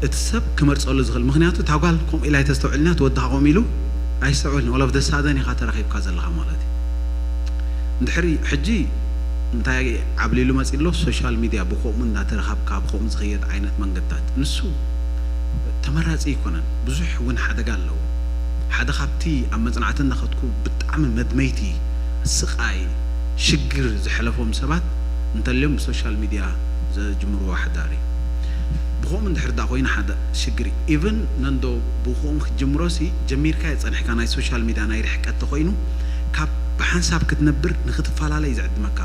እቲ ሰብ ክመርጸሉ ዝኽእል፣ ምኽንያቱ እታ ጓል ከምኡ ኢላ ኣይተስተውዕልንያ፣ እቲ ወዲ ኸኣ ከምኡ ኢሉ ኣይስዕብን። All of the sudden ኢኻ ተረኺብካ ዘለኻ ማለት እዩ። እንድሕሪ ሕጂ እንታይ ዓብሊሉ መፂ ኣሎ? ሶሻል ሚድያ ብከምኡ እንዳተረኻብካ ብከምኡ ዝኽየድ ዓይነት መንገድታት ንሱ ተመራፂ ኣይኮነን። ብዙሕ እውን ሓደጋ ኣለዎ። ሓደ ካብቲ ኣብ መፅናዕቲ እናኸድኩ ብጣዕሚ መድመይቲ ስቓይ ሽግር ዝሐለፎም ሰባት እንተልዮም ብሶሻል ሚድያ ዘጅምርዎ ሓዳር እዩ። ብኸምኡ እንድሕር ዳ ኮይኑ ሓደ ሽግር እዩ። ኢቭን ነንዶ ብኸምኡ ክትጅምሮ ሲ ጀሚርካዮ ፀኒሕካ ናይ ሶሻል ሚድያ ናይ ርሕቀት ተኾይኑ ካብ ብሓንሳብ ክትነብር ንክትፈላለይ ዝዕድመካ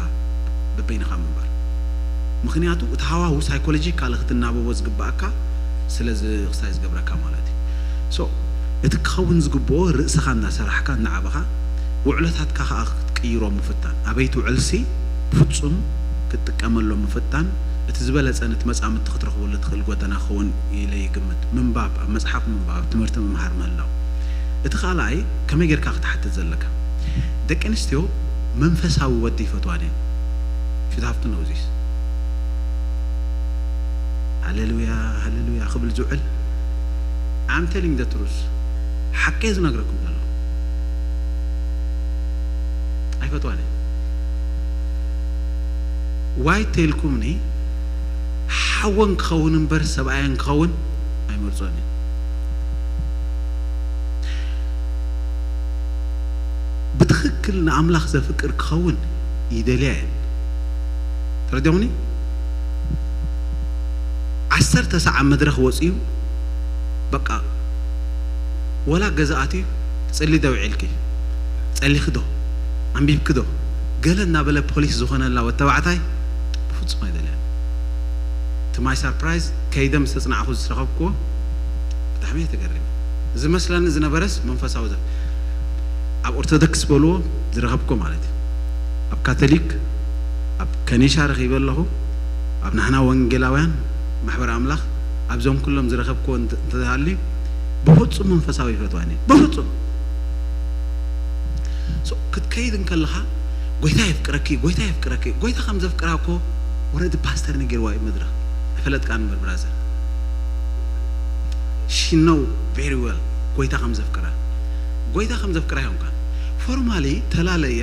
በበይንኻ ምንባር። ምኽንያቱ እቲ ሃዋሁ ሳይኮሎጂካሊ ክትናበቦ ዝግባኣካ ስለዚ ክስታይ ዝገብረካ ማለት እዩ። So እቲ ክኸውን ዝግብኦ ርእስኻ እናሰራሕካ እናዓበኻ ውዕለታትካ ከዓ ክትቅይሮ ምፍታን። ኣበይ ትውዕልሲ ፍጹም ክትጥቀመሎም ምፍታን። እቲ ዝበለጸ ነቲ መጻምድቲ ክትረኽበሉ ትኽእል ጎደና ክኸውን ኢለ ይግምት። ምንባብ፣ ኣብ መጽሓፍ ምንባብ፣ ኣብ ትምህርቲ ምምሃር ምህላው። እቲ ካልኣይ ከመይ ጌርካ ክትሓትት ዘለካ። ደቂ ኣንስትዮ መንፈሳዊ ወዲ ይፈትዋን እየን። You have to know this። ሃሌሉያ ሃሌሉያ ክብል ዝውዕል I'm telling the truth ሓቂ ዝነግረኩም ዘሎ ኣይፈትዋን እየ። ዋይ ተልኩምኒ ሓወን ክኸውን እምበር ሰብኣየን ክኸውን ኣይመርጾን እየ። ብትኽክል ንኣምላኽ ዘፍቅር ክኸውን ይደልያ እየን። ተረዲኹምኒ? ዓሰርተ ሰዓት መድረኽ ወፂኡ በቃ ወላ ገዛ ኣትዩ ትፅሊ ዶ ውዒልኪ? ፀሊኺ ዶ? ኣንቢብኪ ዶ? ገለ እናበለ ፖሊስ ዝኾነላ ወተባዕታይ ብፍፁም ኣይደልያን። To my surprise ከይደ ምስ ተፅናዕኹ ዝረኸብክዎ ብጣዕሚ እየ ተገሪመ። ዝመስለኒ ዝነበረስ መንፈሳዊ ዘፍ ኣብ ኦርቶዶክስ በልዎ ዝረኸብክዎ ማለት እዩ። ኣብ ካቶሊክ ኣብ ከኒሻ ረኺበ ኣለኹ። ኣብ ናህና ወንጌላውያን ማሕበር ኣምላኽ ኣብዞም ኩሎም ዝረኸብክዎ እንተ- እንተሃልዩ ብፍጹም መንፈሳዊ ይፈትዋኒ ብፍጹም። So ክትከይድ እንከለኻ ጎይታ የፍቅረኪ ጎይታ የፍቅረኪ ጎይታ ከም ዘፍቅራ እኮ ወረዲ ፓስተር ነጊርዋ እዩ መድረኽ። ኣይፈለጥካን እምበር ብራዘር። She know very well ጎይታ ከም ዘፍቅራ። ጎይታ ከም ዘፍቅራ እዮም ካን ፎርማሊ ተላለያ።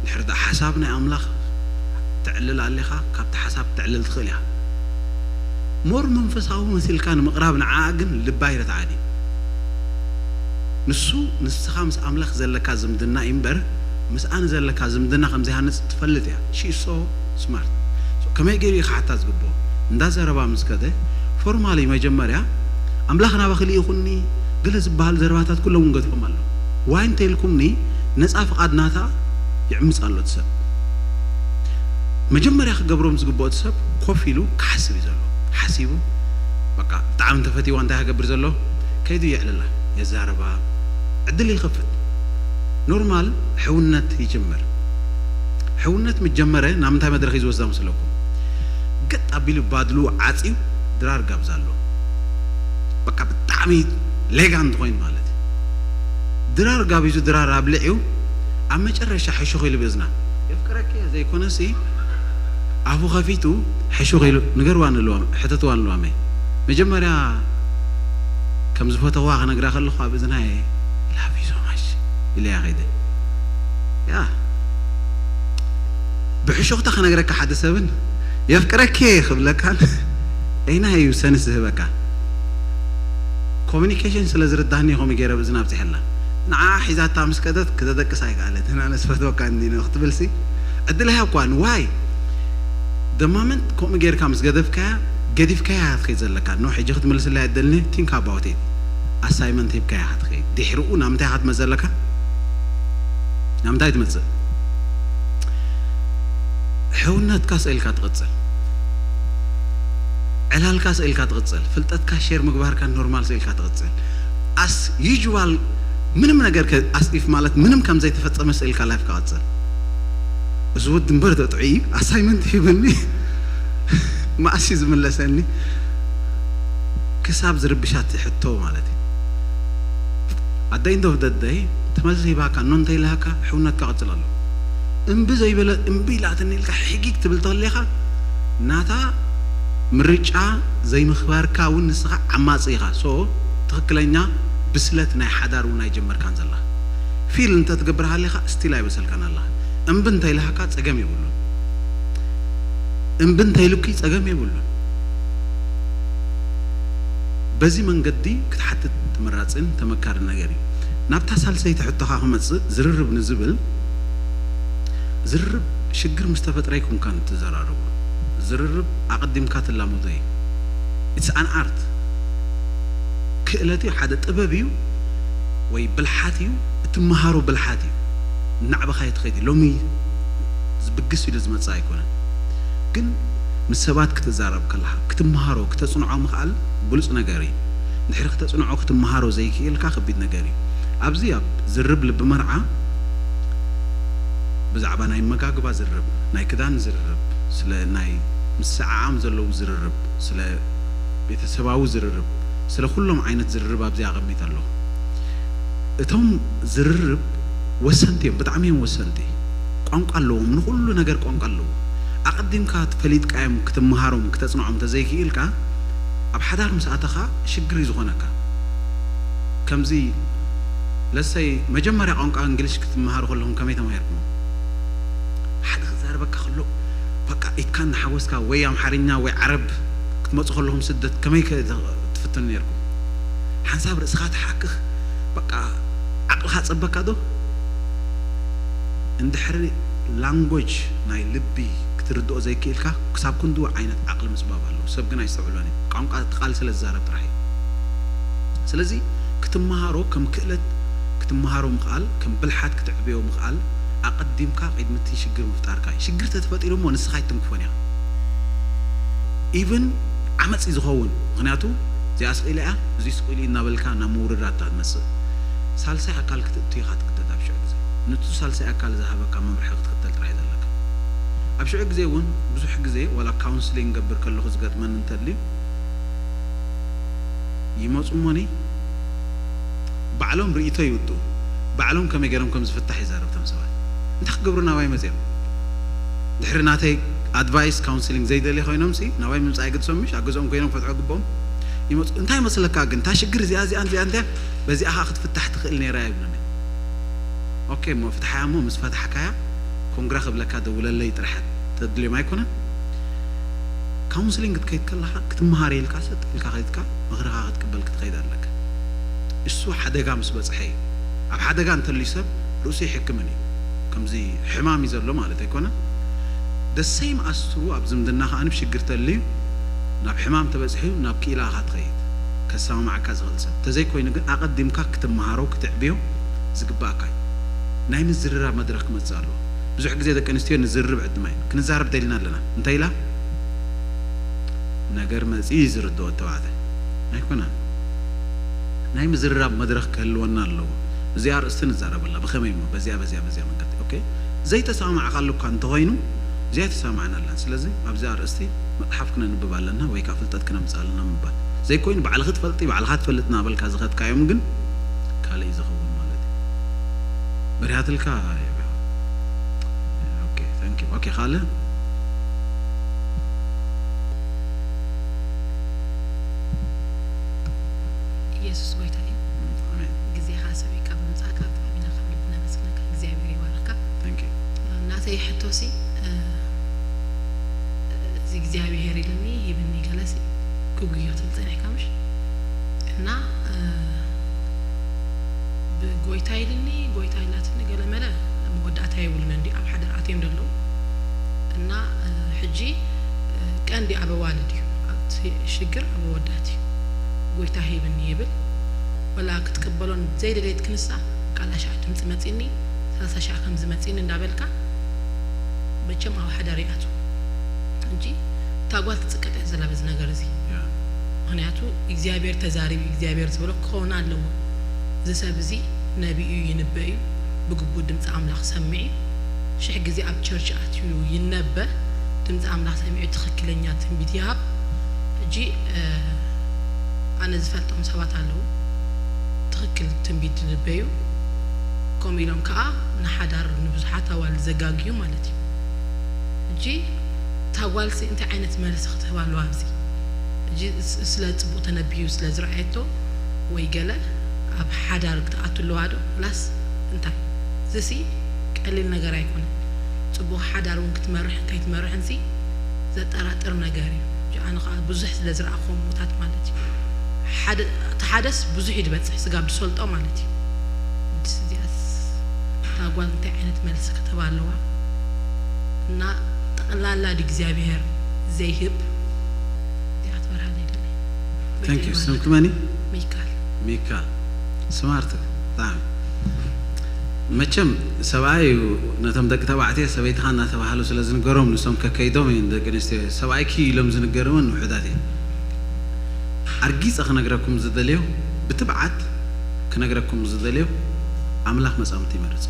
ድሕሪ ዳ ሓሳብ ናይ ኣምላኽ ተዕልል ኣሊኻ ካብቲ ሓሳብ ተዕልል ትኽእል ኢኻ። ሞር መንፈሳዊ መሲልካ ንምቕራብ ንዓኣ ግን ልባ ይረትዓኒ። ንሱ ንስኻ ምስ ኣምላኽ ዘለካ ዝምድና እዩ እምበር ምስኣ ንዘለካ ዝምድና ከም ዘይሃንጽ ትፈልጥ እያ። She is so smart። So ከመይ ገይሩ እዩ ክሓታ ዝግብኦ? እንዳ ዘረባ ምስ ከደ ፎርማሊ መጀመርያ ኣምላኽ ናባኺ ልኢኹኒ ገለ ዝበሃል ዘረባታት ኩሎም እውን ገድፎም ኣሎ። ዋይ እንተ ኢልኩምኒ ነፃ ፍቓድ ናታ ይዕምፅ ኣሎ እቲ ሰብ። መጀመርያ ክገብሮም ዝግብኦ እቲ ሰብ ኮፍ ኢሉ ክሓስብ እዩ ዘሎ። ሓሲቡ በቃ ብጣዕሚ እንተፈትይዋ እንታይ ክገብር ዘሎ ከይዱ የዕልላ የዛረባ ዕድል ይኸፍት። ኖርማል ሕውነት ይጅምር። ሕውነት ምስ ጀመረ ናብ ምንታይ መድረኽ እዩ ዝወስዳ መስለኩም? ገጥ ኣቢሉ ባድሉ ዓፅዩ ድራር ጋብዝ ኣሎ። በቃ ብጣዕሚ ሌጋ እንተኾይኑ ማለት እዩ። ድራር ጋቢዙ ድራር ኣብልዕዩ ኣብ መጨረሻ ሕሹኽ ኢሉ ብእዝና የፍቅረኪ እየ ዘይኮነሲ ኣፉ ከፊቱ ሕሹኽ ኢሉ ንገርዋ ንልዋ ሕተትዋ ንልዋ መይ መጀመርያ ከም ዝፈተዋ ክነግራ ከለኹ ኣብ እዝና እየ ላቭ ዩ ሶ ማች ኢለያ ከይደ ያ ብሕሹኽታ ክነግረካ ሓደ ሰብን የፍቅረኪ እየ ክብለካን እይና እዩ ሰንስ ዝህበካ ኮሚኒኬሽን ስለ ዝርዳህኒ ከምኡ ገይረ ብእዝና ኣብፅሐላ ንዓ ሒዛታ ምስ ከደት ክተደቅስ ኣይከኣለትን ኣነ ዝፈትወካ እንዲነ ክትብልሲ ዕድል ኣይሃብኳን ዋይ ደማመንት ከምኡ ጌርካ ምስ ገደፍካያ ገዲፍካያ ክትከይድ ዘለካ ኖ ሕጂ ክትምልስላ የደልኒ think about it ኣሳይመንት ሂብካያ ክትከይድ ድሕርኡ ናብ ምንታይ ኢኻ ትመፅእ ኣለካ ናብ ምንታይ ትመፅእ ሕውነትካ ስእልካ ትቕፅል ዕላልካ ስእልካ ትቕፅል ፍልጠትካ ሼር ምግባርካ ኖርማል ስእልካ ትቕፅል as usual ምንም ነገር as if ማለት ምንም ከም ዘይተፈፀመ ስእልካ ላይፍካ ቐፅል እዚ ወዲ እምበር ተጥዑይ ኣሳይመንት ሂብኒ መኣስ እዩ ዝምለሰኒ ክሳብ ዝርብሻት ሕቶ ማለት እዩ ኣደ end of the day ተመልሲ ሂባካ ኖ እንተይልሃካ ሕውነትካ ቀፅል ኣሎ እምቢ ዘይበለ እምቢ ኢላትኒ ኢልካ ሕጊግ ትብል ተለኻ ናታ ምርጫ ዘይምኽባርካ እውን ንስኻ ዓማፂ ኢኻ so ትኽክለኛ ብስለት ናይ ሓዳር እውን ኣይጀመርካን ዘለኻ። ፊል እንተትገብር ሃሊኻ ስቲል ኣይበሰልካን ኣለኻ። እምቢ እንተይልሃካ ጸገም የብሉን። እምቢ እንተይሉኪ ጸገም የብሉን። በዚ መንገዲ ክትሓትት ተመራጽን ተመካርን ነገር እዩ። ናብታ ሳልሰይቲ ሕቶኻ ክመጽእ፣ ዝርርብ ንዝብል፣ ዝርርብ ሽግር ምስ ተፈጥረ ኣይኮንካን እትዘራረቦ። ዝርርብ ኣቐዲምካ ትላመዶ እዩ። ኢትስ ኣን ኣርት። ክእለት እዩ፣ ሓደ ጥበብ እዩ ወይ ብልሓት እዩ። እትመሃሮ ብልሓት እዩ። እናዕበኻ እትኸይድ እዩ። ሎሚ ዝብግስ ኢሉ ዝመጽእ ኣይኮነን። ግን ምስ ሰባት ክትዛረብ ከለኻ ክትመሃሮ፣ ክተጽንዖ ምኽኣል ብሉጽ ነገር እዩ። እንድሕሪ ክተጽንዖ ክትመሃሮ ዘይክኢልካ ከቢድ ነገር እዩ። ኣብዚ ኣብ ዝርብ ልቢ መርዓ ብዛዕባ ናይ መጋግባ ዝርብ፣ ናይ ክዳን ዝርብ፣ ስለ ናይ ምስዓዓም ዘለዉ ዝርርብ፣ ስለ ቤተሰባዊ ዝርርብ፣ ስለ ኩሎም ዓይነት ዝርርብ ኣብዚ ኣቐሚጠ ኣለኹ። እቶም ዝርርብ ወሰንቲ እዮም፣ ብጣዕሚ እዮም ወሰንቲ። ቋንቋ ኣለዎም፣ ንኹሉ ነገር ቋንቋ ኣለዎም። ኣቐዲምካ ፈሊጥካዮም ክትመሃሮም፣ ክተጽንዖም እንተዘይክኢልካ፣ ኣብ ሓዳር ምስ ኣተኻ ሽግር እዩ ዝኾነካ። ከምዚ ለሰይ መጀመርያ ቋንቋ እንግሊሽ ክትመሃሩ ከለኹም ከመይ ተማሂርኩሞ? ሓደ ክዛረበካ ከሎ በቃ ኢድካ እናሓወስካ ወይ ኣምሓርኛ ወይ ዓረብ ክትመጹ ከለኹም ስደት ከመይ ከ ትፍትኑ ነይርኩም? ሓንሳብ ርእስኻ ትሓክኽ፣ በቃ ዓቕልኻ ጸበካ ዶ? እንድሕሪ ላንጎጅ ናይ ልቢ ክትርድኦ ዘይክኢልካ ክሳብ ክንድኡ ዓይነት ዓቕሊ ምጽባብ ኣለዎ። ሰብ ግን ኣይስተውዕሎን እዩ። ቋንቋ እቲ ቃል ስለ ዝዛረብ ጥራሕ እዩ። ስለዚ ክትመሃሮ ከም ክእለት ክትመሃሮ ምኽኣል፣ ከም ብልሓት ክትዕብዮ ምኽኣል፣ ኣቐዲምካ ቅድሚ እቲ ሽግር ምፍጣርካ እዩ። ሽግር ተተፈጢሩ እሞ ንስኻ ኣይትንክፎን ኢኻ። ኢቭን ዓመጽ እዩ ዝኸውን። ምኽንያቱ እዚኣ ስቕ ኢላ እያ፣ እዚ ስቕ ኢሉ እዩ እናበልካ ናብ ምውርዳድ እታ ትመጽእ። ሳልሳይ ኣካል ክትእቱ ኢኻ ትግደድ ኣብ ሽዑ ግዜ። ንቱ ሳልሳይ ኣካል ዝሃበካ መምርሒ ክትክተል ጥራይ ዘለካ። ኣብ ሽዑ ግዜ እውን ብዙሕ ግዜ ዋላ ካውንስሊንግ ገብር ከለኹ ዝገጥመኒ እንተልዩ ይመጹ እሞኒ ባዕሎም ርእይቶ ይውዱ። ባዕሎም ከመይ ገይሮም ከም ዝፍታሕ ይዛረብ እቶም ሰባት። እንታይ ክገብሩ ናባይ መጺኦም? ድሕሪ ናተይ ኣድቫይስ ካውንስሊንግ ዘይደልዩ ኮይኖም ሲ ናባይ ምምጻእ ኣይግድሶም ምሽ ኣብ ገዝኦም ኮይኖም ክፈትሑ ግብኦም ይመጹ። እንታይ መስለካ ግን እታ ሽግር እዚኣ እዚኣ እዚኣ እንታይ በዚኣ ኸዓ ክትፍታሕ ትኽእል ነይራ ይብሉኒ። ኦኬ እሞ ፍትሓያ እሞ ምስ ፈታሕካያ ኮንግራ ክብለካ ደውለለይ ጥራሕ ተድልዮም ኣይኮነን። ካውንስሊንግ ክትከይድ ከለኻ ክትመሃር ኢልካ ሰጥ ኢልካ ከይድካ ምኽርኻ ክትቅበል ክትኸይድ ኣለካ። እሱ ሓደጋ ምስ በጽሐ እዩ። ኣብ ሓደጋ እንተልዩ ሰብ ርእሱ ይሕክምን እዩ። ከምዚ ሕማም እዩ ዘሎ ማለት ኣይኮነን። ደሰይም ኣስትሩ ኣብ ዝምድና ከኣ ንብ ሽግር ተልዩ ናብ ሕማም ተበጽሑ ናብ ክኢላ ኢኻ ትኸይድ። ከሰማማዓካ ዝኽእል ሰብ ተዘይኮይኑ ግን ኣቐዲምካ ክትመሃሮ ክትዕብዮ ዝግባኣካ እዩ። ናይ ምዝርራብ መድረኽ ክመጽእ ኣለዎ። ብዙሕ ግዜ ደቂ ኣንስትዮ ንዝርብ ዕድማ እዩ። ክንዛረብ ደሊና ኣለና። እንታይ ኢላ? ነገር መጺኡ እዩ ዝርድኦ ተባዕታይ። ኣይኮነን። ናይ ምዝርራብ መድረኽ ክህልወና ኣለዎ። እዚኣ ኣርእስቲ ንዛረበላ። ብኸመይ እሞ? በዚኣ፣ በዚኣ፣ በዚኣ መንገዲ። ኦኬ? ዘይተሰማማዕካሉ እኳ እንተኾይኑ፣ እዚኣ ኣይተሰማማዕናላን። ስለዚ ኣብዚ ኣርእስቲ መጽሓፍ ክነንብብ ኣለና ወይ ከኣ ፍልጠት ክነምጽእ ኣለና ምባል። ዘይኮይኑ ባዕልኺ ትፈልጢ፣ ባዕልኻ ትፈልጥ እናበልካ ዝኸድካዮም ግን ካልእ እዩ ዝኸውን ማለት እዩ። በሪሃትልካ ኦኬ፣ ታንክ ዩ። ኦኬ፣ ካልእ? ኢየሱስ ጎይታ እዩ። ኣሜን። ግዜኻ ሰዊእካ ብምጻእካ ብጣዕሚ ኢና ካብ ልቢ ነመስግነካ። እግዚኣብሔር ይባርካ። ታንክ ዩ። ናተይ ሕቶሲ እዚ እግዚኣብሔር ኢልኒ ሂብኒ ገለሲ ክጉዮ ክትብል ጸኒሕካ ምሽ እና ብጎይታ ኢልኒ ጎይታ ኢላትኒ ገለ መለ መወዳእታ የብሉን እንዲ ኣብ ሓደር ኣትዮም ደለዉ እና ሕጂ ቀንዲ ኣብ ኣዋልድ እዩ ኣብቲ ሽግር ኣብ ኣወዳት እዩ ጎይታ ሂብኒ ይብል ወላ ክትቅበሎን ዘይደለየት ክንሳ ካልኣይ ሻዕ ድምፂ መፂኒ ሰላሳ ሻዕ ከምዚ መፂኒ እንዳበልካ መቸም ኣብ ሓዳር ይኣትዉ ሕጂ እታ ጓል ትፅቀጥ እያ ዘላ በዚ ነገር እዚ ምክንያቱ እግዚኣብሔር ተዛሪቡ እግዚኣብሔር ዝበሎ ክኸውን ኣለዎ እዚ ሰብ እዚ ነቢ እዩ ይንበ እዩ ብግቡእ ድምፂ ኣምላኽ ሰምዒ ሽሕ ግዜ ኣብ ቸርች ኣትዩ ይነበ ድምፂ ኣምላኽ ሰሚዑ ትኽክለኛ ትንቢት ይሃብ ሕጂ ኣነ ዝፈልጦም ሰባት ኣለዉ ትኽክል ትንቢት ዝንበዩ ከምኡ ኢሎም ከዓ ንሓዳር ንብዙሓት ኣዋል ዘጋግዩ ማለት እዩ ሕጂ እታ ጓልሲ እንታይ ዓይነት መልሲ ክትህብ ኣለዋ ኣብዚ ሕጂ ስለ ፅቡቅ ተነቢዩ ስለ ዝረኣየቶ ወይ ገለ ኣብ ሓዳር ክትኣቱ ኣለዋ ዶ ላስ እንታይ? ዝሲ ቀሊል ነገር ኣይኮነ። ጽቡቕ ሓዳር እውን ክትመርሕን ከይትመርሕን ሲ ዘጠራጥር ነገር እዩ። ኣነ ከዓ ብዙሕ ስለ ዝረኣኹዎም ቦታት ማለት እዩ። ሓደ እቲ ሓደስ ብዙሕ እዩ ዝበፅሕ ስጋብ ዝሰልጦ ማለት እዩ። ድስ እዚኣስ እታ ጓል እንታይ ዓይነት መልሲ ክትህብ ኣለዋ? እና ጠቕላላ ድእግዚኣብሔር ዘይህብ እዚኣ ትበርሃለይ ደለ። Thank you። ስምኪ መን እዩ? ሚካል። ሚካል። ስማርት ብጣዕሚ። መቸም ሰብኣይ እዩ ነቶም ደቂ ተባዕትዮ ሰበይትኻ እናተባህሉ ስለ ዝንገሮም ንሶም ከከይዶም እዮም ደቂ ኣንስትዮ ሰብኣይኪ ኢሎም ዝንገርውን ውሑዳት እዮም። ኣርጊጸ ክነግረኩም ዝደልዮ ብትብዓት ክነግረኩም ዝደልዮ ኣምላኽ መጻምቲ ይመርጽ።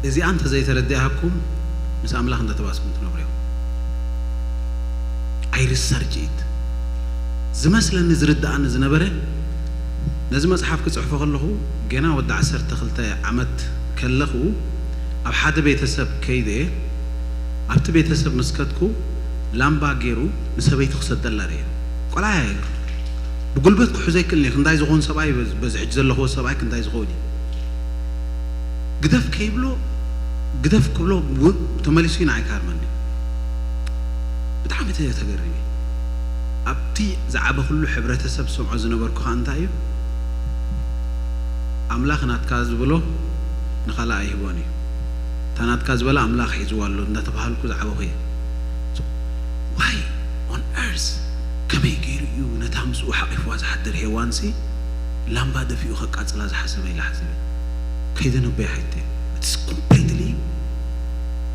እዚኣ እንተዘይተረዲኣኩም ምስ ኣምላኽ እንዳተባስኩም ትነብሩ እዮም። I research it። ዝመስለኒ ዝርድኣኒ ዝነበረ ነዚ መጽሓፍ ክጽሕፎ ከለኹ ገና ወዲ ዓሰርተ ክልተ ዓመት ከለኹ ኣብ ሓደ ቤተሰብ ከይደ ኣብቲ ቤተሰብ ምስ ከድኩ ላምባ ገይሩ ንሰበይቱ ክሰደላ ርየ። ቆልዓ እየ። ብጉልበት ክሕዞ ኣይክእልን እየ። ክንዳይ ዝኾን ሰብኣይ በዚ ሕጂ ዘለኽዎ ሰብኣይ ክንዳይ ዝኸውን እዩ። ግደፍ ከይብሎ ግደፍ ክብሎ እውን ተመሊሱ እዩ ንዓይ ክሃርመኒ። ብጣዕሚ ተ- ተገሪመ። ኣብቲ ዝዓበኹሉ ሕብረተሰብ ዝሰምዖ ዝነበርኩ ከዓ እንታይ እዩ ኣምላኽ ናትካ ዝብሎ ንኻልእ ኣይህቦን እዩ። እታ ናትካ ዝበላ ኣምላኽ ሒዝዋ ኣሎ እንዳተባሃልኩ ዝዓበኹ እየ። So, why on earth ከመይ ገይሩ እዩ ነታ ምስኡ ሓቒፍዋ ዝሓድር ሄዋንሲ ላምባ ደፊኡ ከቃጽላ ዝሓሰበ ኢለ ሓሲበ። ከይደነበየ ሓይተ it's completely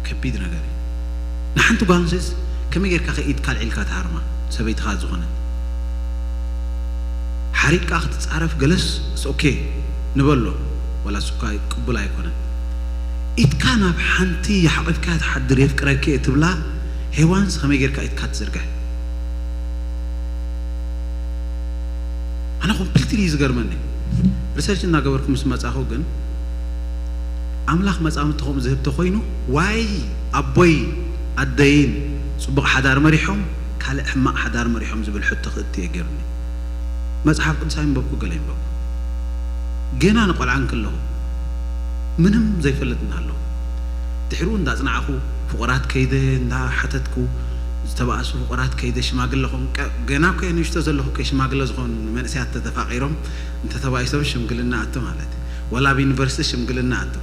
ከቢድ ነገር እዩ። ንሓንቲ ጓል ኣንስተይትስ ከመይ ጌርካ ከ ኢድካ ኣልዒልካ ትሃርማ ሰበይትኻ ዝኾነት ሓሪቃ ክትጻረፍ ገለስ ኦኬ ንበሎ ዋላ እሱ እኳ ቅቡል ኣይኮነን። ኢድካ ናብ ሓንቲ ሓቒፍካያ ትሓድር የፍቅረኪ እየ ትብላ ሄዋንስ ከመይ ጌርካ ኢድካ ትዝርግሕ? ኣነ ኮምፕሊትሊ እዩ ዝገርመኒ። ሪሰርች እናገበርኩ ምስ መጻኹ ግን ኣምላኽ መጻምድቲ ከምኡ ዝህብ ተኾይኑ ዋይ ኣቦይ ኣደይን ጽቡቕ ሓዳር መሪሖም ካልእ ሕማቕ ሓዳር መሪሖም ዝብል ሕቶ ክእቲ እየ ገይሩኒ። መጽሓፍ ቅዱስ ኣይንበብኩ ገለ ይንበብኩ ገና ንቆልዓ እንከለኹ ምንም ዘይፈልጥ እናሃለኹ ድሕሪኡ እንዳጽናዕኹ ፍቑራት ከይደ እንዳሓተትኩ ዝተባእሱ ፍቑራት ከይደ ሽማግለ ኾን ገና እኮ ንእሽቶ ዘለኹ ከ ሽማግለ ዝኾኑ መንእሰያት ተተፋቒሮም እንተተባኢሶም ሽምግልና ኣቱ ማለት እዩ። ወላ ኣብ ዩኒቨርሲቲ ሽምግልና ኣቱ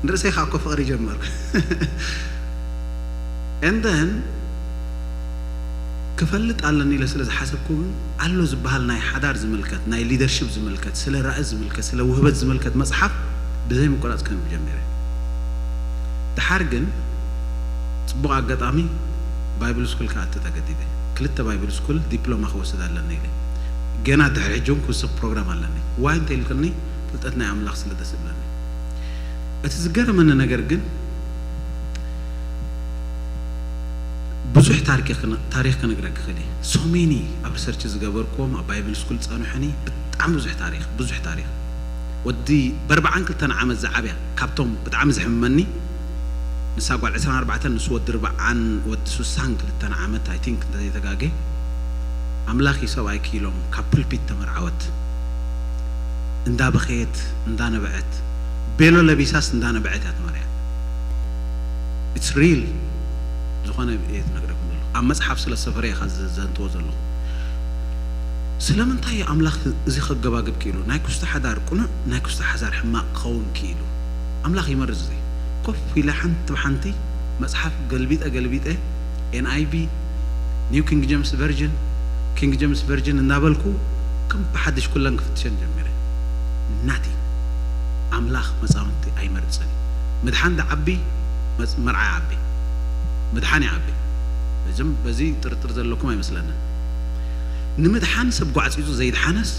ንርእሰይ ከዓ እኮ ፍቕሪ ጀመርኩ። And then ክፈልጥ ኣለኒ ኢለ ስለ ዝሓሰብኩ እውን ኣሎ ዝበሃል ናይ ሓዳር ዝምልከት ናይ ሊደርሽፕ ዝምልከት ስለ ራእይ ዝምልከት ስለ ውህበት ዝምልከት መፅሓፍ ብዘይ ምቁራፅ ከንብ ጀሚረ። ድሓር ግን ፅቡቕ ኣጋጣሚ ባይብል ስኩል ክኣቲ ተገዲደ። ክልተ ባይብል ስኩል ዲፕሎማ ክወስድ ኣለኒ ኢለ ገና ድሕሪ ሕጂ እውን ክውስኽ ፕሮግራም ኣለኒ። ዋይ እንተ ኢልክኒ ፍልጠት ናይ ኣምላኽ ስለ ደስ ዝብለኒ። እቲ ዝገረመኒ ነገር ግን ብዙሕ ታሪክ ክነ- ታሪክ ክነግረክ ክእል እየ። So many ኣብ ሪሰርች ዝገበርክዎም ኣብ ባይብል ስኩል ዝፀንሑኒ ብጣዕሚ ብዙሕ ታሪክ ብዙሕ ታሪክ ወዲ በርብዓን ክልተን ዓመት ዝዓብያ ካብቶም ብጣዕሚ ዝሕመኒ ንሳ ጓል ዕስራን ኣርባዕተን ንሱ ወዲ ርብዓን ወዲ ሱሳን ክልተን ዓመት I think እንተዘይተጋጌ ኣምላኽ እዩ ሰብኣይኪ ኢሎም ካብ ፕልፒት ተመርዓወት እንዳበኸየት እንዳነበዐት ቤሎ ለቢሳስ እንዳነበዐት እያ ተመርዕያ። It's real ዝኾነ እየ ዝነግረኩም ዘለኹ ኣብ መፅሓፍ ስለ ዝሰፈረ እየ ዘንትዎ ዘለኹ። ስለምንታይ እዩ ኣምላኽ እዚ ከገባግብ ክኢሉ ናይ ኩስታ ሓዳር ቅኑዕ ናይ ኩስታ ሓዛር ሕማቕ ክኸውን ክኢሉ? ኣምላኽ ይመርዝ እዚ ኮፍ ኢለ ሓንቲ ብሓንቲ መፅሓፍ ገልቢጠ ገልቢጠ ኤንኣይቪ ኒው ኪንግ ጀምስ ቨርጅን ኪንግ ጀምስ ቨርጅን እናበልኩ ከም ብሓድሽ ኩለን ክፍትሸን ጀሚረ። ናቲ ኣምላኽ መፃምድቲ ኣይመርፅን እዩ። ምድሓን ዝዓቢ መርዓ ይዓቢ ምድሓን ይዓቢ። በዚ ጥርጥር ዘለኩም ኣይመስለንን። ንምድሓን ሰብ ጓዕፂፁ ዘይድሓነስ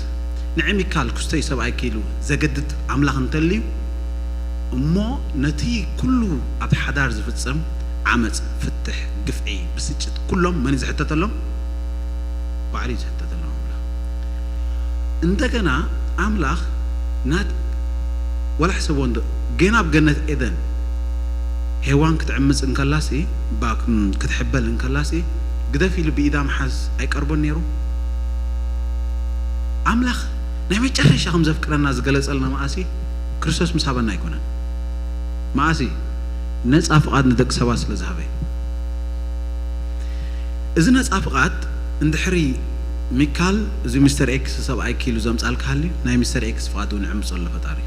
ንዒ ሚካል ክስተይ ሰብኣይኪ ኢሉ ዘገድድ ኣምላኽ እንተልዩ እሞ ነቲ ኩሉ ኣብ ሓዳር ዝፍፀም ዓመፅ፣ ፍትሕ፣ ግፍዒ፣ ብስጭት ኩሎም መን እዩ ዝሕተተሎም? ባዕሉ እዩ ዝሕተተሎም ኣምላኽ። እንደገና ኣምላኽ ናት ወላ ሕሰቦ እንዶ ገና ኣብ ገነት ኤደን ሄዋን ክትዕምፅ እንከላሲ ክትሕበል እንከላሲ ግደፍ ኢሉ ብኢዳ ምሓዝ ኣይቀርቦን ነይሩ? ኣምላኽ ናይ መጨረሻ ከም ዘፍቅረና ዝገለጸልና መኣሲ ክርስቶስ ምስ ሃበና ኣይኮነን። መኣሲ ነጻ ፍቓድ ንደቂ ሰባት ስለ ዝሃበ እዩ። እዚ ነጻ ፍቓድ እንድሕሪ ሚካል እዚ ሚስተር ኤክስ ሰብኣይ ኪሉ ዘምጻልካ ሃልዩ ናይ ሚስተር ኤክስ ፍቓድ እውን ይዕምጾ ኣሎ ፈጣሪ።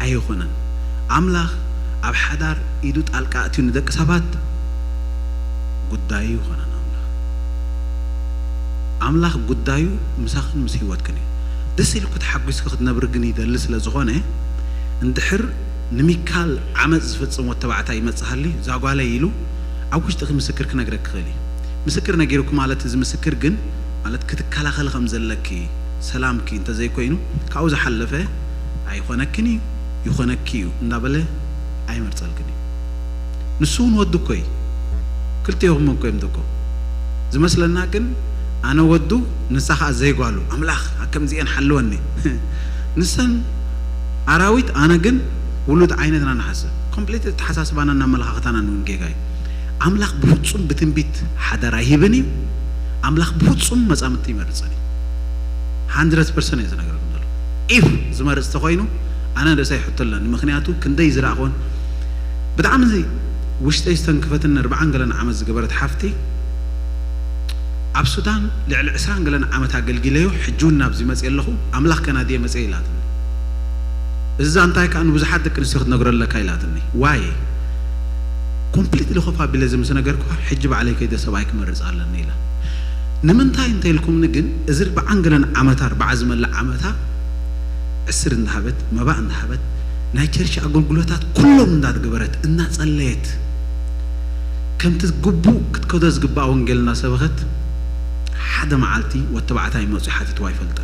ኣይኾነን። ኣምላኽ ኣብ ሓዳር ኢዱ ጣልቃ ኣእትዩ ንደቂ ሰባት ጉዳዩ ይኾነን ኣምላኽ። ኣምላኽ ጉዳዩ ምሳኽን ምስ ህይወትክን እዩ። ደስ ኢልኩ ተሓጒስኪ ክትነብሪ ግን ይደሊ ስለ ዝኾነ፣ እንድሕር ንሚካል ዓመጽ ዝፍጽም ወዲ ተባዕታይ ይመጽእ ሃልዩ፣ "እዛ ጓለይ" ኢሉ ኣብ ውሽጥኺ ምስክር ክነግረኪ ይኽእል እዩ። ምስክር ነጊሩኪ ማለት፣ እዚ ምስክር ግን ማለት ክትከላኸሊ ከም ዘለኪ፣ ሰላምኪ እንተዘይኮይኑ፣ ካብኡ ዝሓለፈ ኣይኾነክን እዩ፣ ይኾነኪ እዩ እንዳበለ ኣይመርጸልክን እዩ። ንሱ እውን ወዱ እኮ እዩ። ክልቲኦም እኮ እዮም ደቆ። ዝመስለና ግን ኣነ ወዱ፣ ንሳ ኸኣ ዘይጓሉ። ኣምላኽ ኣብ ከምዚኤን ሓልወኒ። ንሰን ኣራዊት፣ ኣነ ግን ውሉድ ዓይነት ኢና ንሓስብ። ኮምፕሊት ኣተሓሳስባናን ኣመለኻኽታናን እውን ጌጋ እዩ። ኣምላኽ ብፍጹም ብትንቢት ሓዳር ኣይህብን እዩ። ኣምላኽ ብፍጹም መጻምድቲ ይመርጽን እዩ። ሃንድረድ ፐርሰንት እየ ዝነግረኩም ዘሎ። ኢፍ ዝመርጽ ተኾይኑ፣ ኣነ ርእሰይ ሕቶ ኣለኒ። ምኽንያቱ ክንደይ ዝረኣኹን ብጣዕሚ እዚ ውሽጠይ ዝተንክፈትን ኣርባዓን ገለን ዓመት ዝገበረት ሓፍቲ፣ ኣብ ሱዳን ልዕሊ ዕስራን ገለን ዓመት ኣገልጊለዮ፣ ሕጂ እውን ናብዚ መጽየ ኣለኹ፣ ኣምላኽ ከናድየ መጽየ ኢላትኒ። እዛ እንታይ ከኣ ንብዙሓት ደቂ ኣንስትዮ ክትነግሮ ኣለካ ኢላትኒ። ዋይ? ኮምፕሊትሊ ኮፍ ኣቢለ እዚ ምስ ነገርኩዋ፣ ሕጂ ባዕለይ ከይደ ሰብኣይ ክመርጽ ኣለኒ ኢላ። ንምንታይ እንተ ኢልኩምኒ ግን፣ እዚ ኣርባዓን ገለን ዓመታ፣ ኣርባዓ ዝመልእ ዓመታ፣ ዕስር እንዳሃበት፣ መባእ እንዳሃበት፣ ናይ ቸርች ኣገልግሎታት ኩሎም እንዳትገበረት፣ እናጸለየት፣ ከምቲ ግቡእ ክትከዶ ዝግባእ ወንጌል እናሰበኸት፣ ሓደ መዓልቲ ወዲ ተባዕታይ መጺኡ ሓቲትዋ ኣይፈልጥን።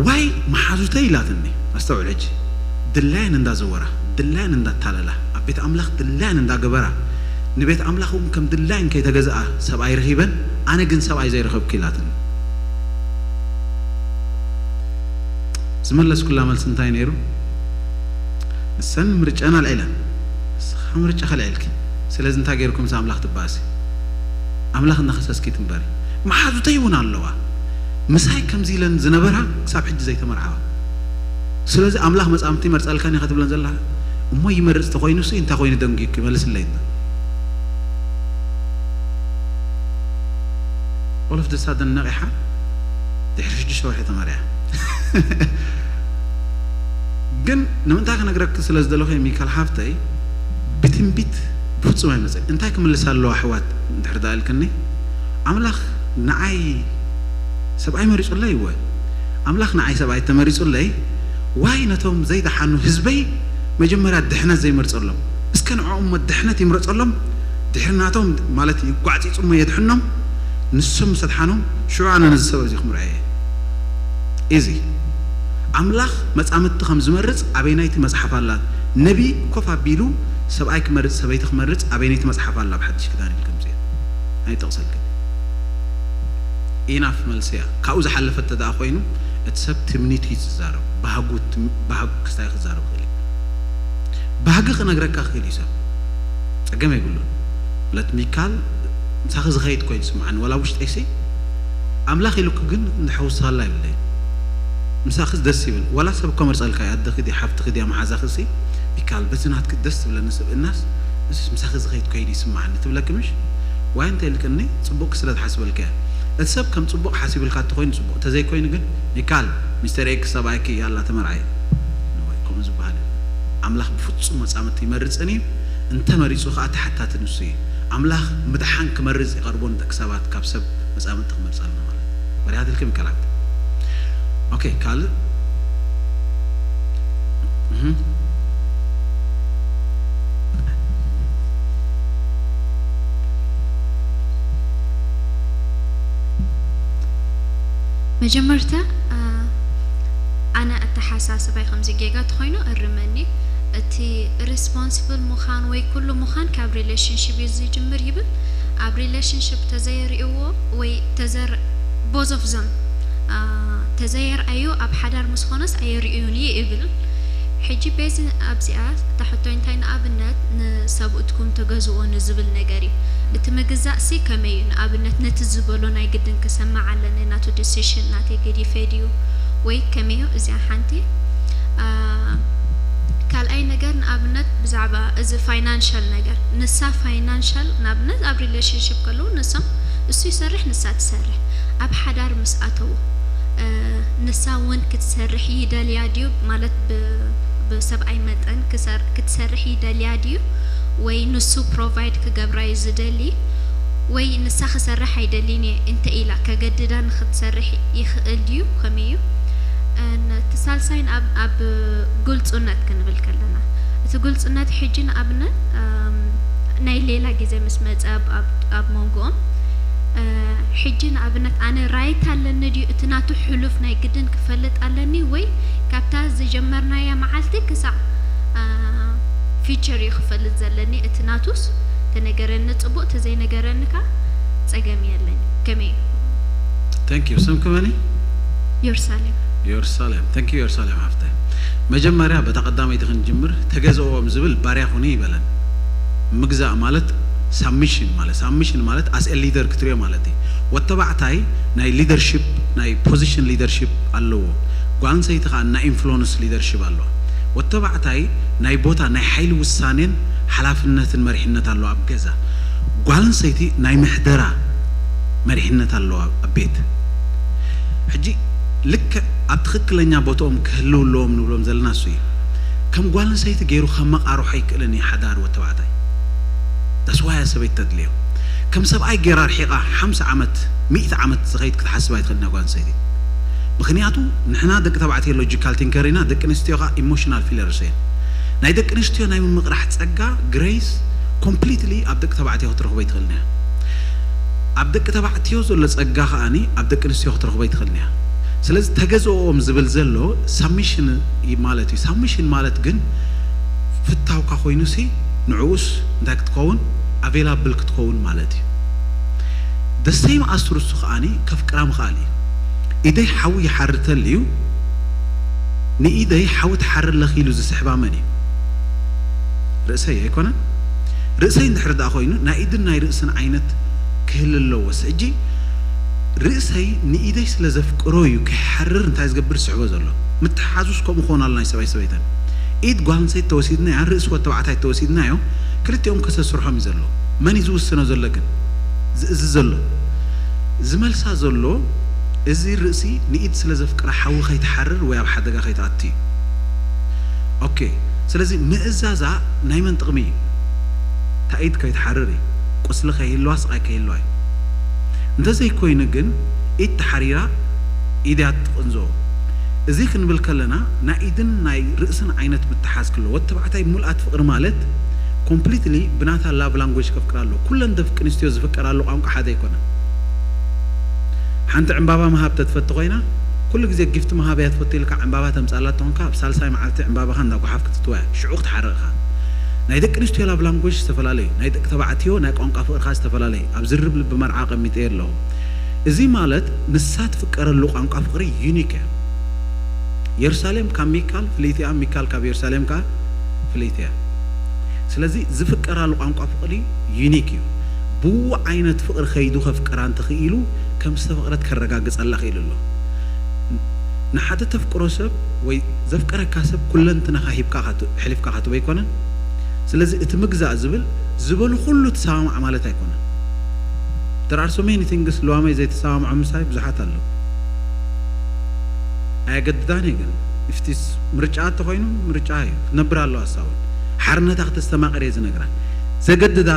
ዋይ መሓዙተይ ኢላትኒ። ኣስተውዕል ሕጂ። ድላየን እንዳዘወራ፣ ድላየን እንዳታለላ፣ ኣብ ቤት ኣምላኽ ድላየን እንዳገበራ፣ ንቤት ኣምላኽ እውን ከም ድላየን ከይተገዝኣ ሰብኣይ ረኺበን፣ ኣነ ግን ሰብኣይ ዘይረኸብኩ ኢላትኒ። ዝመለስኩላ መልሲ እንታይ ነይሩ? ንሰን ምርጫን ኣልዒለን፣ ንስኻ ምርጫ ከልዒልኪ። ስለዚ እንታይ ገይርኩም ምስ ኣምላኽ ትባእሲ? ኣምላኽ እናኸሰስኪ ትንበሪ። መሓዙተይ እውን ኣለዋ። ምሳይ ከምዚ ኢለን ዝነበራ ክሳብ ሕጂ ዘይተመርዓዋ። ስለዚ ኣምላኽ መጻምድቲ ይመርጸልካን እዩ ከትብለን ዘላ? እሞ ይመርጽ ተኾይኑሲ እንታይ ኮይኑ ደንጊዩኪ? መልስለይ እንተ። All of the sudden ነቒሓ ድሕሪ ሽዱሽተ ወርሒ ተመርዒያ። ግን ንምንታይ ክነግረኪ ስለ ዝደለኹ እየ ሚካል ሓፍተይ፣ ብትንቢት ብፍጹም ኣይመጽእን። እንታይ ክምልስ ኣለዎ ኣሕዋት እንድሕር ደኣ ኢልክኒ፣ ኣምላኽ ንዓይ ሰብኣይ መሪጹለይ እወ። ኣምላኽ ንዓይ ሰብኣይ ተመሪጹለይ፣ ዋይ ነቶም ዘይደሓኑ ህዝበይ መጀመርያ ድሕነት ዘይመርጸሎም? እስከ ንዕኦም እሞ ድሕነት ይምረጸሎም፣ ድሕሪ ናቶም ማለት ይጓዕጺጹ እሞ የድሕኖም፣ ንሶም ምስ ኣድሓኖም ሽዑ ኣነ ነዚ ሰብ እዚ ክምርዖ እየ። ኢዚ ኣምላኽ መጻምድቲ ከም ዝመርጽ ኣበይናይቲ መጽሓፍ ኣላ? ነቢ ኮፍ ኣቢሉ ሰብኣይ ክመርጽ ሰበይቲ ክመርጽ ኣበይናይቲ መጽሓፍ ኣላ? ኣብ ሓድሽ ኪዳን ኢልኩም እዚኣ ኣይጠቕሰልክን። ኢናፍ መልሲ እያ። ካብኡ ዝሓለፈ እንተ ደኣ ኮይኑ እቲ ሰብ ትምኒቱ እዩ ዝዛረብ። ባህጉ ትም- ባህጉ ክስታይ ክዛረብ ክእል እዩ። ባህጊ ክነግረካ ክእል እዩ ሰብ። ጸገም የብሉን። ለት ሚካል ምሳኺ ዝኸይድ ኮይኑ ስምዓኒ ዋላ ውሽጠይሲ ኣምላኽ ኢሉኪ ግን ንሐውስኻላ ይብለይ። ምሳኺ ደስ ይብል ዋላ ሰብ እኮ መርጸልካ እዩ ኣደኺ ድያ ሓፍትኺ ድያ መሓዛኺ ሲ ሚካል በዚ ናትኪ ደስ ትብለኒ ስብእናስ እስ ምሳኺ ዝኸይድ ኮይኑ ይስምዓኒ ትብለኪ ምሽ ዋይ እንተ ኢልክኒ ጽቡቕ ስለ ዝሓስበልካ እያ። እቲ ሰብ ከም ጽቡቕ ሓሲብልካ እንተኾይኑ ጽቡቕ እንተዘይኮይኑ ግን ሚካል ሚስተር ኤክስ ሰብኣይኪ ያላ ተመርዓይ። ንወይ ከምኡ ዝበሃል የለን። ኣምላኽ ብፍጹም መጻምድቲ ይመርጽን እዩ። እንተ መሪጹ ኸኣ ተሓታቲ ንሱ እዩ። ኣምላኽ ምድሓን ክመርጽ ይቐርቦ ንደቂ ሰባት ካብ ሰብ መጻምድቲ ክመርጸልና ማለት እዩ። መሪሓትልኪ ሚካል ሓብቲ። ኦኬ ካልእ እህ። መጀመርታ ኣነ ኣተሓሳስባይ ከምዚ ጌጋ ተኾይኑ እርመኒ። እቲ ሪስፖንስብል ምዃን ወይ ኩሉ ምዃን ካብ ሪሌሽንሽፕ እዩ ዝጅምር ይብል። ኣብ ሪሌሽንሽፕ ተዘየርእዎ ወይ ተዘር both of them ተዘየርኣዩ ኣብ ሓዳር ምስ ኾነስ ኣየርእዩን እዩ ይብል። ሕጂ ቤዚ ኣብዚኣ እታ ሕቶ እንታይ ንኣብነት ንሰብኡትኩም ተገዝእዎ ንዝብል ነገር እዩ። እቲ ምግዛእ ሲ ከመይ እዩ? ንኣብነት ነቲ ዝበሎ ናይ ግድን ክሰምዕ ኣለኒ፣ ናቱ ዲሲሽን ናተይ ገዲፈ ድዩ ወይ ከመይ እዩ? እዚኣ ሓንቲ። ካልኣይ ነገር ንኣብነት ብዛዕባ እዚ ፋይናንሻል ነገር፣ ንሳ ፋይናንሻል ንኣብነት ኣብ ሪሌሽንሽፕ ከለዉ ንሶም እሱ ይሰርሕ ንሳ ትሰርሕ ኣብ ሓዳር ምስ ኣተዉ ንሳ እውን ክትሰርሕ ይደልያ ድዩ ማለት ብሰብኣይ መጠን ክትሰርሕ ይደልያ ድዩ ወይ ንሱ ፕሮቫይድ ክገብራ እዩ ዝደሊ ወይ ንሳ ክሰርሕ ኣይደልን እየ እንተ ኢላ ከገድዳ ንክትሰርሕ ይኽእል ድዩ ከመይ እዩ እቲ ሳልሳይን ኣብ ግልፁነት ክንብል ከለና እቲ ግልፁነት ሕጂ ንኣብነት ናይ ሌላ ግዜ ምስ መፀ ኣብ መንጎኦም ሕጂ ንኣብነት ኣነ ራይት ኣለኒ ድዩ እቲ ናቱ ሕሉፍ ናይ ግድን ክፈልጥ ኣለኒ ወይ ካብታ ዝጀመርናያ መዓልቲ ክሳዕ ፊቸር እዩ ክፈልጥ ዘለኒ እቲ ናቱስ ተነገረኒ ፅቡቅ ተዘይነገረኒ ከ ፀገም የለኝ ከመይ እዩ Thank you ስምኪ መን እዩ? ዮርሳሌም ዮርሳሌም Thank you ዮርሳሌም ሓፍተ መጀመርያ በታ ቀዳመይቲ ክንጅምር ተገዝእዎም ዝብል ባርያ ኩኑ ይበለን ምግዛእ ማለት ሳብሚሽን ማለት ሳብሚሽን ማለት ኣስ ሊደር ክትሪኦ ማለት እዩ ወተባዕታይ ናይ ሊደርሽፕ ናይ ፖዚሽን ሊደርሽፕ ኣለዎ ጓል ኣንሰይቲ ከዓ ናይ ኢንፍሉንስ ሊደርሽፕ ኣለዋ ወተባዕታይ ናይ ቦታ ናይ ሓይሊ ውሳኔን ሓላፍነትን መሪሕነት ኣለዋ ኣብ ገዛ ጓል ኣንሰይቲ ናይ ምሕደራ መሪሕነት ኣለዋ ኣብ ቤት ሕጂ ልክዕ ኣብ ትኽክለኛ ቦትኦም ክህልው ኣለዎም ንብሎም ዘለና እሱ እዩ ከም ጓል ኣንሰይቲ ገይሩ ከመቓርሖ ኣይክእልን እዩ ሓዳር ወተባዕታይ that's why እያ ሰበይቲ ተድልዮ ከም ሰብኣይ ገይራ ርሒቓ ሓምሳ ዓመት ሚእቲ ዓመት ዝኸይድ ክትሓስብ ኣይትኽእልን እያ ጓል ኣንሰይቲ ምኽንያቱ ንሕና ደቂ ተባዕትዮ ሎጂካል ቲንከር ኢና ደቂ ኣንስትዮ ከዓ ኢሞሽናል ፊለርስ እየን ናይ ደቂ ኣንስትዮ ናይ ምምቕራሕ ፀጋ ግሬስ ኮምፕሊትሊ ኣብ ደቂ ተባዕትዮ ክትረኽቦ ኣይትኽእልን እያ ኣብ ደቂ ተባዕትዮ ዘሎ ፀጋ ከዓኒ ኣብ ደቂ ኣንስትዮ ክትረኽቦ ኣይትኽእልን እያ ስለዚ ተገዝኦም ዝብል ዘሎ ሳብሚሽን ማለት እዩ ሳብሚሽን ማለት ግን ፍታውካ ኮይኑሲ ንዕኡስ እንታይ ክትከውን ኣቬላብል ክትከውን ማለት እዩ ደሰይም ኣስትሩሱ ከዓኒ ከፍቅራ ምኽኣል እዩ ኢደይ ሓዊ ይሓርተል እዩ ንኢደይ ሓዊ ትሓርለኺ ኢሉ ዝስሕባ መን እዩ ርእሰይ ኣይኮነን ርእሰይ እንድሕር ደኣ ኮይኑ ናይ ኢድን ናይ ርእስን ዓይነት ክህል ኣለዎስ ሕጂ ርእሰይ ንኢደይ ስለ ዘፍቅሮ እዩ ከይሓርር እንታይ ዝገብር ዝስሕቦ ዘሎ ምትሓዙስ ከምኡ ክኾን ኣሎ ናይ ሰብኣይ ሰበይተን ኢድ ጓል ኣንሰይቲ ተወሲድናያ ርእሲ ወተባዕታይ ተወሲድናዮ ክልቲኦም ከሰስርሖም እዩ ዘሎ መን እዩ ዝውስኖ ዘሎ ግን ዝእዝዝ ዘሎ ዝመልሳ ዘሎ እዚ ርእሲ ንኢድ ስለ ዘፍቅራ ሓዊ ከይትሓርር ወይ ኣብ ሓደጋ ከይትኣቱ እዩ ኦኬ ስለዚ ምእዛዛ ናይ መን ጥቕሚ እዩ እታ ኢድ ከይትሓርር እዩ ቁስሊ ከይህልዋ ስቓይ ከይህልዋ እዩ እንተዘይኮይኑ ግን ኢድ ተሓሪራ ኢድ እያ ትቕንዞ እዚ ክንብል ከለና ናይ ኢድን ናይ ርእስን ዓይነት ምትሓዝ ክሎ ወዲ ተባዕታይ ሙልኣት ፍቕሪ ማለት ኮምፕሊትሊ ብናታ ላቭ ላንጉጅ ከፍቅራ ኣለዎ ኩለን ደቂ ኣንስትዮ ዝፍቀራሉ ቋንቋ ሓደ ኣይኮነን ሓንቲ ዕምባባ ምሃብ ተትፈቲ ኮይና ኩሉ ግዜ ጊፍት ምሃብ እያ ትፈቱ ኢልካ ዕምባባ ተምፅኣላ ተኾንካ ኣብ ሳልሳይ መዓልቲ ዕምባባኻ እንዳጓሓፍ ክትትወያ ሽዑ ክትሓርቕኻ ናይ ደቂ ኣንስትዮ ላቭ ላንጉጅ ዝተፈላለዩ ናይ ደቂ ተባዕትዮ ናይ ቋንቋ ፍቕርኻ ዝተፈላለዩ ኣብ ዝርብ ልቢ መርዓ ኣቐሚጠዮ ኣለኹ እዚ ማለት ንሳ ትፍቀረሉ ቋንቋ ፍቕሪ ዩኒክ እያ የሩሳሌም ካብ ሚካል ፍልይቲ እያ ሚካል ካብ የሩሳሌም ከዓ ፍልይቲ እያ ስለዚ ዝፍቀራሉ ቋንቋ ፍቕሪ ዩኒክ እዩ ብኡ ዓይነት ፍቕሪ ከይዱ ከፍቅራ እንተኽኢሉ ከም ዝተፈቕረት ከረጋግፀላ ክኢሉ ኣሎ ንሓደ ተፍቅሮ ሰብ ወይ ዘፍቀረካ ሰብ ኩለንትናኻ ሂብካ ሕሊፍካ ካትቦ ኣይኮነን ስለዚ እቲ ምግዛእ ዝብል ዝበሉ ኩሉ ትሰማማዕ ማለት ኣይኮነን There are so many things ልዋመይ ዘይተሰማምዖ ምሳይ ብዙሓት ኣለዉ ኣየገድዳን እየ ግን ኢፍቲስ ምርጫ እንተኾይኑ ምርጫ እዩ ክትነብር ኣለዋ እሳ እውን ሓርነታ ክተስተማቕር እየ ዝነግራ ዘገድዳ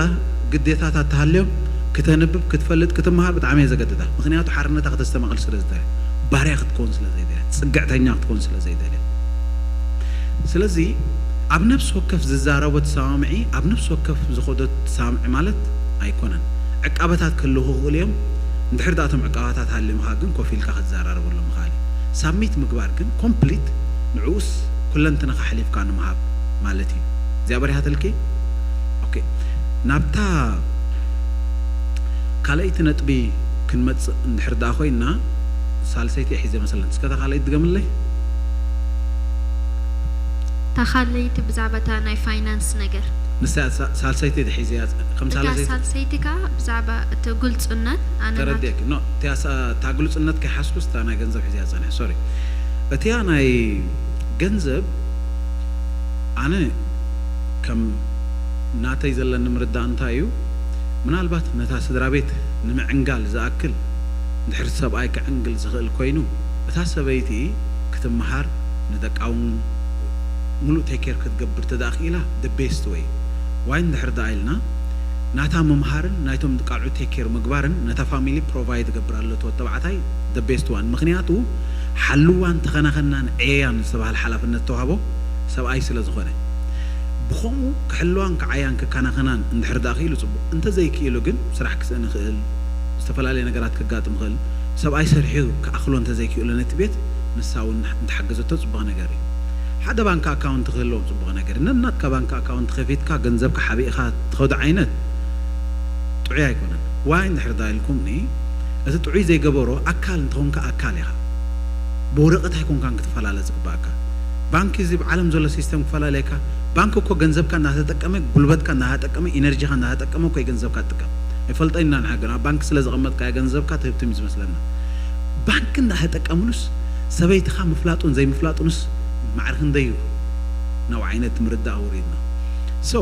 ግዴታታት ተሃልዮም ክተንብብ ክትፈልጥ ክትመሃር ብጣዕሚ እየ ዘገድዳ ምኽንያቱ ሓርነታ ክተስተማቕር ስለ ዝደልያ ባርያ ክትከውን ስለ ዘይደልያ ፅግዕተኛ ክትከውን ስለ ዘይደልያ ስለዚ ኣብ ነፍሲ ወከፍ ዝዛረቦ ተሰማምዒ ኣብ ነፍሲ ወከፍ ዝኸዶ ተሰማምዒ ማለት ኣይኮነን ዕቃበታት ክህልዉ ክኽእሉ እዮም እንድሕር ዳኣ እቶም ዕቃበታት ሃልምኻ ግን ኮፍ ኢልካ ክትዘራረበሎም ምኽኣል እዩ ሳብሚት ምግባር ግን ኮምፕሊት ንዕኡስ ኩለንትናኻ ኣሕሊፍካ ንምሃብ ማለት እዩ እግዚኣብሔር ይሃተልኪ ኦኬ ናብታ ካልኣይቲ ነጥቢ ክንመጽእ እንድሕር ደኣ ኮይና ሳልሰይቲ እየ ሒዘ መሰለን እስከ እታ ካልኣይቲ ድገምለይ ካልኣይቲ ብዛዕባ እታ ናይ ፋይናንስ ነገር። ንሳ ሳ- ሳልሰይቲ ድሒዝያ ከም እታ ሳልሰይቲ ሳልሰይቲ ከኣ ብዛዕባ እቲ ግልጹነት ኣነ ናብ- ተረዲእክ ኖ እቲያ ሳ- እታ ግልጽነት ከይሓዝኩስ እታ ናይ ገንዘብ ሒዝያ ጸኒሐ ሶሪ እቲያ ናይ ገንዘብ ኣነ ከም ናተይ ዘለኒ ምርዳእ እንታይ እዩ ምናልባት ነታ ስድራ ቤት ንምዕንጋል ዝኣክል እንድሕር ሰብኣይ ክዕንግል ዝኽእል ኮይኑ እታ ሰበይቲ ክትመሃር ንደቃውን ሙሉእ ቴኬር ክትገብር ተደኣ ክኢላ the best way ዋይ እንድሕር ደኣ ኢልና ናታ ምምሃርን ናይቶም ቃልዑ ቴኬር ምግባርን ነታ ፋሚሊ ፕሮቫይድ ገብር ኣሎ ተወት ተባዕታይ the best one ምክንያቱ ሓልዋን ተኸናኸናን ዕየያን ዝተባህለ ሓላፍነት ተዋህቦ ሰብኣይ ስለ ዝኾነ ብኸምኡ ክሕልዋን ክዓያን ክከናኸናን እንድሕር ደኣ ክኢሉ ጽቡቕ እንተዘይክኢሉ ግን ስራሕ ክስእን ይኽእል ዝተፈላለየ ነገራት ከጋጥም ይኽእል ሰብኣይ ሰሪሑ ክኣኽሎ እንተዘይክኢሉ ነቲ ቤት ንሳ እውን እንተሓገዘቶ ጽቡቕ ነገር እዩ ሓደ ባንክ ኣካውንት ክህልዎም ጽቡቕ ነገር ነናትካ ባንክ ኣካውንት ከፊትካ ገንዘብካ ሓቢእኻ ትኸዱ ዓይነት ጥዑይ ኣይኮነን ዋይ እንድሕር ዳ ኢልኩምኒ እቲ ጥዑይ ዘይገበሮ ኣካል እንተኾንካ ኣካል ኢኻ ብወረቐት ኣይኮንካን ክትፈላለ ዝግባእካ ባንክ እዚ ብዓለም ዘሎ ሲስተም ክፈላለየካ ባንክ እኮ ገንዘብካ እናተጠቀመ ጉልበትካ እናተጠቀመ ኢነርጂኻ እናተጠቀመ እኮ ገንዘብካ ትጥቀም ኣይፈልጠን ኢና ንሓገር ኣብ ባንክ ስለ ዘቐመጥካ ገንዘብካ ትህብትም እዩ ዝመስለና ባንክ እንዳተጠቀምሉስ ሰበይትኻ ምፍላጡን ዘይምፍላጡንስ ማዕረ ክንደይ እዩ ናብ ዓይነት ምርዳእ ኣውሪድና so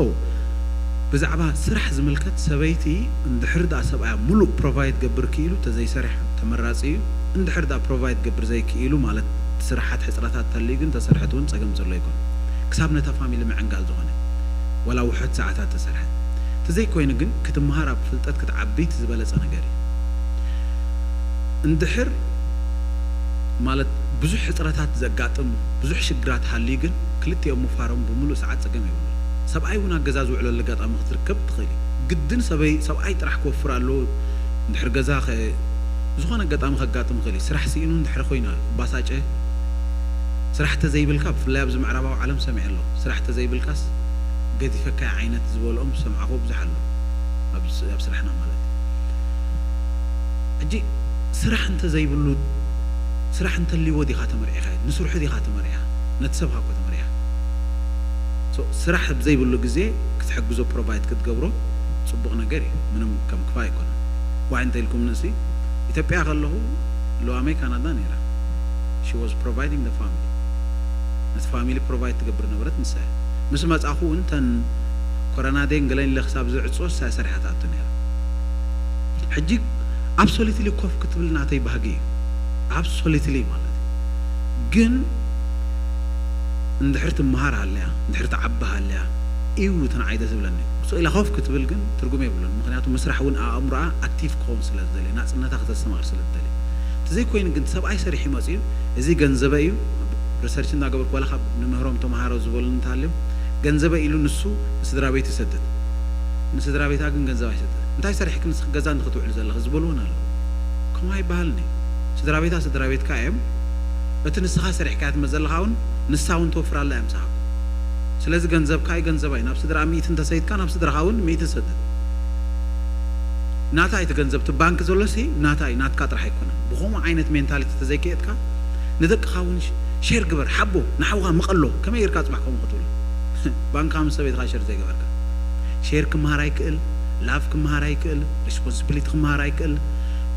ብዛዕባ ስራሕ ዝምልከት ሰበይቲ እንድሕር ደኣ ሰብኣያ ሙሉእ ፕሮቫይድ ገብር ክኢሉ ተዘይሰሪሓ ተመራፂ እዩ እንድሕር ደኣ ፕሮቫይድ ገብር ዘይክኢሉ ማለት ስራሓት ሕፅረታት ተልዩ ግን ተሰርሐት እውን ፀገም ዘሎ ይኮን ክሳብ ነታ ፋሚሊ ምዕንጋል ዝኾነ ወላ ውሑድ ሰዓታት ተሰርሐት ተዘይኮይኑ ግን ክትመሃር ኣብ ፍልጠት ክትዓቢ ዝበለፀ ነገር እዩ እንድሕር ማለት ብዙሕ ሕፅረታት ዘጋጥም ብዙሕ ሽግራት ሃልዩ ግን ክልቲኦም ምፋሮም ብምሉእ ሰዓት ፀገም የብሉ ሰብኣይ እውን ኣብ ገዛ ዝውዕለሉ ኣጋጣሚ ክትርከብ ትኽእል እዩ ግድን ሰበይ ሰብኣይ ጥራሕ ክወፍር ኣለዎ እንድሕር ገዛ ዝኾነ ኣጋጣሚ ከጋጥም ይኽእል እዩ ስራሕ ስኢኑ እንድሕር ኮይና ባሳጨ ስራሕ ተዘይብልካ ብፍላይ ኣብዚ ምዕራባዊ ዓለም ሰሚዐ ኣለኹ ስራሕ ተዘይብልካስ ገዲፈካይ ዓይነት ዝበልኦም ዝሰምዓኹ ብዙሕ ኣሎ ኣብ ስራሕና ማለት እዩ ሕጂ ስራሕ እንተዘይብሉ ስራሕ እንተልይዎ ዲኻ ተመርዒኻ ንስርሑ ዲኻ ተመርዒኻ ነቲ ሰብኻ እኮ ተመርዒኻ ስራሕ ብዘይብሉ ግዜ ክትሕግዞ ፕሮቫይድ ክትገብሮ ፅቡቕ ነገር እዩ ምንም ከም ክፋ ኣይኮነን ዋይ እንተ ኢልኩም ንእሲ ኢትዮጵያ ከለኹ ለዋመይ ካናዳ ነይራ she was providing the family ነቲ ፋሚሊ ፕሮቫይድ ትገብር ነበረት ንሳ ምስ መፃኹ እውን ተን ኮረናዴን ገለን ኢለ ክሳብ ዝዕፆ ንሳ ሰሪሓትኣቱ ነይራ ሕጂ ኣብሶሊትሊ ኮፍ ክትብል ናተይ ባህጊ እዩ ኣብሶሊትሊ ማለት እዩ ግን እንድሕር ትመሃር ሃለያ እንድሕር ትዓቢ ሃለያ እዩ እተን ዓይደ ዝብለኒ ስቕ ኢላ ኮፍ ክትብል ግን ትርጉም የብሉን ምክንያቱ ምስራሕ እውን ኣእምሮኣ ኣክቲቭ ክኸውን ስለ ዝደልየ ናፅነታ ክተስተማቕር ስለ ዝደልየ እንተዘይኮይኑ ግን ሰብኣይ ሰሪሑ ይመፅኡ እዚ ገንዘበ እዩ ሪሰርች እናገበርኩ ዋላ ካብ ንምህሮም ተምሃሮ ዝበሉ እንተሃልዮም ገንዘበ ኢሉ ንሱ ንስድራ ቤት ይሰድድ ንስድራ ቤታ ግን ገንዘብ ኣይሰድድ እንታይ ሰሪሕክ ንስኽ ገዛ ንክትውዕል ዘለኽ ዝበሉ እውን ኣለዉ ከምኡ ኣይበሃልን እዩ ስድራ ቤታ ስድራ ቤትካ እዮም እቲ ንስኻ ሰሪሕካያ ትመ ዘለኻ እውን ንሳ እውን ትወፍራላ እያ ምሳኻ ስለዚ ገንዘብካ እዩ ገንዘባ እዩ ናብ ስድራ ሚእቲ እንተሰይድካ ናብ ስድራኻ እውን ሚእቲ ሰድድ ናታ እቲ ገንዘብ እቲ ባንክ ዘሎ ሲ ናታ እዩ ናትካ ጥራሕ ኣይኮነን ብኸምኡ ዓይነት ሜንታሊቲ ተዘይከየጥካ ንደቅኻ እውን ሼር ግበር ሓቦ ንሓውኻ ምቐሎ ከመይ ጌርካ ፅባሕ ከምኡ ክትብሎ ባንካ ምስ ሰበይትኻ ሸር ዘይገበርካ ሼር ክመሃር ኣይክእል ላቭ ክመሃር ኣይክእል ሪስፖንሲቢሊቲ ክመሃር ኣይክእል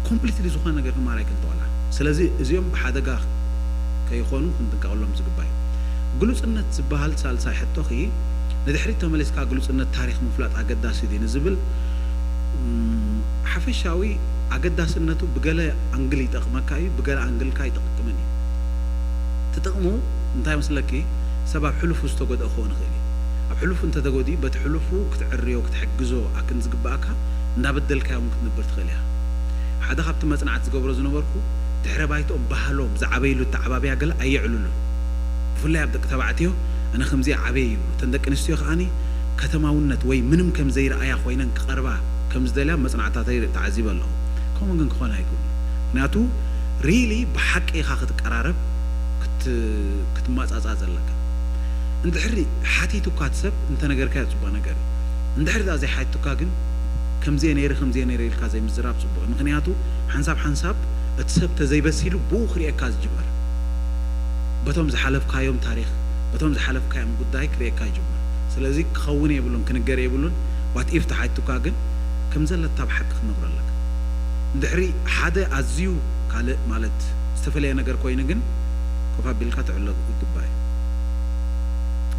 ኮምፕሊትሊ ዝኾነ ነገር ክመሃር ኣይክእል ተቆልዓ ስለዚ እዚኦም ብሓደጋ ከይኾኑ ክንጥንቀቐሎም ዝግባእ እዩ ግሉፅነት ዝበሃል ሳልሳይ ሕቶኺ ንድሕሪት ተመሊስካ ግሉፅነት ታሪክ ምፍላጥ ኣገዳሲ ድዩ ንዝብል ሓፈሻዊ ኣገዳስነቱ ብገለ ኣንግል ይጠቕመካ እዩ ብገለ ኣንግልካ ይጠቅምን እዩ ትጥቕሙ እንታይ መስለኪ ሰብ ኣብ ሕሉፉ ዝተጎድአ ክኸውን ይኽእል እዩ ኣብ ሕሉፉ እንተተጎዲኡ በቲ ሕሉፉ ክትዕርዮ ክትሕግዞ ኣክን ዝግብኣካ እንዳበደልካዮ እውን ክትነብር ትኽእል እያ ሓደ ካብቲ መፅናዕት ዝገብሮ ዝነበርኩ ድሕረ ባይትኦም ባህሎም ዝዓበይሉ ኣተዓባብያ ገለ ኣየዕልሉን ብፍላይ ኣብ ደቂ ተባዕትዮ ኣነ ከምዚኣ ዓበየ ይብሉ እተን ደቂ ኣንስትዮ ከዓኒ ከተማውነት ወይ ምንም ከም ዘይረኣያ ኮይነን ክቐርባ ከም ዝደልያ መፅናዕታተይ ተዓዚበ ኣለኹ ከምኡ ግን ክኾን ኣይክብሉ ምክንያቱ ሪሊ ብሓቂ ኢኻ ክትቀራረብ ክትማፃፃ ዘለካ እንድሕሪ ሓቲቱካ እቲ ሰብ እንተነገርካዮ ፅቡቅ ነገር እዩ እንድሕሪ ዳ ዘይሓቲቱካ ግን ከምዚየ ነይረ ከምዚየ ነይረ ኢልካ ዘይምዝራብ ፅቡቅ እዩ ምክንያቱ ሓንሳብ ሓንሳብ እቲ ሰብ ተዘይበሲሉ ብኡ ክርእየካ ዝጅምር በቶም ዝሓለፍካዮም ታሪክ እቶም ዝሓለፍካዮም ጉዳይ ክርእየካ ይጅምር። ስለዚ ክኸውን የብሉን፣ ክንገር የብሉን። What if ተሓቲቱካ ግን ከም ዘለታ ብሓቂ ክትነግሮ ኣለካ። እንድሕሪ ሓደ ኣዝዩ ካልእ ማለት ዝተፈለየ ነገር ኮይኑ ግን ኮፍ ኣቢልካ ትዕሎ ይግባእ እዩ።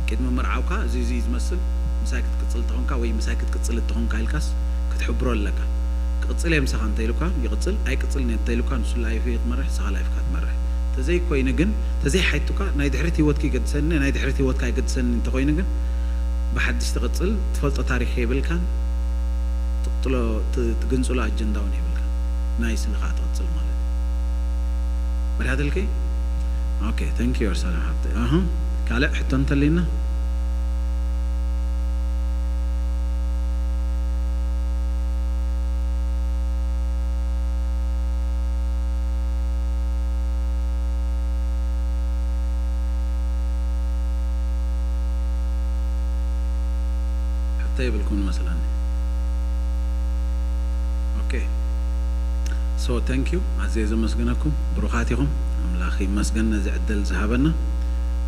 ቅድሚ ምርዓውካ እዚ እዚ ዝመስል ምሳይ ክትቅጽል ተኾንካ ወይ ምሳይ ክትቅጽል እተኾንካ ኢልካስ ክትሕብሮ ኣለካ። ክቕጽል እየ ምሳኻ እንተኢሉካ ይቕጽል፣ ኣይቅጽልን እየ እንተኢሉካ ንሱ ላይፍ እየ ትመርሕ፣ ንስኻ ላይፍካ ትመርሕ። ተዘይኮይኑ ግን ተዘይሓይቱካ ናይ ድሕሪት ህይወትካ ይገድሰኒ፣ ናይ ድሕሪት ህይወትካ ኣይገድሰኒ እንተኾይኑ ግን ብሓድሽ ትቕጽል፣ ትፈልጦ ታሪኽ የብልካን፣ ትቕጽሎ ት- ትግንጽሎ ኣጀንዳ እውን የብልካን። ናይ ስለ ከዓ ትቕጽል ማለት እዩ። መሪሃትልኪ? ኦኬ፣ thank you ሰላም ሓብቲ። ኣህ ካልእ ሕቶ እንተልዩና? ሕቶ የብልኩም መስለኒ። ኦኬ፣ so thank you፣ ኣዝየ ዘመስግነኩም። ብሩኻት ኢኹም። ኣምላኽ ይመስገን ነዚ ዕድል ዝሃበና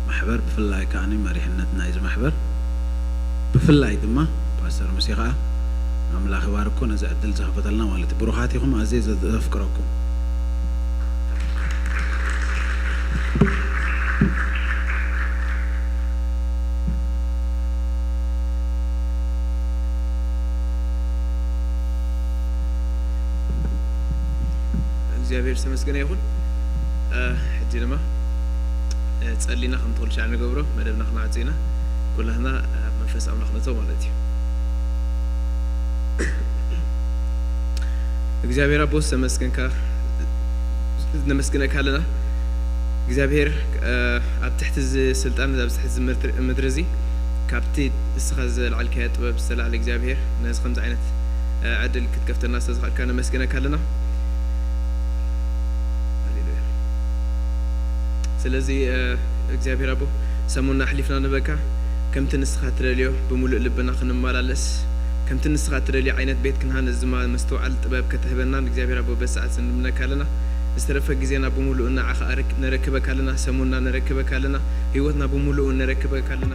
ማሕበር፣ ብፍላይ ከኣ መሪሕነት ናይዚ ማሕበር፣ ብፍላይ ድማ ፓስተር ሙሴ ከኣ ኣምላኽ ይባርኮ ነዚ ዕድል ዝኸፈተልና ማለት እዩ። ብሩኻት ኢኹም፣ ኣዝየ ዘፍቅረኩም። እግዚኣብሔር ዝተመስገነ ይኹን። ሕጂ ድማ ጸሊና ከምቲ ኩሉ ሻዕ ንገብሮ መደብና ክነዕጽ ኢና። ኩላህና ኣብ መንፈስ ኣምላኽ ነእቶ ማለት እዩ። እግዚኣብሔር ኣቦ ዝተመስገንካ ነመስግነካ ኣለና። እግዚኣብሔር ኣብ ትሕቲ እዚ ስልጣን ኣብ ትሕቲ እዚ ምድሪ እዚ ካብቲ እስኻ ዘልዓልካዮ ጥበብ ዝተላዕለ እግዚኣብሔር ነዚ ከምዚ ዓይነት ዕድል ክትከፍተልና ስለዝኸኣልካ ነመስግነካ ኣለና። ሃሌሉያ። ስለዚ እግዚኣብሔር ኣቦ ሰሙንና ኣሕሊፍና ንበካ ከምቲ ንስኻ ትደልዮ ብምሉእ ልብና ክንመላለስ ከምቲ ንስኻ ትደልዮ ዓይነት ቤት ክንሃንጽ ድማ ምስትውዓል ጥበብ ከተህበና እግዚኣብሔር ኣቦ በሰዓት ንልምነካ ኣለና። ዝተረፈ ግዜና ብምሉእ ንዓኻ ነረክበካ ኣለና። ሰሙንና ነረክበካ ኣለና። ህይወትና ብምሉእ ነረክበካ ኣለና።